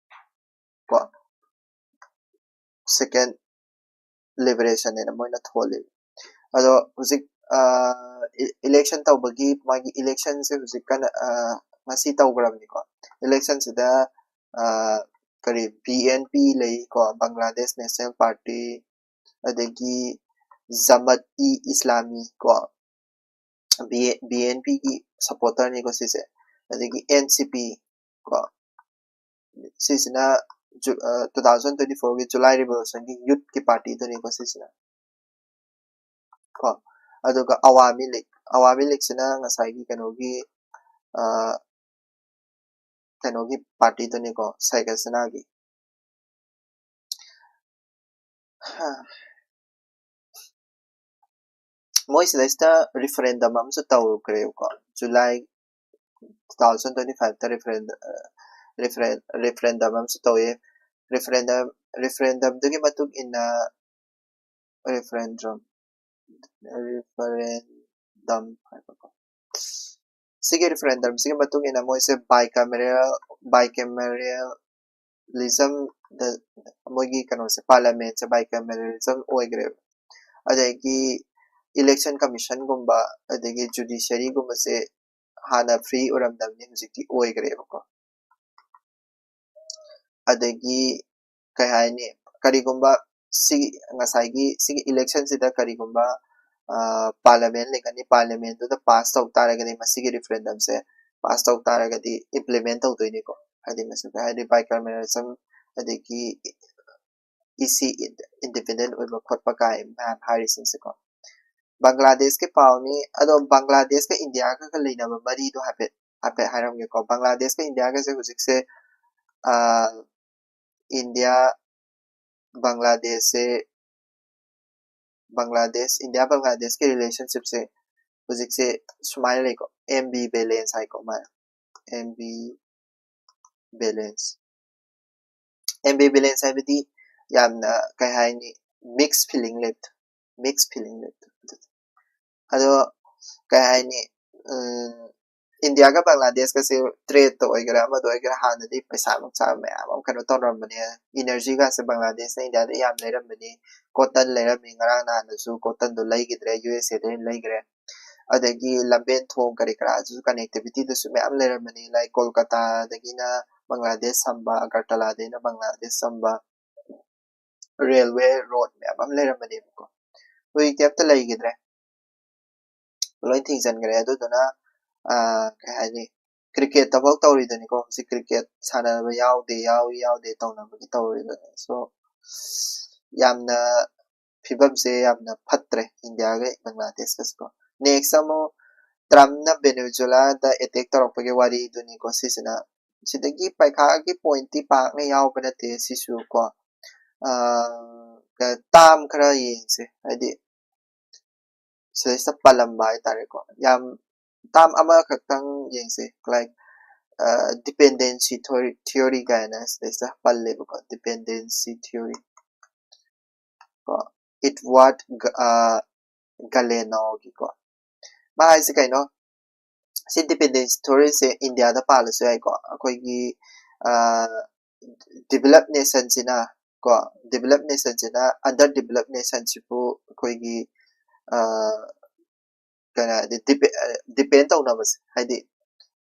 ꯀꯣ꯫ Second liberation ꯍꯥꯏꯅ ꯃꯣꯏꯅ ꯊꯣꯜꯂꯦꯕ꯫ ꯑꯗꯣ ꯍꯧꯖꯤꯛ election ꯇꯧꯕꯒꯤ ꯃꯥꯒꯤ election ꯁꯦ ꯍꯧꯖꯤꯛ ꯀꯟꯅ ꯉꯁꯤ ꯇꯧꯈ꯭ꯔꯕꯅꯤꯀꯣ꯫ Election ꯁꯤꯗ ꯀꯔꯤ BNP ꯂꯩꯀꯣ, ꯕꯪꯒ꯭ꯂꯥꯗꯦꯁ ꯅꯦꯁꯅꯦꯜ ꯄꯥꯔꯇꯤ, ꯑꯗꯒꯤ ꯖꯃꯠ ꯏ ꯏꯁꯂꯥꯃꯤ ꯀꯣ, BNP ꯒꯤ supporter ꯅꯤꯀꯣ ꯁꯤꯁꯦ, ꯑꯗꯒꯤ NCP ꯀꯣ, ꯁꯤꯁꯤꯅ two thousand twenty four ꯒꯤ July revolution ꯒꯤ youth ꯀꯤ party ꯗꯨꯅꯤꯀꯣ ꯁꯤꯁꯤꯅ ꯀꯣ꯫ ꯑꯗꯨꯒ ꯑꯋꯥꯃꯤ ꯂꯤꯒ, ꯑꯋꯥꯃꯤ ꯂꯤꯒ ꯁꯤꯅ ꯉꯁꯥꯏꯒꯤ ꯀꯩꯅꯣꯒꯤ ꯀꯩꯅꯣꯒꯤ party ꯗꯨꯅꯤꯀꯣ, ꯁꯦꯈ ꯍꯁꯤꯅꯥꯒꯤ꯫ ꯃꯣꯏ ꯁꯤꯗꯩꯁꯤꯗ referendum ꯑꯃꯁꯨ ꯇꯧꯈ꯭ꯔꯦꯕꯀꯣ, July two thousand twenty five ꯇ referendum referendum ꯑꯃꯁꯨ ꯇꯧꯋꯦ꯫ Referendum referendum ꯗꯨꯒꯤ ꯃꯇꯨꯡ ꯏꯟꯅ referendum referendum ꯍꯥꯏꯕꯀꯣ, ꯁꯤꯒꯤ referendum ꯁꯤꯒꯤ ꯃꯇꯨꯡ ꯏꯟꯅ ꯃꯣꯏꯁꯦ bicameral bicameralism ꯗ ꯃꯣꯏꯒꯤ ꯀꯩꯅꯣꯁꯦ, parliament ꯁꯦ bicameralism ꯑꯣꯏꯈ꯭ꯔꯦꯕ꯫ ꯑꯗꯒꯤ election commission ꯒꯨꯝꯕ ꯑꯗꯒꯤ judiciary ꯒꯨꯝꯕꯁꯦ ꯍꯥꯟꯅ free ꯑꯣꯏꯔꯝꯗꯕꯅꯤ, ꯍꯧꯖꯤꯛꯇꯤ ꯑꯣꯏꯈ꯭ꯔꯦꯕꯀꯣ꯫ ꯑꯗꯒꯤ ꯀꯩ ꯍꯥꯏꯅꯤ, ꯀꯔꯤꯒꯨꯝꯕ ꯁꯤ ꯉꯁꯥꯏꯒꯤ ꯁꯤꯒꯤ election ꯁꯤꯗ ꯀꯔꯤꯒꯨꯝꯕ parliament ꯂꯩꯒꯅꯤ, parliament ꯗꯨꯗ pass ꯇꯧ ꯇꯥꯔꯒꯗꯤ ꯃꯁꯤꯒꯤ referendum ꯁꯦ ꯄꯥꯁ ꯇꯧ ꯇꯥꯔꯒꯗꯤ ꯏꯝꯄ꯭ꯂꯤꯃꯦꯟ ꯇꯧꯗꯣꯏꯅꯤꯀꯣ꯫ ꯍꯥꯏꯗꯤ ꯃꯁꯤꯗ ꯍꯥꯏꯗꯤ ꯕꯥꯏꯀꯔꯃꯦꯂꯤꯖꯝ, ꯑꯗꯒꯤ ꯏ ꯁꯤ ꯏꯟꯗꯤꯄꯦꯟꯗꯦꯟ ꯑꯣꯏꯕ ꯈꯣꯠꯄ ꯀꯥꯏ ꯃꯌꯥꯝ ꯍꯥꯏꯔꯤꯁꯤꯡꯁꯦꯀꯣ꯫ ꯕꯪꯒ꯭ꯂꯥꯗꯦꯁꯀꯤ ꯄꯥꯎꯅꯤ꯫ ꯑꯗꯣ ꯕꯪꯒ꯭ꯂꯥꯗꯦꯁꯀ ꯏꯟꯗꯤꯌꯥꯒ ꯂꯩꯅꯕ ꯃꯔꯤꯗꯣ ꯍꯥꯏꯐꯦꯠ ꯍꯥꯏꯐꯦꯠ ꯍꯥꯏꯔꯝꯒꯦꯀꯣ꯫ ꯕꯪꯒ꯭ꯂꯥꯗꯦꯁꯀ ꯏꯟꯗꯤꯌꯥꯒꯁꯦ ꯍꯧꯖꯤꯛꯁꯦ, ꯑ, ꯏꯟꯗꯤꯌꯥ ꯕꯪꯒ꯭ꯂꯥꯗꯦꯁꯁꯦ, ꯕꯪꯒ꯭ꯂꯥꯗꯦꯁ, ꯏꯟꯗꯤꯌꯥ ꯕꯪꯒ꯭ꯂꯥꯗꯦꯁꯀꯤ ꯔꯤꯂꯦꯁꯟꯁꯤꯞꯁꯦ ꯍꯧꯖꯤꯛꯁꯦ ꯁꯨꯃꯥꯏꯅ ꯂꯩꯀꯣ, ꯑꯦꯝ ꯕꯤ ꯕꯦꯂꯦꯟꯁ ꯍꯥꯏꯀꯣ ꯃꯥꯅ, M B balance. M B balance ꯍꯥꯏꯕꯗꯤ ꯌꯥꯝꯅ, ꯀꯩ ꯍꯥꯏꯅꯤ, ꯃꯤꯛꯁ ꯐꯤꯂꯤꯡ ꯂꯩꯕꯗꯣ, ꯃꯤꯛꯁ ꯐꯤꯂꯤꯡ ꯂꯩꯕꯗꯣ꯫ ꯑꯗꯣ, ꯀꯩ ꯍꯥꯏꯅꯤ, ꯎꯝ, ꯏꯟꯗꯤꯌꯥꯒ ꯕꯪꯒ꯭ꯂꯥꯗꯦꯁꯀꯁꯦ ꯇ꯭ꯔꯦꯗꯇ ꯑꯣꯏꯒꯦꯔꯥ, ꯑꯃꯗ ꯑꯣꯏꯒꯦꯔꯥ, ꯍꯥꯟꯅꯗꯤ ꯄꯩꯁꯥ ꯅꯨꯡꯁꯥ ꯃꯌꯥꯝ ꯑꯃ ꯀꯩꯅꯣ ꯇꯧꯔꯝꯕꯅꯦ꯫ ꯏꯅꯔꯖꯤꯒꯁꯦ ꯕꯪꯒ꯭ꯂꯥꯗꯦꯁꯅ ꯏꯟꯗꯤꯌꯥꯗ ꯌꯥꯝ ꯂꯩꯔꯝꯕꯅꯤ꯫ ꯀꯣꯇꯟ ꯂꯩꯔꯝꯃꯤ, ꯉꯔꯥꯡ ꯅꯍꯥꯟꯗꯁꯨ ꯀꯣꯇꯟꯗꯣ ꯂꯩꯈꯤꯗ꯭ꯔꯦ, ꯌꯨ ꯑꯦꯁ ꯑꯦꯗ ꯑꯣꯏꯅ ꯂꯩꯈ꯭ꯔꯦ꯫ ꯑꯗꯒꯤ ꯂꯝꯕꯦꯟ ꯊꯣꯡ ꯀꯔꯤ ꯀꯔꯥꯗꯁꯨ, ꯀꯅꯦꯛꯇꯤꯚꯤꯇꯤꯗꯁꯨ ꯃꯌꯥꯝ ꯂꯩꯔꯝꯕꯅꯤ, ꯂꯥꯏꯛ ꯀꯣꯜꯀꯇꯥꯗꯒꯤꯅ ꯕꯪꯒ꯭ꯂꯥꯗꯦꯁ ꯁꯝꯕ, ꯑꯒꯔꯇꯂꯥꯗꯒꯤꯅ ꯕꯪꯒ꯭ꯂꯥꯗꯦꯁ ꯁꯝꯕ, ꯔꯦꯜꯋꯦ ꯔꯣꯗ ꯃꯌꯥꯝ ꯑꯃ ꯂꯩꯔꯝꯕꯅꯦꯕꯀꯣ꯫ ꯍꯧꯖꯤꯛꯇꯤ ꯑꯝꯇ ꯂꯩꯈꯤꯗ꯭ꯔꯦ, ꯂꯣꯏ ꯊꯤꯡꯖꯤꯟꯈ꯭ꯔꯦ꯫ ꯑꯗꯨꯗꯨꯅ, ꯑꯥ, ꯀꯩ ꯍꯥꯏꯅꯤ, ꯀ꯭ꯔꯤꯀꯦꯠꯇꯐꯥꯎ ꯇꯧꯔꯤꯗꯨꯅꯤꯀꯣ꯫ ꯍꯧꯖꯤꯛ ꯀ꯭ꯔꯤꯀꯦꯠ ꯁꯥꯟꯅꯕ ꯌꯥꯎꯗꯦ, ꯌꯥꯎꯏ, ꯌꯥꯎꯗꯦ ꯇꯧꯅꯕꯒꯤ ꯇꯧꯔꯤꯗꯨꯅꯤ꯫ ꯁꯣ, ꯌꯥꯝꯅ ꯐꯤꯕꯝꯁꯦ ꯌꯥꯝꯅ ꯐꯠꯇ꯭ꯔꯦ ꯏꯟꯗꯤꯌꯥꯒ ꯕꯪꯒ꯭ꯂꯥꯗꯦꯁꯀꯁꯨꯀꯣ꯫ ꯅꯦꯛꯁ ꯑꯃꯨꯛ ꯇ꯭ꯔꯝꯞꯅ ꯚꯦꯅꯦꯖꯨꯂꯥꯗ ꯑꯦꯇꯦꯛ ꯇꯧꯔꯛꯄꯒꯤ ꯋꯥꯔꯤꯗꯨꯅꯤꯀꯣ ꯁꯤꯁꯤꯅ꯫ ꯁꯤꯗꯒꯤ ꯄꯩꯈꯥꯒꯤ ꯄꯣꯏꯟꯠꯇꯤ ꯄꯥꯛꯅ ꯌꯥꯎꯕ ꯅꯠꯇꯦ ꯁꯤꯁꯨ ꯀꯣ꯫ ꯑꯥ, ꯇꯥꯝ ꯈꯔ ꯌꯦꯡꯁꯦ, ꯍꯥꯏꯗꯤ ꯁꯤꯗꯩꯁꯤꯗ ꯄꯜꯂꯝꯕ ꯍꯥꯏꯇꯥꯔꯦꯀꯣ꯫ ꯌꯥꯝ ꯇꯥꯝ ꯑꯃꯈꯛꯇꯪ ꯌꯦꯡꯁꯦ, ꯂꯥꯏꯛ, ꯗꯤꯄꯦꯟꯗꯦꯟꯁꯤ ꯊꯤꯑꯣꯔꯤ ꯀꯥꯏꯅ ꯁꯤꯗꯩꯁꯤꯗ ꯄꯜꯂꯦꯕꯀꯣ, ꯗꯤꯄꯦꯟꯗꯦꯟꯁꯤ ꯊꯤꯑꯣꯔꯤ ꯀꯣ, ꯏꯗꯋꯥꯔꯗ ꯒ-, ꯑ, ꯒꯂꯦꯅꯣꯒꯤꯀꯣ꯫ ꯃꯥ ꯍꯥꯏꯁꯦ ꯀꯩꯅꯣ? ꯁꯤ ꯗꯤꯄꯦꯟꯗꯦꯟꯁꯤ ꯊꯤꯑꯣꯔꯤꯁꯦ ꯏꯟꯗꯤꯌꯥꯗ ꯄꯥꯜꯂꯁꯨ ꯌꯥꯏꯀꯣ꯫ ꯑꯩꯈꯣꯏꯒꯤ, ꯑ, ꯗꯤꯕꯂꯞ ꯅꯦꯁꯟꯁꯤꯅ ꯀꯣ, ꯗꯤꯕꯂꯞ ꯅꯦꯁꯟꯁꯤꯅ ꯑꯟꯗꯔ ꯗꯤꯕꯂꯞ ꯅꯦꯁꯟꯁꯤꯕꯨ ꯑꯩꯈꯣꯏꯒꯤ, ꯑ, ꯀꯩꯅꯣ ꯍꯥꯏꯗꯤ ꯗꯤꯄꯦ-, ꯑ, ꯗꯤꯄꯦꯟ ꯇꯧꯅꯕꯁꯦ, ꯍꯥꯏꯗꯤ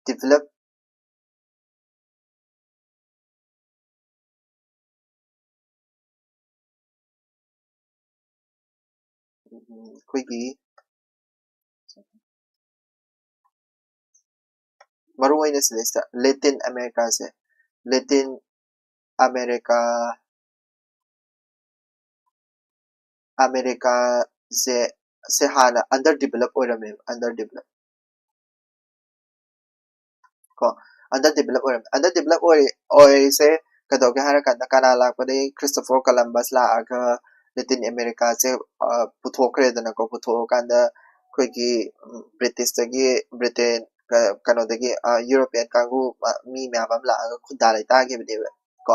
ꯗꯤꯕꯂꯞ ꯎꯝ, ꯑꯩꯈꯣꯏꯒꯤ ꯃꯔꯨ ꯑꯣꯏꯅ ꯁꯤꯗꯩꯁꯤꯗ ꯂꯦꯇꯤꯟ ꯑꯃꯦꯔꯤꯀꯥꯁꯦ, ꯂꯦꯇꯤꯟ ꯑꯃꯦꯔꯤꯀꯥ, ꯑꯃꯦꯔꯤꯀꯥꯁꯦ, ꯁꯦ ꯍꯥꯟꯅ under develop ꯑꯣꯏꯔꯝꯃꯦꯕ, under develop꯫ ꯀꯣ, under develop ꯑꯣꯏꯔꯝꯃꯦ꯫ Under develop ꯑꯣꯏꯔꯤ-, ꯑꯣꯏꯔꯤꯁꯦ ꯀꯩꯗꯧꯒꯦ ꯍꯥꯏꯔ ꯀꯥꯟꯗ, ꯀꯅꯥ ꯂꯥꯛꯄꯗꯒꯤ? ꯈ꯭ꯔꯤꯁꯇꯣꯐꯔ ꯀꯂꯝꯕꯁ ꯂꯥꯛꯑꯒ ꯂꯦꯇꯤꯟ ꯑꯃꯦꯔꯤꯀꯥꯁꯦ, ꯑ, ꯄꯨꯊꯣꯛꯈ꯭ꯔꯦꯗꯅꯀꯣ꯫ ꯄꯨꯊꯣꯛꯑꯀꯥꯟꯗ ꯑꯩꯈꯣꯏꯒꯤ, ꯎꯝ, ꯕ꯭ꯔꯤꯇꯤꯁꯇꯒꯤ, ꯕ꯭ꯔꯤꯇꯦꯟ, ꯀ-, ꯀꯩꯅꯣꯗꯒꯤ, ꯑ, ꯌꯨꯔꯣꯄꯤꯌꯟ ꯀꯥꯡꯕꯨ, ꯑ, ꯃꯤ ꯃꯌꯥꯝ ꯑꯃ ꯂꯥꯛꯑꯒ ꯈꯨꯟꯗꯥ ꯂꯩꯇꯥꯈꯤꯕꯅꯦꯕ꯫ ꯀꯣ,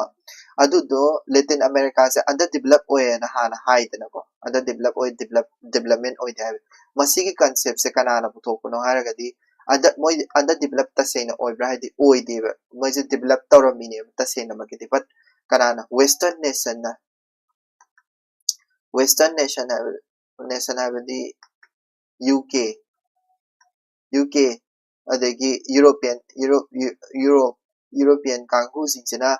ꯑꯗꯨꯗꯣ ꯂꯦꯇꯤꯟ ꯑꯃꯦꯔꯤꯀꯥꯁꯦ under develop ꯑꯣꯏꯌꯦꯅ ꯍꯥꯟꯅ ꯍꯥꯏꯗꯅꯀꯣ꯫ Under develop ꯑꯣꯏ, develop, development ꯑꯣꯏꯗꯦ ꯍꯥꯏꯕ꯫ ꯃꯁꯤꯒꯤ conceptꯁꯦ ꯀꯅꯥꯅ ꯄꯨꯊꯣꯛꯄꯅꯣ ꯍꯥꯏꯔꯒꯗꯤ, under, ꯃꯣꯏ under develop ꯇꯁꯦꯡꯅ ꯑꯣꯏꯕ꯭ꯔꯥ ꯍꯥꯏꯗꯤ? ꯑꯣꯏꯗꯦꯕ꯫ ꯃꯣꯏꯁꯦ develop ꯇꯧꯔꯝꯃꯤꯅꯦꯕ ꯇꯁꯦꯡꯅꯃꯛꯀꯤꯗꯤ, but ꯀꯅꯥꯅ? Western nationꯅ꯫ Western nation ꯍꯥꯏꯕ, nation ꯍꯥꯏꯕꯗꯤ ꯌꯨ ꯀꯦ, ꯌꯨ ꯀꯦ, ꯑꯗꯒꯤ European, Europe, Eu-, Europe, European ꯀꯥꯡꯕꯨꯁꯤꯡꯁꯤꯅ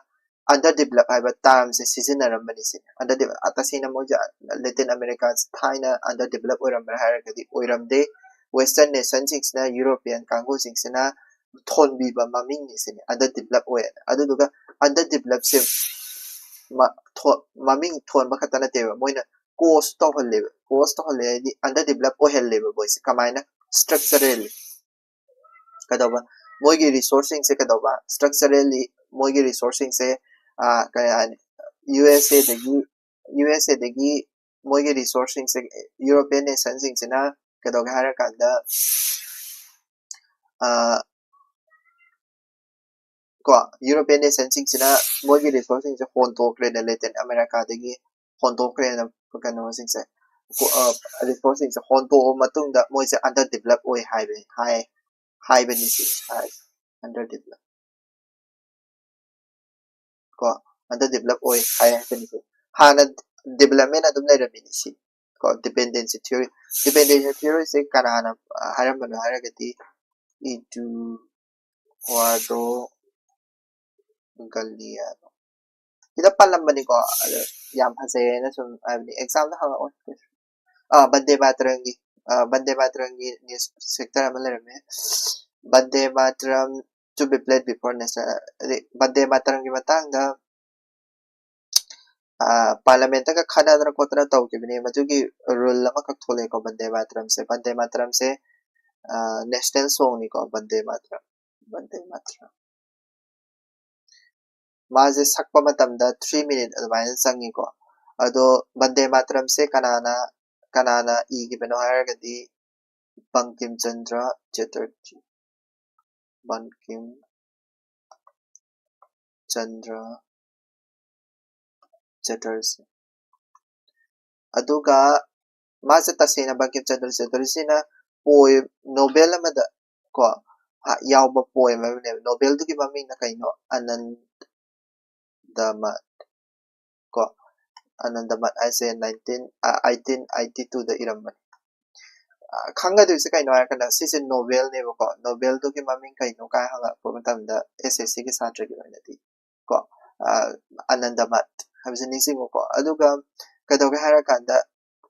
under develop ꯍꯥꯏꯕ termꯁꯦ ꯁꯤꯖꯤꯟꯅꯔꯝꯕꯅꯤ ꯁꯤꯅꯤ꯫ Under develop, ꯇꯁꯦꯡꯅ ꯃꯣꯏꯁꯦ ꯂꯦꯇꯤꯟ ꯑꯃꯦꯔꯤꯀꯥꯁꯦ ꯊꯥꯏꯅ under develop ꯑꯣꯏꯔꯝꯕ꯭ꯔꯥ ꯍꯥꯏꯔꯒꯗꯤ ꯑꯣꯏꯔꯝꯗꯦ꯫ Western nationꯁꯤꯡꯁꯤꯅ, ꯌꯨꯔꯣꯄꯤꯌꯟ ꯀꯥꯡꯕꯨꯁꯤꯡꯁꯤꯅ ꯊꯣꯟꯕꯤꯕ ꯃꯃꯤꯡꯅꯤ ꯁꯤꯅꯤ, under develop ꯑꯣꯏꯌꯦꯅ꯫ ꯑꯗꯨꯗꯨꯒ under developꯁꯦ ꯃ-, ꯊꯣ-, ꯃꯃꯤꯡ ꯊꯣꯟꯕ ꯈꯛꯇ ꯅꯠꯇꯦꯕ, ꯃꯣꯏꯅ cause ꯇꯧꯍꯜꯂꯦꯕ꯫ Cause ꯇꯧꯍꯜꯂꯦ ꯍꯥꯏꯗꯤ under develop ꯑꯣꯏꯍꯜꯂꯦꯕ ꯃꯣꯏꯁꯦ꯫ ꯀꯃꯥꯏꯅ? Structurally꯫ ꯀꯩꯗꯧꯕ? ꯃꯣꯏꯒꯤ resourceꯁꯤꯡꯁꯦ ꯀꯩꯗꯧꯕ? Structurally ꯃꯣꯏꯒꯤ resourceꯁꯤꯡꯁꯦ, ꯑ, ꯀꯩ ꯍꯥꯏꯅꯤ? ꯌꯨ ꯑꯦꯁ ꯑꯦꯗꯒꯤ, ꯌꯨ ꯑꯦꯁ ꯑꯦꯗꯒꯤ ꯃꯣꯏꯒꯤ resourceꯁꯤꯡꯁꯦ European nationꯁꯤꯡꯁꯤꯅ ꯀꯩꯗꯧꯒꯦ ꯍꯥꯏꯔ ꯀꯥꯟꯗ, ꯑ, ꯀꯣ, European nationꯁꯤꯡꯁꯤꯅ ꯃꯣꯏꯒꯤ resourceꯁꯤꯡꯁꯦ ꯍꯣꯟꯗꯣꯛꯈ꯭ꯔꯦꯅ, ꯂꯦꯇꯤꯟ ꯑꯃꯦꯔꯤꯀꯥꯗꯒꯤ ꯍꯣꯟꯗꯣꯛꯈ꯭ꯔꯦꯅ, ꯀꯩꯅꯣꯁꯤꯡꯁꯦ, ꯀꯣ-, ꯑ, resourceꯁꯤꯡꯁꯦ ꯍꯣꯟꯗꯣꯛꯑꯕ ꯃꯇꯨꯡꯗ ꯃꯣꯏꯁꯦ under develop ꯑꯣꯏ ꯍꯥꯏꯕ, ꯍꯥꯏ, ꯍꯥꯏꯕꯅꯤ ꯁꯤ, ꯍꯥꯏ, under develop꯫ ꯀꯣ, under develop ꯑꯣꯏ ꯍꯥꯏ ꯍꯥꯏꯕꯅꯤ ꯁꯤ꯫ ꯍꯥꯟꯅ development ꯑꯗꯨꯝ ꯂꯩꯔꯝꯃꯤꯅꯤ ꯁꯤ꯫ ꯀꯣ, dependency theory꯫ Dependency theoryꯁꯦ ꯀꯅꯥꯅ, ꯑ, ꯍꯥꯏꯔꯝꯕꯅꯣ ꯍꯥꯏꯔꯒꯗꯤ, ꯏꯗꯨꯋꯥꯔꯗꯣ ꯒꯂꯤꯌꯥꯅꯣ꯫ ꯁꯤꯗ ꯄꯜꯂꯝꯕꯅꯤꯀꯣ, ꯑꯗꯣ ꯌꯥꯝ ꯐꯖꯩ ꯍꯥꯏꯅ ꯁꯨꯝ ꯍꯥꯏꯕꯅꯤ, examꯗ ꯍꯪꯉꯛꯑꯣꯏ ꯀꯩꯁꯨ꯫ ꯑ, ꯕꯟꯗꯦ ꯃꯥꯇꯔꯝꯒꯤ, ꯑ, ꯕꯟꯗꯦ ꯃꯥꯇꯔꯝꯒꯤ news sector ꯑꯃ ꯂꯩꯔꯝꯃꯦ꯫ Vande Mataram to be played before national, ꯑꯗꯩ ꯕꯟꯗꯦ ꯃꯥꯇꯔꯝꯒꯤ ꯃꯇꯥꯡꯗ ꯄꯥꯔꯂꯤꯌꯥꯃꯦꯟꯠꯇꯒ ꯈꯟꯅꯗꯅ ꯈꯣꯠꯇꯅ ꯇꯧꯈꯤꯕꯅꯤ꯫ ꯃꯗꯨꯒꯤ ꯔꯨꯜ ꯑꯃꯈꯛ ꯊꯣꯛꯂꯛꯑꯦꯀꯣ ꯕꯟꯗꯦ ꯃꯥꯇꯔꯝꯁꯦ꯫ ꯕꯟꯗꯦ ꯃꯥꯇꯔꯝꯁꯦ ꯅꯦꯁꯅꯦꯜ ꯁꯣꯡꯅꯤꯀꯣ ꯕꯟꯗꯦ ꯃꯥꯇꯔꯝ꯫ ꯕꯟꯗꯦ ꯃꯥꯇꯔꯝ ꯃꯥꯁꯦ ꯁꯛꯄ ꯃꯇꯝꯗ ꯊ꯭ꯔꯤ ꯃꯤꯅꯤꯠ ꯑꯗꯨꯃꯥꯏꯅ ꯆꯪꯉꯤꯀꯣ꯫ ꯑꯗꯣ ꯕꯟꯗꯦ ꯃꯥꯇꯔꯝꯁꯦ ꯀꯅꯥꯅ ꯀꯅꯥꯅ ꯏꯈꯤꯕꯅꯣ ꯍꯥꯏꯔꯒꯗꯤ ꯕꯪꯀꯤꯝ ꯆꯟꯗ꯭ꯔ ꯆꯦꯇꯔꯖꯤ꯫ ꯕꯪꯀꯤꯝ ꯆꯟꯗ꯭ꯔ ꯆꯦꯇꯔꯖꯤ꯫ ꯑꯗꯨꯒ ꯃꯥꯁꯦ ꯇꯁꯦꯡꯅ ꯕꯪꯀꯤꯝ ꯆꯟꯗ꯭ꯔ ꯆꯦꯇꯔꯖꯤꯅ ꯄꯣꯏ ꯅꯣꯕꯦꯜ ꯑꯃꯗ ꯀꯣ ꯍꯥ- ꯌꯥꯎꯕ ꯄꯣꯏꯝ ꯑꯃꯅꯦꯕ꯫ ꯅꯣꯕꯦꯜꯗꯨꯒꯤ ꯃꯃꯤꯡꯅ ꯀꯩꯅꯣ? ꯑꯅꯟꯗꯃꯠ ꯀꯣ꯫ ꯑꯅꯟꯗꯃꯠ ꯍꯥꯏꯁꯦ ꯅꯥꯏꯟꯇꯤꯟ ꯑꯩꯠꯇꯤꯟ ꯑꯩꯠꯇꯤ ꯇꯨꯗ ꯏꯔꯝꯕꯅꯤ꯫ ꯈꯪꯒꯗꯣꯏꯁꯦ ꯀꯩꯅꯣ ꯍꯥꯏꯔꯀꯥꯟꯗ ꯁꯤꯁꯦ ꯅꯣꯕꯦꯜꯅꯦꯕꯀꯣ꯫ ꯅꯣꯕꯦꯜꯗꯨꯒꯤ ꯃꯃꯤꯡ ꯀꯩꯅꯣ ꯀꯥꯏ ꯍꯪꯉꯛꯄ ꯃꯇꯝꯗ ꯑꯦꯁ ꯑꯦꯁ ꯁꯤꯒꯤ ꯁꯥꯇ꯭ꯔꯒꯤ ꯑꯣꯏꯅꯗꯤ ꯀꯣ ꯑꯅꯟꯗꯃꯠ ꯍꯥꯏꯕꯁꯦ ꯅꯤꯡꯁꯤꯡꯉꯨꯀꯣ꯫ ꯑꯗꯨꯒ ꯀꯩꯗꯧꯒꯦ ꯍꯥꯏꯔꯀꯥꯟꯗ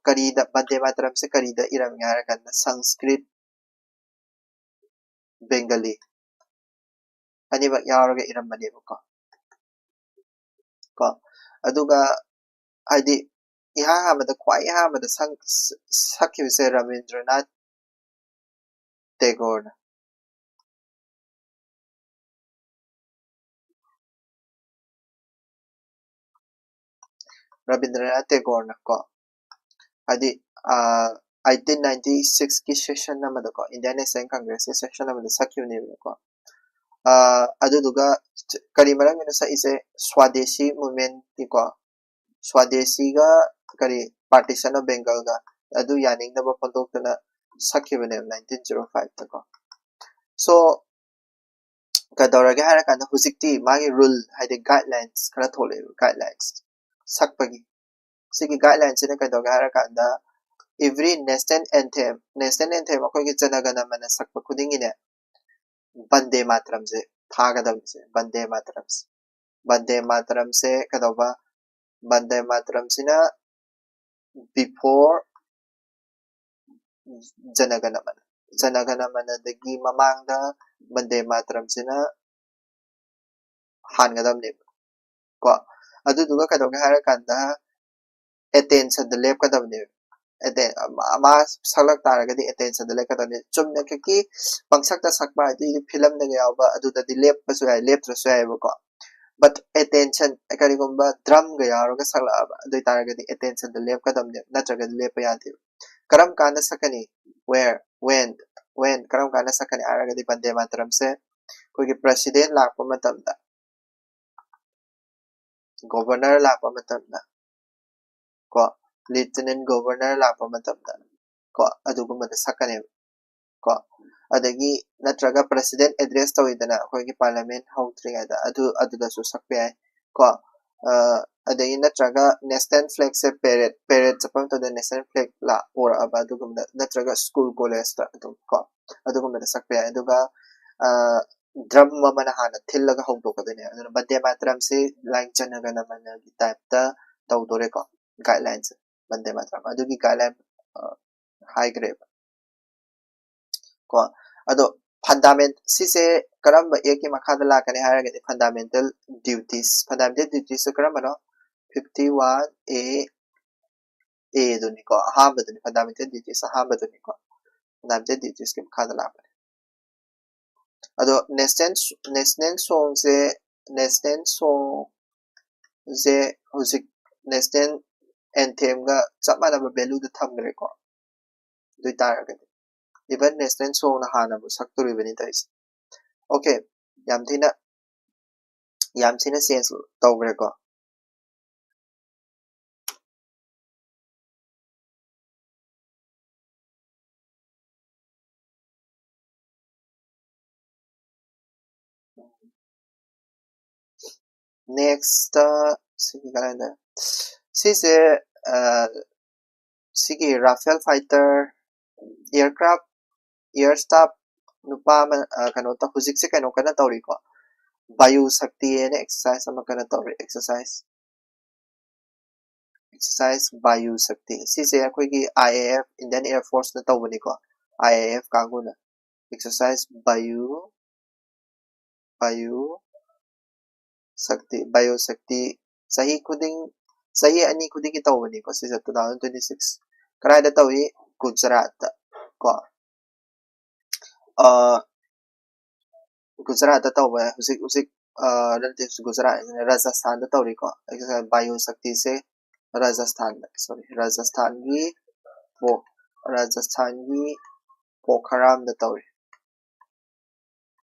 ꯀꯔꯤꯗ ꯕꯟꯗꯦ ꯃꯥꯇꯔꯝꯁꯦ ꯀꯔꯤꯗ ꯏꯔꯝꯒꯦ ꯍꯥꯏꯔꯀꯥꯟꯗ ꯁꯪꯁꯀ꯭ꯔꯤꯠ, ꯕꯦꯡꯒꯂꯤ ꯑꯅꯤꯃꯛ ꯌꯥꯎꯔꯒ ꯏꯔꯝꯕꯅꯦꯕꯀꯣ꯫ ꯀꯣ ꯑꯗꯨꯒ ꯍꯥꯏꯗꯤ ꯏꯍꯥꯟ ꯍꯥꯟꯕꯗ ꯈ꯭ꯋꯥꯏ ꯑꯍꯥꯟꯕꯗ ꯁꯛꯈꯤꯕꯁꯦ ꯔꯕꯤꯟꯗ꯭ꯔꯅꯥꯊ ꯇꯦꯒꯣꯔꯅ꯫ ꯔꯕꯤꯟꯗ꯭ꯔꯅꯥꯊ ꯇꯦꯒꯣꯔꯅ ꯀꯣ ꯍꯥꯏꯗꯤ ꯑꯩꯠꯇꯤꯟ ꯅꯥꯏꯟꯇꯤ ꯁꯤꯛꯁꯀꯤ ꯁꯦꯁꯟ ꯑꯃꯗꯀꯣ ꯏꯟꯗꯤꯌꯥꯟ ꯅꯦꯁꯅꯦꯜ ꯀꯪꯒ꯭ꯔꯦꯁꯀꯤ ꯁꯦꯁꯟ ꯑꯃꯗ ꯁꯛꯈꯤꯕꯅꯦꯕꯀꯣ꯫ ꯑꯗꯨꯗꯨꯒ ꯀꯔꯤ ꯃꯔꯝꯒꯤꯅꯣ ꯁꯛꯏꯁꯦ? ꯁ꯭ꯋꯥꯗꯦꯁꯤ ꯃꯨꯚꯃꯦꯟꯠꯀꯤꯀꯣ ꯁ꯭ꯋꯥꯗꯦꯁꯤꯒ ꯀꯔꯤ ꯄꯥꯔꯇꯤꯁꯟ ꯑꯣꯐ ꯕꯦꯡꯒꯜꯒ ꯑꯗꯨ ꯌꯥꯅꯤꯡꯗꯕ ꯐꯣꯡꯗꯣꯛꯇꯨꯅ ꯁꯛꯈꯤꯕꯅꯦꯕ ꯅꯥꯏꯟꯇꯤꯟ ꯖꯤꯔꯣ ꯐꯥꯏꯚꯇꯀꯣ꯫ ꯁꯣ ꯀꯩꯗꯧꯔꯒꯦ ꯍꯥꯏꯔꯀꯥꯟꯗ ꯍꯧꯖꯤꯛꯇꯤ ꯃꯥꯒꯤ ꯔꯨꯜ ꯍꯥꯏꯗꯤ ꯒꯥꯏꯗꯂꯥꯏꯟꯁ ꯈꯔ ꯊꯣꯛꯂꯛꯑꯦꯕ꯫ ꯒꯥꯏꯗꯂꯥꯏꯟꯁ ꯁꯛꯄꯒꯤ ꯁꯤꯒꯤ ꯒꯥꯏꯗꯂꯥꯏꯟꯁꯤꯅ ꯀꯩꯗꯧꯒꯦ ꯍꯥꯏꯔꯀꯥꯟꯗ every national anthem, national anthem ꯑꯩꯈꯣꯏꯒꯤ ꯖꯅꯒꯅ ꯃꯅ ꯁꯛꯄ ꯈꯨꯗꯤꯡꯒꯤꯅꯦ ꯕꯟꯗꯦ ꯃꯥꯇꯔꯝꯁꯦ ꯊꯥꯒꯗꯕꯅꯤꯁꯦ꯫ ꯕꯟꯗꯦ ꯃꯥꯇꯔꯝꯁꯦ ꯕꯟꯗꯦ ꯃꯥꯇꯔꯝꯁꯦ ꯀꯩꯗꯧꯕ? ꯕꯟꯗꯦ ꯃꯥꯇꯔꯝꯁꯤꯅ before ꯖꯅꯒꯅ ꯃꯅ ꯖꯅꯒꯅꯃꯅꯗꯒꯤ ꯃꯃꯥꯡꯗ ꯕꯟꯗꯦ ꯃꯥꯇꯔꯝꯁꯤꯅ ꯍꯥꯟꯒꯗꯕꯅꯦꯕ ꯀꯣ꯫ ꯑꯗꯨꯗꯨꯒ ꯀꯩꯗꯧꯒꯦ ꯍꯥꯏꯔꯀꯥꯟꯗ attentionꯗ ꯂꯦꯞꯀꯗꯕꯅꯦꯕ꯫ ꯑꯦꯇꯦ- ꯃꯥ ꯁꯛꯂꯛ ꯇꯥꯔꯒꯗꯤ attentionꯗ ꯂꯦꯞꯀꯗꯕꯅꯤ꯫ ꯆꯨꯝꯅ ꯈꯛꯀꯤ ꯄꯪꯁꯛꯇ ꯁꯛꯄ ꯍꯥꯏꯗꯤ ꯐꯤꯂꯝꯗꯒ ꯌꯥꯎꯕ ꯑꯗꯨꯗꯗꯤ ꯂꯦꯞꯄꯁꯨ ꯌꯥꯏ, ꯂꯦꯞꯇ꯭ꯔꯁꯨ ꯌꯥꯏꯑꯕꯀꯣ꯫ But attention, ꯀꯔꯤꯒꯨꯝꯕ drumꯒ ꯌꯥꯎꯔꯒ ꯁꯛꯂꯛꯑꯕ ꯑꯗꯨ ꯑꯣꯏꯇꯥꯔꯒꯗꯤ attentionꯗ ꯂꯦꯞꯀꯗꯕꯅꯦꯕ, ꯅꯠꯇ꯭ꯔꯒꯗꯤ ꯂꯦꯞꯄ ꯌꯥꯗꯦꯕ꯫ ꯀꯔꯝ ꯀꯥꯟꯗ ꯁꯛꯀꯅꯤ? Where? When? When? ꯀꯔꯝ ꯀꯥꯟꯗ ꯁꯛꯀꯅꯤ ꯍꯥꯏꯔꯒꯗꯤ ꯕꯟꯗꯦ ꯃꯥꯇꯔꯝꯁꯦ ꯑꯩꯈꯣꯏꯒꯤ president ꯂꯥꯛꯄ ꯃꯇꯝꯗ, governor ꯂꯥꯛꯄ ꯃꯇꯝꯗ ꯀꯣ, lieutenant governor ꯂꯥꯛꯄ ꯃꯇꯝꯗ ꯀꯣ, ꯑꯗꯨꯒꯨꯝꯕꯗ ꯁꯛꯀꯅꯦꯕ ꯀꯣ꯫ ꯑꯗꯒꯤ ꯅꯠꯇ꯭ꯔꯒ president address ꯇꯧꯋꯤꯗꯅ ꯑꯩꯈꯣꯏꯒꯤ parliament ꯍꯧꯗ꯭ꯔꯤꯉꯩꯗ ꯑꯗꯨ, ꯑꯗꯨꯗꯁꯨ ꯁꯛꯄ ꯌꯥꯏ ꯀꯣ꯫ ꯑ, ꯑꯗꯒꯤ ꯅꯠꯇ꯭ꯔꯒ national flagꯁꯦ parade, parade ꯆꯠꯄ ꯃꯇꯝꯗ national flag ꯂꯥ-, ꯄꯨꯔꯛꯑꯕ ꯑꯗꯨꯒꯨꯝꯕꯗ, ꯅꯠꯇ꯭ꯔꯒ school collegeꯇ ꯑꯗꯨꯝ ꯀꯣ, ꯑꯗꯨꯒꯨꯝꯕꯗ ꯁꯛꯄ ꯌꯥꯏ꯫ ꯑꯗꯨꯒ, ꯑ, drum ꯑꯃꯅ ꯍꯥꯟꯅ ꯊꯤꯜꯂꯒ ꯍꯧꯗꯣꯛꯀꯗꯣꯏꯅꯦ꯫ ꯑꯗꯨꯅ ꯕꯟꯗꯦ ꯃꯥꯇꯔꯝꯁꯤ ꯂꯥꯏꯛ ꯖꯅꯒꯅꯃꯅꯒꯤ typeꯇ ꯇꯧꯗꯣꯔꯦꯀꯣ, guidelineꯁꯦ꯫ ꯕꯟꯗꯦ ꯃꯥꯇꯔꯝ ꯑꯗꯨꯒꯤ guideline, ꯑ, ꯍꯥꯏꯈ꯭ꯔꯦꯕ ꯀꯣ꯫ ꯑꯗꯣ fundament, ꯁꯤꯁꯦ ꯀꯔꯝꯕ actꯀꯤ ꯃꯈꯥꯗ ꯂꯥꯛꯀꯅꯤ ꯍꯥꯏꯔꯒꯗꯤ fundamental duties, fundamental dutiesꯁꯦ ꯀꯔꯝꯕꯅꯣ? fifty one A, A ꯗꯨꯅꯤꯀꯣ, ꯑꯍꯥꯟꯕꯗꯨꯅꯤ, fundamental duties ꯑꯍꯥꯟꯕꯗꯨꯅꯤꯀꯣ, fundamental dutieꯁꯀꯤ ꯃꯈꯥꯗ ꯂꯥꯛꯄꯅꯤ꯫ ꯑꯗꯣ national, national songꯁꯦ, national songꯁꯦ ꯍꯧꯖꯤꯛ national anthemꯒ ꯆꯞ ꯃꯥꯟꯅꯕ valueꯗ ꯊꯝꯈ꯭ꯔꯦꯀꯣ꯫ ꯑꯗꯨ ꯑꯣꯏꯇꯥꯔꯒꯗꯤ even national songꯅ ꯍꯥꯟꯅꯕꯨ ꯁꯛꯇꯣꯔꯤꯕꯅꯤ ꯇꯧꯔꯤꯁꯦ꯫ Okay, ꯌꯥꯝ ꯊꯤꯅ, ꯌꯥꯝ ꯊꯤꯅ change ꯇꯧꯈ꯭ꯔꯦꯀꯣ꯫ Next, ꯁꯤꯒꯤ ꯀꯗꯥꯏꯗ? ꯁꯤꯁꯦ, ꯑ, ꯁꯤꯒꯤ Rafale fighter, aircraft, air staff ꯅꯨꯄꯥ ꯑꯃ, ꯑ, ꯀꯩꯅꯣ ꯇꯧ-, ꯍꯧꯖꯤꯛꯁꯦ ꯀꯩꯅꯣ ꯀꯟꯅ ꯇꯧꯔꯤꯀꯣ, ꯕꯥꯌꯨ ꯁꯛꯇꯤ ꯍꯥꯏꯅ exercise ꯑꯃ ꯀꯟꯅ ꯇꯧꯔꯤ, exercise꯫ Exercise ꯕꯥꯌꯨ ꯁꯛꯇꯤ꯫ ꯁꯤꯁꯦ ꯑꯩꯈꯣꯏꯒꯤ I A F, Indian Air Forceꯅ ꯇꯧꯕꯅꯤꯀꯣ꯫ I A F ꯀꯥꯡꯕꯨꯅ꯫ Exercise Vayu, Vayu Shakti, Vayu Shakti ꯆꯍꯤ ꯈꯨꯗꯤꯡ, ꯆꯍꯤ ꯑꯅꯤ ꯈꯨꯗꯤꯡꯒꯤ ꯇꯧꯕꯅꯤꯀꯣ ꯁꯤꯁꯦ, two thousand twenty six꯫ ꯀꯗꯥꯏꯗ ꯇꯧꯏ? ꯒꯨꯖꯔꯥꯠꯇ ꯀꯣ꯫ ꯑ, ꯒꯨꯖꯔꯥꯠꯇ ꯇꯧꯕ, ꯍꯧꯖꯤꯛ, ꯍꯧꯖꯤꯛ, ꯑ, ꯅꯠꯇꯦ, ꯒꯨꯖꯔꯥꯠ, ꯔꯥꯖꯁꯊꯥꯟꯗ ꯇꯧꯔꯤꯀꯣ꯫ Vayu Shaktiꯁꯦ ꯔꯥꯖꯁꯊꯥꯟꯗ, sorry, ꯔꯥꯖꯁꯊꯥꯟꯒꯤ ꯄꯣ-, ꯔꯥꯖꯁꯊꯥꯟꯒꯤ ꯄꯣꯈꯔꯥꯝꯗ ꯇꯧꯔꯤ꯫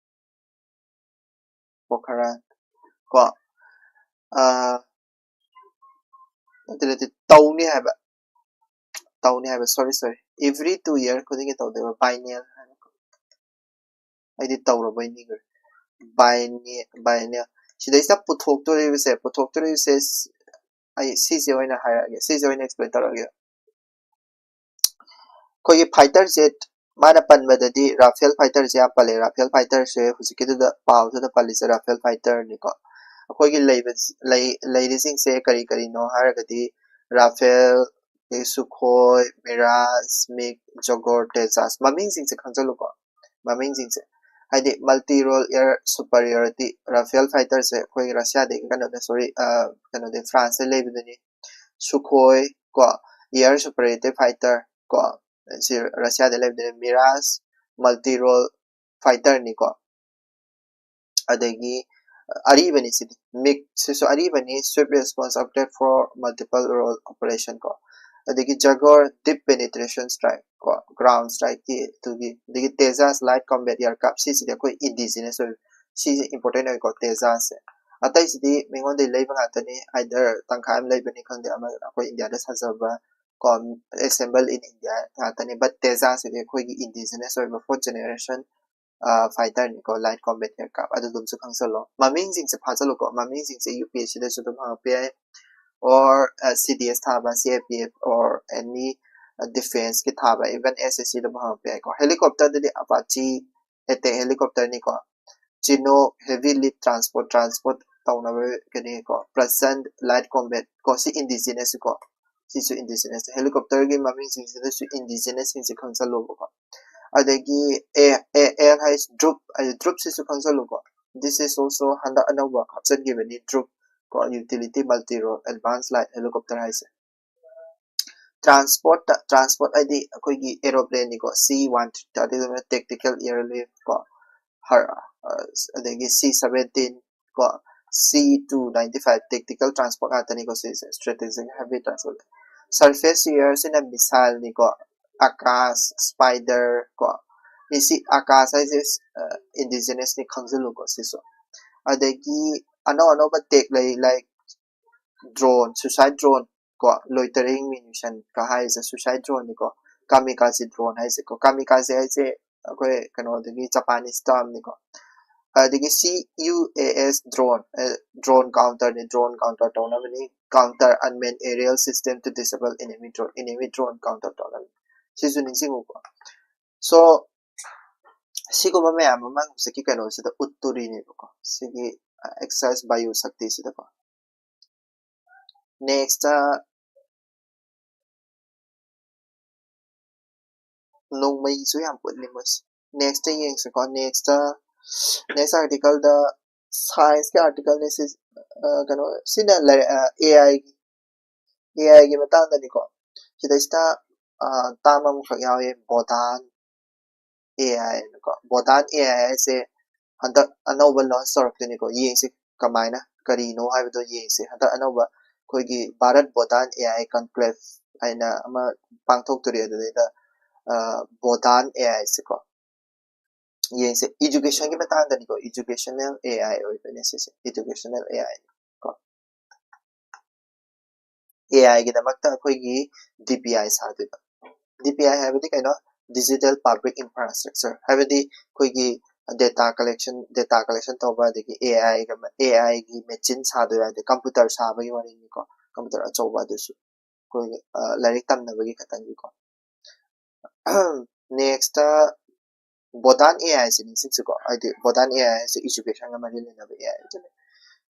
ꯄꯣꯈꯔꯥꯝ ꯀꯣ꯫ ꯑ, ꯅꯠꯇꯦ, ꯅꯠꯇꯦ, ꯇꯧꯅꯤ ꯍꯥꯏꯕ꯫ ꯇꯧꯅꯤ ꯍꯥꯏꯕ, sorry, sorry꯫ Every two year ꯈꯨꯗꯤꯡꯒꯤ ꯇꯧꯗꯣꯏꯕ, biennial ꯍꯥꯏꯕ꯫ ꯑꯩꯗꯤ ꯇꯧꯔꯕꯣꯏ ꯅꯤꯡꯉꯨꯔꯦ꯫ Bienni-, biennial꯫ ꯁꯤꯗꯩꯁꯤꯗ ꯄꯨꯊꯣꯛꯇꯣꯔꯤꯕꯁꯦ, ꯄꯨꯊꯣꯛꯇꯣꯔꯤꯕꯁꯦ ꯁ-, ꯑꯩ ꯁꯤꯁꯦ ꯑꯣꯏꯅ ꯍꯥꯏꯔꯛꯑꯒꯦ, ꯁꯤꯁꯦ ꯑꯣꯏꯅ explain ꯇꯧꯔꯛꯑꯒꯦ꯫ ꯑꯩꯈꯣꯏꯒꯤ fighter jet, ꯃꯥꯅ ꯄꯟꯕꯗꯗꯤ Rafale fighterꯁꯦ ꯌꯥꯝ ꯄꯜꯂꯦ꯫ Rafale fighterꯁꯦ ꯍꯧꯖꯤꯛꯀꯤꯗꯨꯗ ꯄꯥꯎꯗꯨꯗ ꯄꯜꯂꯤꯁꯦ Rafale fighterꯅꯤꯀꯣ꯫ ꯑꯩꯈꯣꯏꯒꯤ ꯂꯩꯕ, ꯂꯩ-, ꯂꯩꯔꯤꯁꯤꯡꯁꯦ ꯀꯔꯤ ꯀꯔꯤꯅꯣ ꯍꯥꯏꯔꯒꯗꯤ, Rafale, ꯑꯗꯩ Sukhoi, Mirage, MiG, Jaguar, Tejas, ꯃꯃꯤꯡꯁꯤꯡꯁꯦ ꯈꯪꯖꯜꯂꯨꯀꯣ꯫ ꯃꯃꯤꯡꯁꯤꯡꯁꯦ ꯍꯥꯏꯗꯤ multi role air superiority, Rafale fighterꯁꯦ ꯑꯩꯈꯣꯏꯒꯤ ꯔꯁꯤꯌꯥꯗꯒꯤ, ꯀꯩꯅꯣꯗ, sorry, ꯑ, ꯀꯩꯅꯣꯗꯒꯤ, Franceꯇ ꯂꯩꯕꯗꯨꯅꯤ꯫ Sukhoi ꯀꯣ, air superiority fighter ꯀꯣ, ꯁꯤ ꯔꯁꯤꯌꯥꯗ ꯂꯩꯕꯗꯨꯅꯤ꯫ Mirage multi role fighterꯅꯤꯀꯣ꯫ ꯑꯗꯒꯤ ꯑꯔꯤꯕꯅꯤ ꯁꯤꯗꯤ, MiG ꯁꯤꯁꯨ ꯑꯔꯤꯕꯅꯤ, swift response upgrade for multiple role operation ꯀꯣ꯫ ꯑꯗꯒꯤ Jaguar deep penetration strike ꯀꯣ, ground strikeꯀꯤ ꯑꯗꯨꯒꯤ, ꯑꯗꯒꯤ Tejas light combat aircraft, ꯁꯤꯁꯤꯗꯤ ꯑꯩꯈꯣꯏ indigenous ꯑꯣꯏꯕ, ꯁꯤꯁꯦ important ꯑꯣꯏꯀꯣ, Tejasꯁꯦ꯫ ꯑꯇꯩꯁꯤꯗꯤ ꯃꯤꯉꯣꯟꯗꯒꯤ ꯂꯩꯕ ꯉꯥꯛꯇꯅꯤ, either ꯇꯪꯈꯥꯏ ꯑꯃ ꯂꯩꯕꯅꯤ ꯈꯪꯗꯦ, ꯑꯃ ꯑꯩꯈꯣꯏ ꯏꯟꯗꯤꯌꯥꯗ ꯁꯥꯖꯕ ꯀꯣ, assemble in India ꯉꯥꯛꯇꯅꯤ, but Tejasꯁꯤꯗꯤ ꯑꯩꯈꯣꯏꯒꯤ indigenous ꯑꯣꯏꯕ fourth generation, ꯑ, fighterꯅꯤꯀꯣ, light combat aircraft, ꯑꯗꯨꯗꯨꯝꯁꯨ ꯈꯪꯖꯜꯂꯣ꯫ ꯃꯃꯤꯡꯁꯤꯡꯁꯦ ꯐꯥꯖꯜꯂꯣꯀꯣ, ꯃꯃꯤꯡꯁꯤꯡꯁꯦ UPSCꯗꯁꯨ ꯑꯗꯨꯝ ꯍꯪꯉꯛꯄ ꯌꯥꯏ, or, ꯑ, CDS ꯊꯥꯕ, CIPF, or any, ꯑ, defenceꯀꯤ ꯊꯥꯕ, even SSCꯗ ꯑꯗꯨꯝ ꯍꯪꯉꯛꯄ ꯌꯥꯏꯀꯣ꯫ Helicopterꯗꯗꯤ Apache attack helicopterꯅꯤꯀꯣ, Chinook heavy lift transport, transport ꯇꯧꯅꯕ ꯀꯩꯅꯣꯀꯣ, Praschant light combat ꯀꯣ, ꯁꯤ indigenous ꯀꯣ꯫ ꯁꯤꯁꯨ indigenous꯫ Helicopter ꯒꯤ ꯃꯃꯤꯡꯁꯤꯡꯁꯤꯗꯁꯨ indigenous ꯁꯤꯡꯁꯦ ꯈꯪꯖꯜꯂꯣꯕꯀꯣ꯫ ꯑꯗꯒꯤ A, A, L ꯍꯥꯏꯁꯦ droop, ꯍꯥꯏꯗꯤ droop ꯁꯤꯁꯨ ꯈꯪꯖꯜꯂꯨꯀꯣ꯫ This is also ꯍꯟꯗꯛ ꯑꯅꯧꯕ ꯍꯥꯞꯆꯤꯟꯈꯤꯕꯅꯤ, droop ꯀꯣ, utility multi role advanced light helicopter ꯍꯥꯏꯁꯦ꯫ Transport, transport ꯍꯥꯏꯗꯤ ꯑꯩꯈꯣꯏꯒꯤ aeroplane ꯅꯤꯀꯣ, C one thirty, ꯑꯗꯨꯒ tactical airlift ꯀꯣ, ꯍꯔ-, ꯑ, ꯑꯗꯒꯤ C seventeen ꯀꯣ, C two ninety-five tactical transport ꯉꯥꯛꯇꯅꯤꯀꯣ ꯁꯤꯁꯦ, strategic heavy transport꯫ Surface to air ꯁꯤꯅ missile ꯅꯤꯀꯣ, Akash, Spider ꯀꯣ꯫ ꯁꯤ Akash ꯍꯥꯏꯁꯦ, ꯑ, indigenous ꯅꯤ, ꯈꯪꯖꯤꯜꯂꯨꯀꯣ ꯁꯤꯁꯨ꯫ ꯑꯗꯒꯤ ꯑꯅꯧ ꯑꯅꯧꯕ tech ꯂꯩ, like drone, suicide drone ꯀꯣ, loitering munition ꯀ ꯍꯥꯏꯔꯤꯁꯦ suicide drone ꯅꯤꯀꯣ, kamikaze drone ꯍꯥꯏꯁꯦꯀꯣ꯫ Kamikaze ꯍꯥꯏꯁꯦ ꯑꯩꯈꯣꯏ ꯀꯩꯅꯣꯗꯒꯤ, Japanese term ꯅꯤꯀꯣ꯫ ꯑꯗꯒꯤ C U A S drone, ꯑ, drone counter ꯅꯤ, drone counter ꯇꯧꯅꯕꯅꯤ, counter unmanned aerial system to disable enemy drone, enemy drone counter ꯇꯧꯅꯕꯅꯤ꯫ ꯁꯤꯁꯨ ꯅꯤꯡꯁꯤꯡꯉꯨꯀꯣ꯫ So, ꯁꯤꯒꯨꯝꯕ ꯃꯌꯥꯝ ꯑꯃ ꯍꯧꯖꯤꯛꯀꯤ ꯀꯩꯅꯣꯁꯤꯗ ꯎꯠꯇꯣꯔꯤꯅꯦꯕꯀꯣ, ꯁꯤꯒꯤ, ꯑ, exercise bio ꯁꯛꯇꯤꯁꯤꯗꯀꯣ꯫ Next, ꯅꯣꯡꯃꯩꯁꯨ ꯌꯥꯝ ꯎꯠꯂꯤ ꯃꯣꯏꯁꯦ꯫ Next ꯌꯦꯡꯁꯤꯀꯣ꯫ Next, next article ꯗ science ꯀꯤ article ꯅꯦ ꯁꯤ, ꯑ, ꯀꯩꯅꯣ, ꯁꯤꯅ ꯂꯩ-, ꯑ, A I ꯒꯤ, A I ꯒꯤ ꯃꯇꯥꯡꯗꯅꯤꯀꯣ꯫ ꯁꯤꯗꯩꯁꯤꯗ, ꯑ, ꯇꯥꯝ ꯑꯃꯈꯛ ꯌꯥꯎꯋꯦ, ꯕꯣꯗꯥꯟ A I ꯀꯣ꯫ ꯕꯣꯗꯥꯟ A I ꯍꯥꯏꯁꯦ ꯍꯟꯗꯛ ꯑꯅꯧꯕ launch ꯇꯧꯔꯛꯇꯣꯏꯅꯤꯀꯣ꯫ ꯌꯦꯡꯁꯤ ꯀꯃꯥꯏꯅ, ꯀꯔꯤꯅꯣ ꯍꯥꯏꯕꯗꯣ ꯌꯦꯡꯁꯤ꯫ ꯍꯟꯗꯛ ꯑꯅꯧꯕ ꯑꯩꯈꯣꯏꯒꯤ ꯚꯥꯔꯠ ꯕꯣꯗꯥꯟ A I conclave ꯍꯥꯏꯅ ꯑꯃ ꯄꯥꯡꯊꯣꯛꯇꯣꯔꯤ꯫ ꯑꯗꯨꯗꯩꯗ, ꯑ, ꯕꯣꯗꯥꯟ A I ꯁꯦꯀꯣ꯫ ꯌꯦꯡꯁꯦ, education ꯒꯤ ꯃꯇꯥꯡꯗꯅꯤꯀꯣ, educational A I ꯑꯣꯏꯗꯣꯏꯅꯦ ꯁꯤꯁꯦ, educational A I ꯀꯣ꯫ A I ꯒꯤꯗꯃꯛꯇ ꯑꯩꯈꯣꯏꯒꯤ D P I ꯁꯥꯗꯣꯏꯕ꯫ D P I ꯍꯥꯏꯕꯗꯤ ꯀꯩꯅꯣ? Digital Public Infrastructure, ꯍꯥꯏꯕꯗꯤ ꯑꯩꯈꯣꯏꯒꯤ data collection, data collection ꯇꯧꯕ, ꯑꯗꯒꯤ A I ꯒ, A I ꯒꯤ machine ꯁꯥꯗꯣꯏꯕ, ꯍꯥꯏꯗꯤ computer ꯁꯥꯕꯒꯤ ꯋꯥꯔꯤꯅꯤꯀꯣ, computer ꯑꯆꯧꯕ ꯑꯗꯨꯁꯨ꯫ ꯑꯩꯈꯣꯏꯒꯤ, ꯑ, ꯂꯥꯏꯔꯤꯛ ꯇꯝꯅꯕꯒꯤ ꯈꯛꯇꯪꯒꯤꯀꯣ꯫ Next, ꯕꯣꯗꯥꯟ A I ꯁꯦ ꯅꯤꯡꯁꯤꯡꯁꯤꯀꯣ, ꯍꯥꯏꯗꯤ ꯕꯣꯗꯥꯟ A I ꯍꯥꯏꯁꯦ education ꯒ ꯃꯔꯤ ꯂꯩꯅꯕ A I ꯑꯗꯨꯅꯦ꯫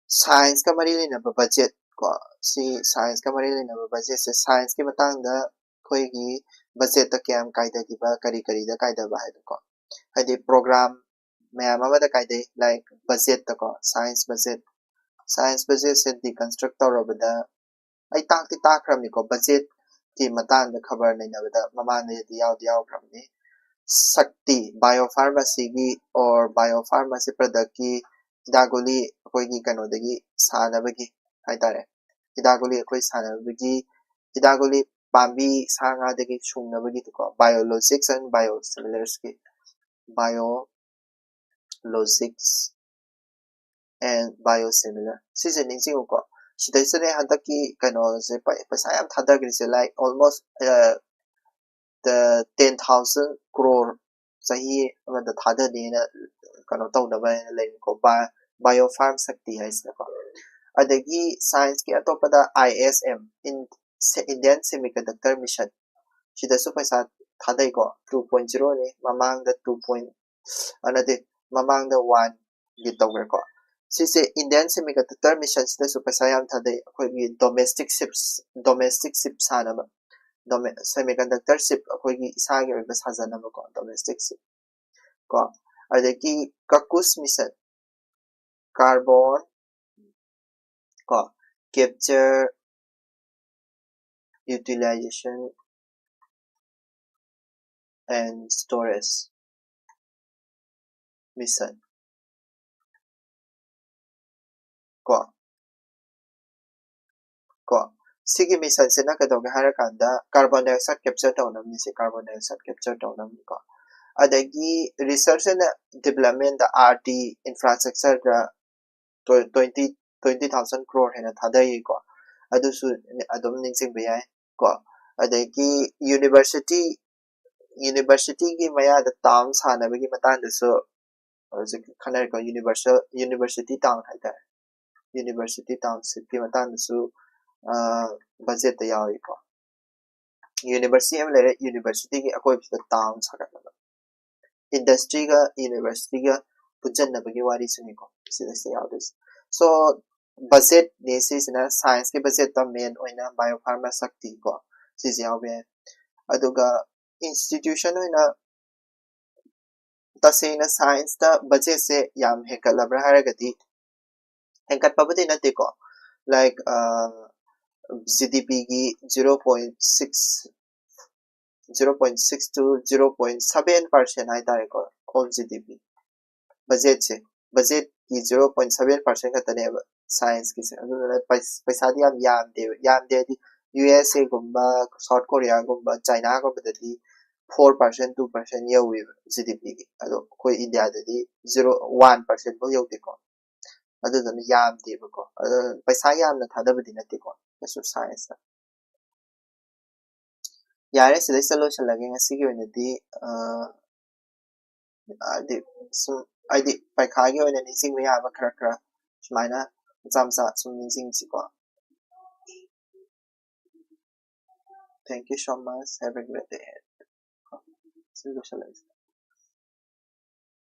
Science ꯀ ꯃꯔꯤ ꯂꯩꯅꯕ budget ꯀꯣ, ꯁꯤ science ꯀ ꯃꯔꯤ ꯂꯩꯅꯕ budget ꯁꯦ, science ꯀꯤ ꯃꯇꯥꯡꯗ ꯑꯩꯈꯣꯏꯒꯤ budget ꯇ ꯀꯌꯥꯝ ꯀꯥꯏꯗꯈꯤꯕ, ꯀꯔꯤ ꯀꯔꯤꯗ ꯀꯥꯏꯗꯕ ꯍꯥꯏꯕꯀꯣ, ꯍꯥꯏꯗꯤ program ꯃꯌꯥꯝ ꯑꯃꯗ ꯀꯥꯏꯗꯩ, like budget ꯇꯀꯣ, science budget, science budget ꯁꯦ deconstruct ꯇꯧꯔꯕꯗ, ꯑꯩ ꯇꯥꯛꯇꯤ ꯇꯥꯛꯈ꯭ꯔꯕꯅꯤꯀꯣ, budget ꯀꯤ ꯃꯇꯥꯡꯗ ꯈꯕꯔ ꯅꯩꯅꯕꯗ ꯃꯃꯥꯡꯗꯗꯤ ꯌꯥꯎꯗꯤ ꯌꯥꯎꯈ꯭ꯔꯕꯅꯤ꯫ ꯁꯛꯇꯤ, biopharmacy ꯒꯤ or biopharmacy product ꯀꯤ ꯍꯤꯗꯥꯛ ꯒꯨꯂꯤ ꯑꯩꯈꯣꯏꯒꯤ ꯀꯩꯅꯣꯗꯒꯤ ꯁꯥꯅꯕꯒꯤ ꯍꯥꯏꯇꯥꯔꯦ, ꯍꯤꯗꯥꯛ ꯒꯨꯂꯤ ꯑꯩꯈꯣꯏ ꯁꯥꯅꯕꯒꯤ, ꯍꯤꯗꯥꯛ ꯒꯨꯂꯤ ꯄꯥꯝꯕꯤ ꯁꯥ ꯉꯥꯗꯒꯤ ꯁꯨꯡꯅꯕꯒꯤꯗꯨꯀꯣ, biologics and biosimilars ꯀꯤ, biologics and biosimilar, ꯁꯤꯁꯦ ꯅꯤꯡꯁꯤꯡꯉꯨꯀꯣ꯫ ꯁꯤꯗꯩꯁꯤꯗꯅꯦ ꯍꯟꯗꯛꯀꯤ ꯀꯩꯅꯣꯁꯦ, ꯄꯩ- ꯄꯩꯁꯥ ꯌꯥꯝ ꯊꯥꯗꯈ꯭ꯔꯤꯁꯦ, like almost the ten thousand crore ꯆꯍꯤ ꯑꯃꯗ ꯊꯥꯗꯅꯤꯅ ꯀꯩꯅꯣ ꯇꯧꯅꯕ ꯍꯥꯏꯅ ꯂꯩꯔꯤꯀꯣ, bio farm ꯁꯛꯇꯤ ꯍꯥꯏꯁꯤꯅꯀꯣ꯫ ꯑꯗꯒꯤ science ꯀꯤ ꯑꯇꯣꯞꯄꯗ I S M, Indian Semiconductor Mission, ꯁꯤꯗꯁꯨ ꯄꯩꯁꯥ ꯊꯥꯗꯩꯀꯣ, two point zero ꯅꯤ, ꯃꯃꯥꯡꯗ two point, ꯑ, ꯅꯠꯇꯦ, ꯃꯃꯥꯡꯗ one ꯒꯤ ꯇꯧꯈ꯭ꯔꯦꯀꯣ꯫ ꯁꯤꯁꯦ Indian Semiconductor Mission ꯁꯤꯗꯁꯨ ꯄꯩꯁꯥ ꯌꯥꯝ ꯊꯥꯗꯩ, ꯑꯩꯈꯣꯏꯒꯤ domestic chips, domestic chip ꯁꯥꯅꯕ, semiconductor chip ꯑꯩꯈꯣꯏꯒꯤ ꯏꯁꯥꯒꯤ ꯑꯣꯏꯕ ꯁꯥꯖꯅꯕꯀꯣ, domestic chip ꯀꯣ꯫ ꯑꯗꯒꯤ CACUS Mission, carbon ꯀꯣ, capture, utilization and storage mission ꯀꯣ, ꯀꯣ꯫ ꯁꯤꯒꯤ mission ꯁꯤꯅ ꯀꯩꯗꯧꯒꯦ ꯍꯥꯏꯔꯀꯥꯟꯗ carbon dioxide capture ꯇꯧꯅꯕꯅꯤ, ꯁꯤ carbon dioxide capture ꯇꯧꯅꯕꯅꯤꯀꯣ꯫ ꯑꯗꯒꯤ research and development the, R D infrastructure the twenty, twenty thousand crore ꯍꯦꯟꯅ ꯊꯥꯗꯩꯀꯣ, ꯑꯗꯨꯁꯨ ꯑꯗꯨꯝ ꯅꯤꯡꯁꯤꯡꯕ ꯌꯥꯏ ꯀꯣ꯫ ꯑꯗꯒꯤ university, university ꯒꯤ ꯃꯌꯥꯗ town ꯁꯥꯅꯕꯒꯤ ꯃꯇꯥꯡꯗꯁꯨ ꯍꯧꯖꯤꯛ ꯈꯟꯅꯔꯤꯀꯣ, universal, university town ꯍꯥꯏꯇꯥꯔꯦ, university township ꯀꯤ ꯃꯇꯥꯡꯗꯁꯨ budget ꯇ ꯌꯥꯎꯏꯀꯣ꯫ University ꯑꯃ ꯂꯩꯔꯦ, university ꯒꯤ ꯑꯀꯣꯏꯕꯁꯤꯗ town ꯁꯥꯒꯠꯅꯕ, industry ꯒ university ꯒ ꯄꯨꯟꯁꯤꯟꯅꯕꯒꯤ ꯋꯥꯔꯤꯁꯨꯅꯤꯀꯣ ꯁꯤꯗꯩꯁꯤꯗ ꯌꯥꯎꯗꯣꯏꯁꯦ꯫ So ꯕꯖꯦꯠꯅꯦ ꯁꯤꯁꯤꯅ, ꯁꯥꯏꯟꯁꯀꯤ ꯕꯖꯦꯠꯇ ꯃꯦꯟ ꯑꯣꯏꯅ ꯕꯥꯏꯑꯣ ꯐꯥꯔꯃꯥ ꯁꯛꯇꯤ ꯀꯣ, ꯁꯤꯁꯦ ꯌꯥꯎꯕ ꯌꯥꯏ꯫ ꯑꯗꯨꯒ ꯏꯟꯁꯇꯤꯇ꯭ꯌꯨꯁꯟ ꯑꯣꯏꯅ ꯇꯁꯦꯡꯅ ꯁꯥꯏꯟꯁꯇ ꯕꯖꯦꯠꯁꯦ ꯌꯥꯝ ꯍꯦꯟꯒꯠꯂꯕ꯭ꯔꯥ ꯍꯥꯏꯔꯒꯗꯤ, ꯍꯦꯟꯒꯠꯄꯕꯨꯗꯤ ꯅꯠꯇꯦꯀꯣ, ꯂꯥꯏꯛ ꯖꯤ ꯗꯤ ꯄꯤꯒꯤ zero point six, zero point six to zero point seven percent ꯍꯥꯏꯇꯥꯔꯦꯀꯣ, ꯑꯣꯐ ꯖꯤ ꯗꯤ ꯄꯤ꯫ ꯕꯖꯦꯠꯁꯦ, ꯕꯖꯦꯠꯀꯤ zero point seven percent ꯈꯛꯇꯅꯦꯕ ꯁꯥꯏꯟꯁꯀꯤꯁꯦ꯫ ꯑꯗꯨꯗꯨꯅ ꯄꯩꯁꯥꯗꯤ ꯌꯥꯝ ꯌꯥꯝꯗꯦꯕ꯫ ꯌꯥꯝꯗꯦ ꯍꯥꯏꯗꯤ ꯌꯨ ꯑꯦꯁ ꯑꯦꯒꯨꯝꯕ, ꯁꯥꯎꯠ ꯀꯣꯔꯤꯌꯥꯒꯨꯝꯕ, ꯆꯥꯏꯅꯥꯒꯨꯝꯕꯗꯗꯤ four percent, two percent ꯌꯧꯋꯦꯕ ꯖꯤ ꯗꯤ ꯄꯤꯒꯤ꯫ ꯑꯗꯣ ꯑꯩꯈꯣꯏ ꯏꯟꯗꯤꯌꯥꯗꯗꯤ zero, one percent ꯐꯥꯎ ꯌꯧꯗꯦꯀꯣ꯫ ꯑꯗꯨꯗꯨꯅ ꯌꯥꯝꯗꯦꯕꯀꯣ꯫ ꯑꯗꯣ ꯄꯩꯁꯥ ꯌꯥꯝꯅ ꯊꯥꯗꯕꯗꯤ ꯅꯠꯇꯦꯀꯣ ꯀꯩꯁꯨ ꯁꯥꯏꯟꯁꯇ꯫ ꯌꯥꯔꯦ, ꯁꯤꯗꯩꯁꯤꯗ ꯂꯣꯏꯁꯤꯜꯂꯒꯦ ꯉꯁꯤꯒꯤ ꯑꯣꯏꯅꯗꯤ꯫ ꯑ, ꯍꯥꯏꯗꯤ ꯁꯨꯝ, ꯍꯥꯏꯗꯤ ꯄꯩꯈꯥꯒꯤ ꯑꯣꯏꯅ ꯅꯤꯡꯁꯤꯡꯕ ꯌꯥꯕ ꯈꯔ ꯈꯔ ꯁꯨꯃꯥꯏꯅ ꯃꯆꯥ ꯃꯆꯥ ꯁꯨꯝ ꯅꯤꯡꯁꯤꯡꯁꯤꯀꯣ꯫ Thank you so much. Have a great day. ꯁꯤ ꯂꯣꯏꯁꯤꯜꯂꯁꯤ꯫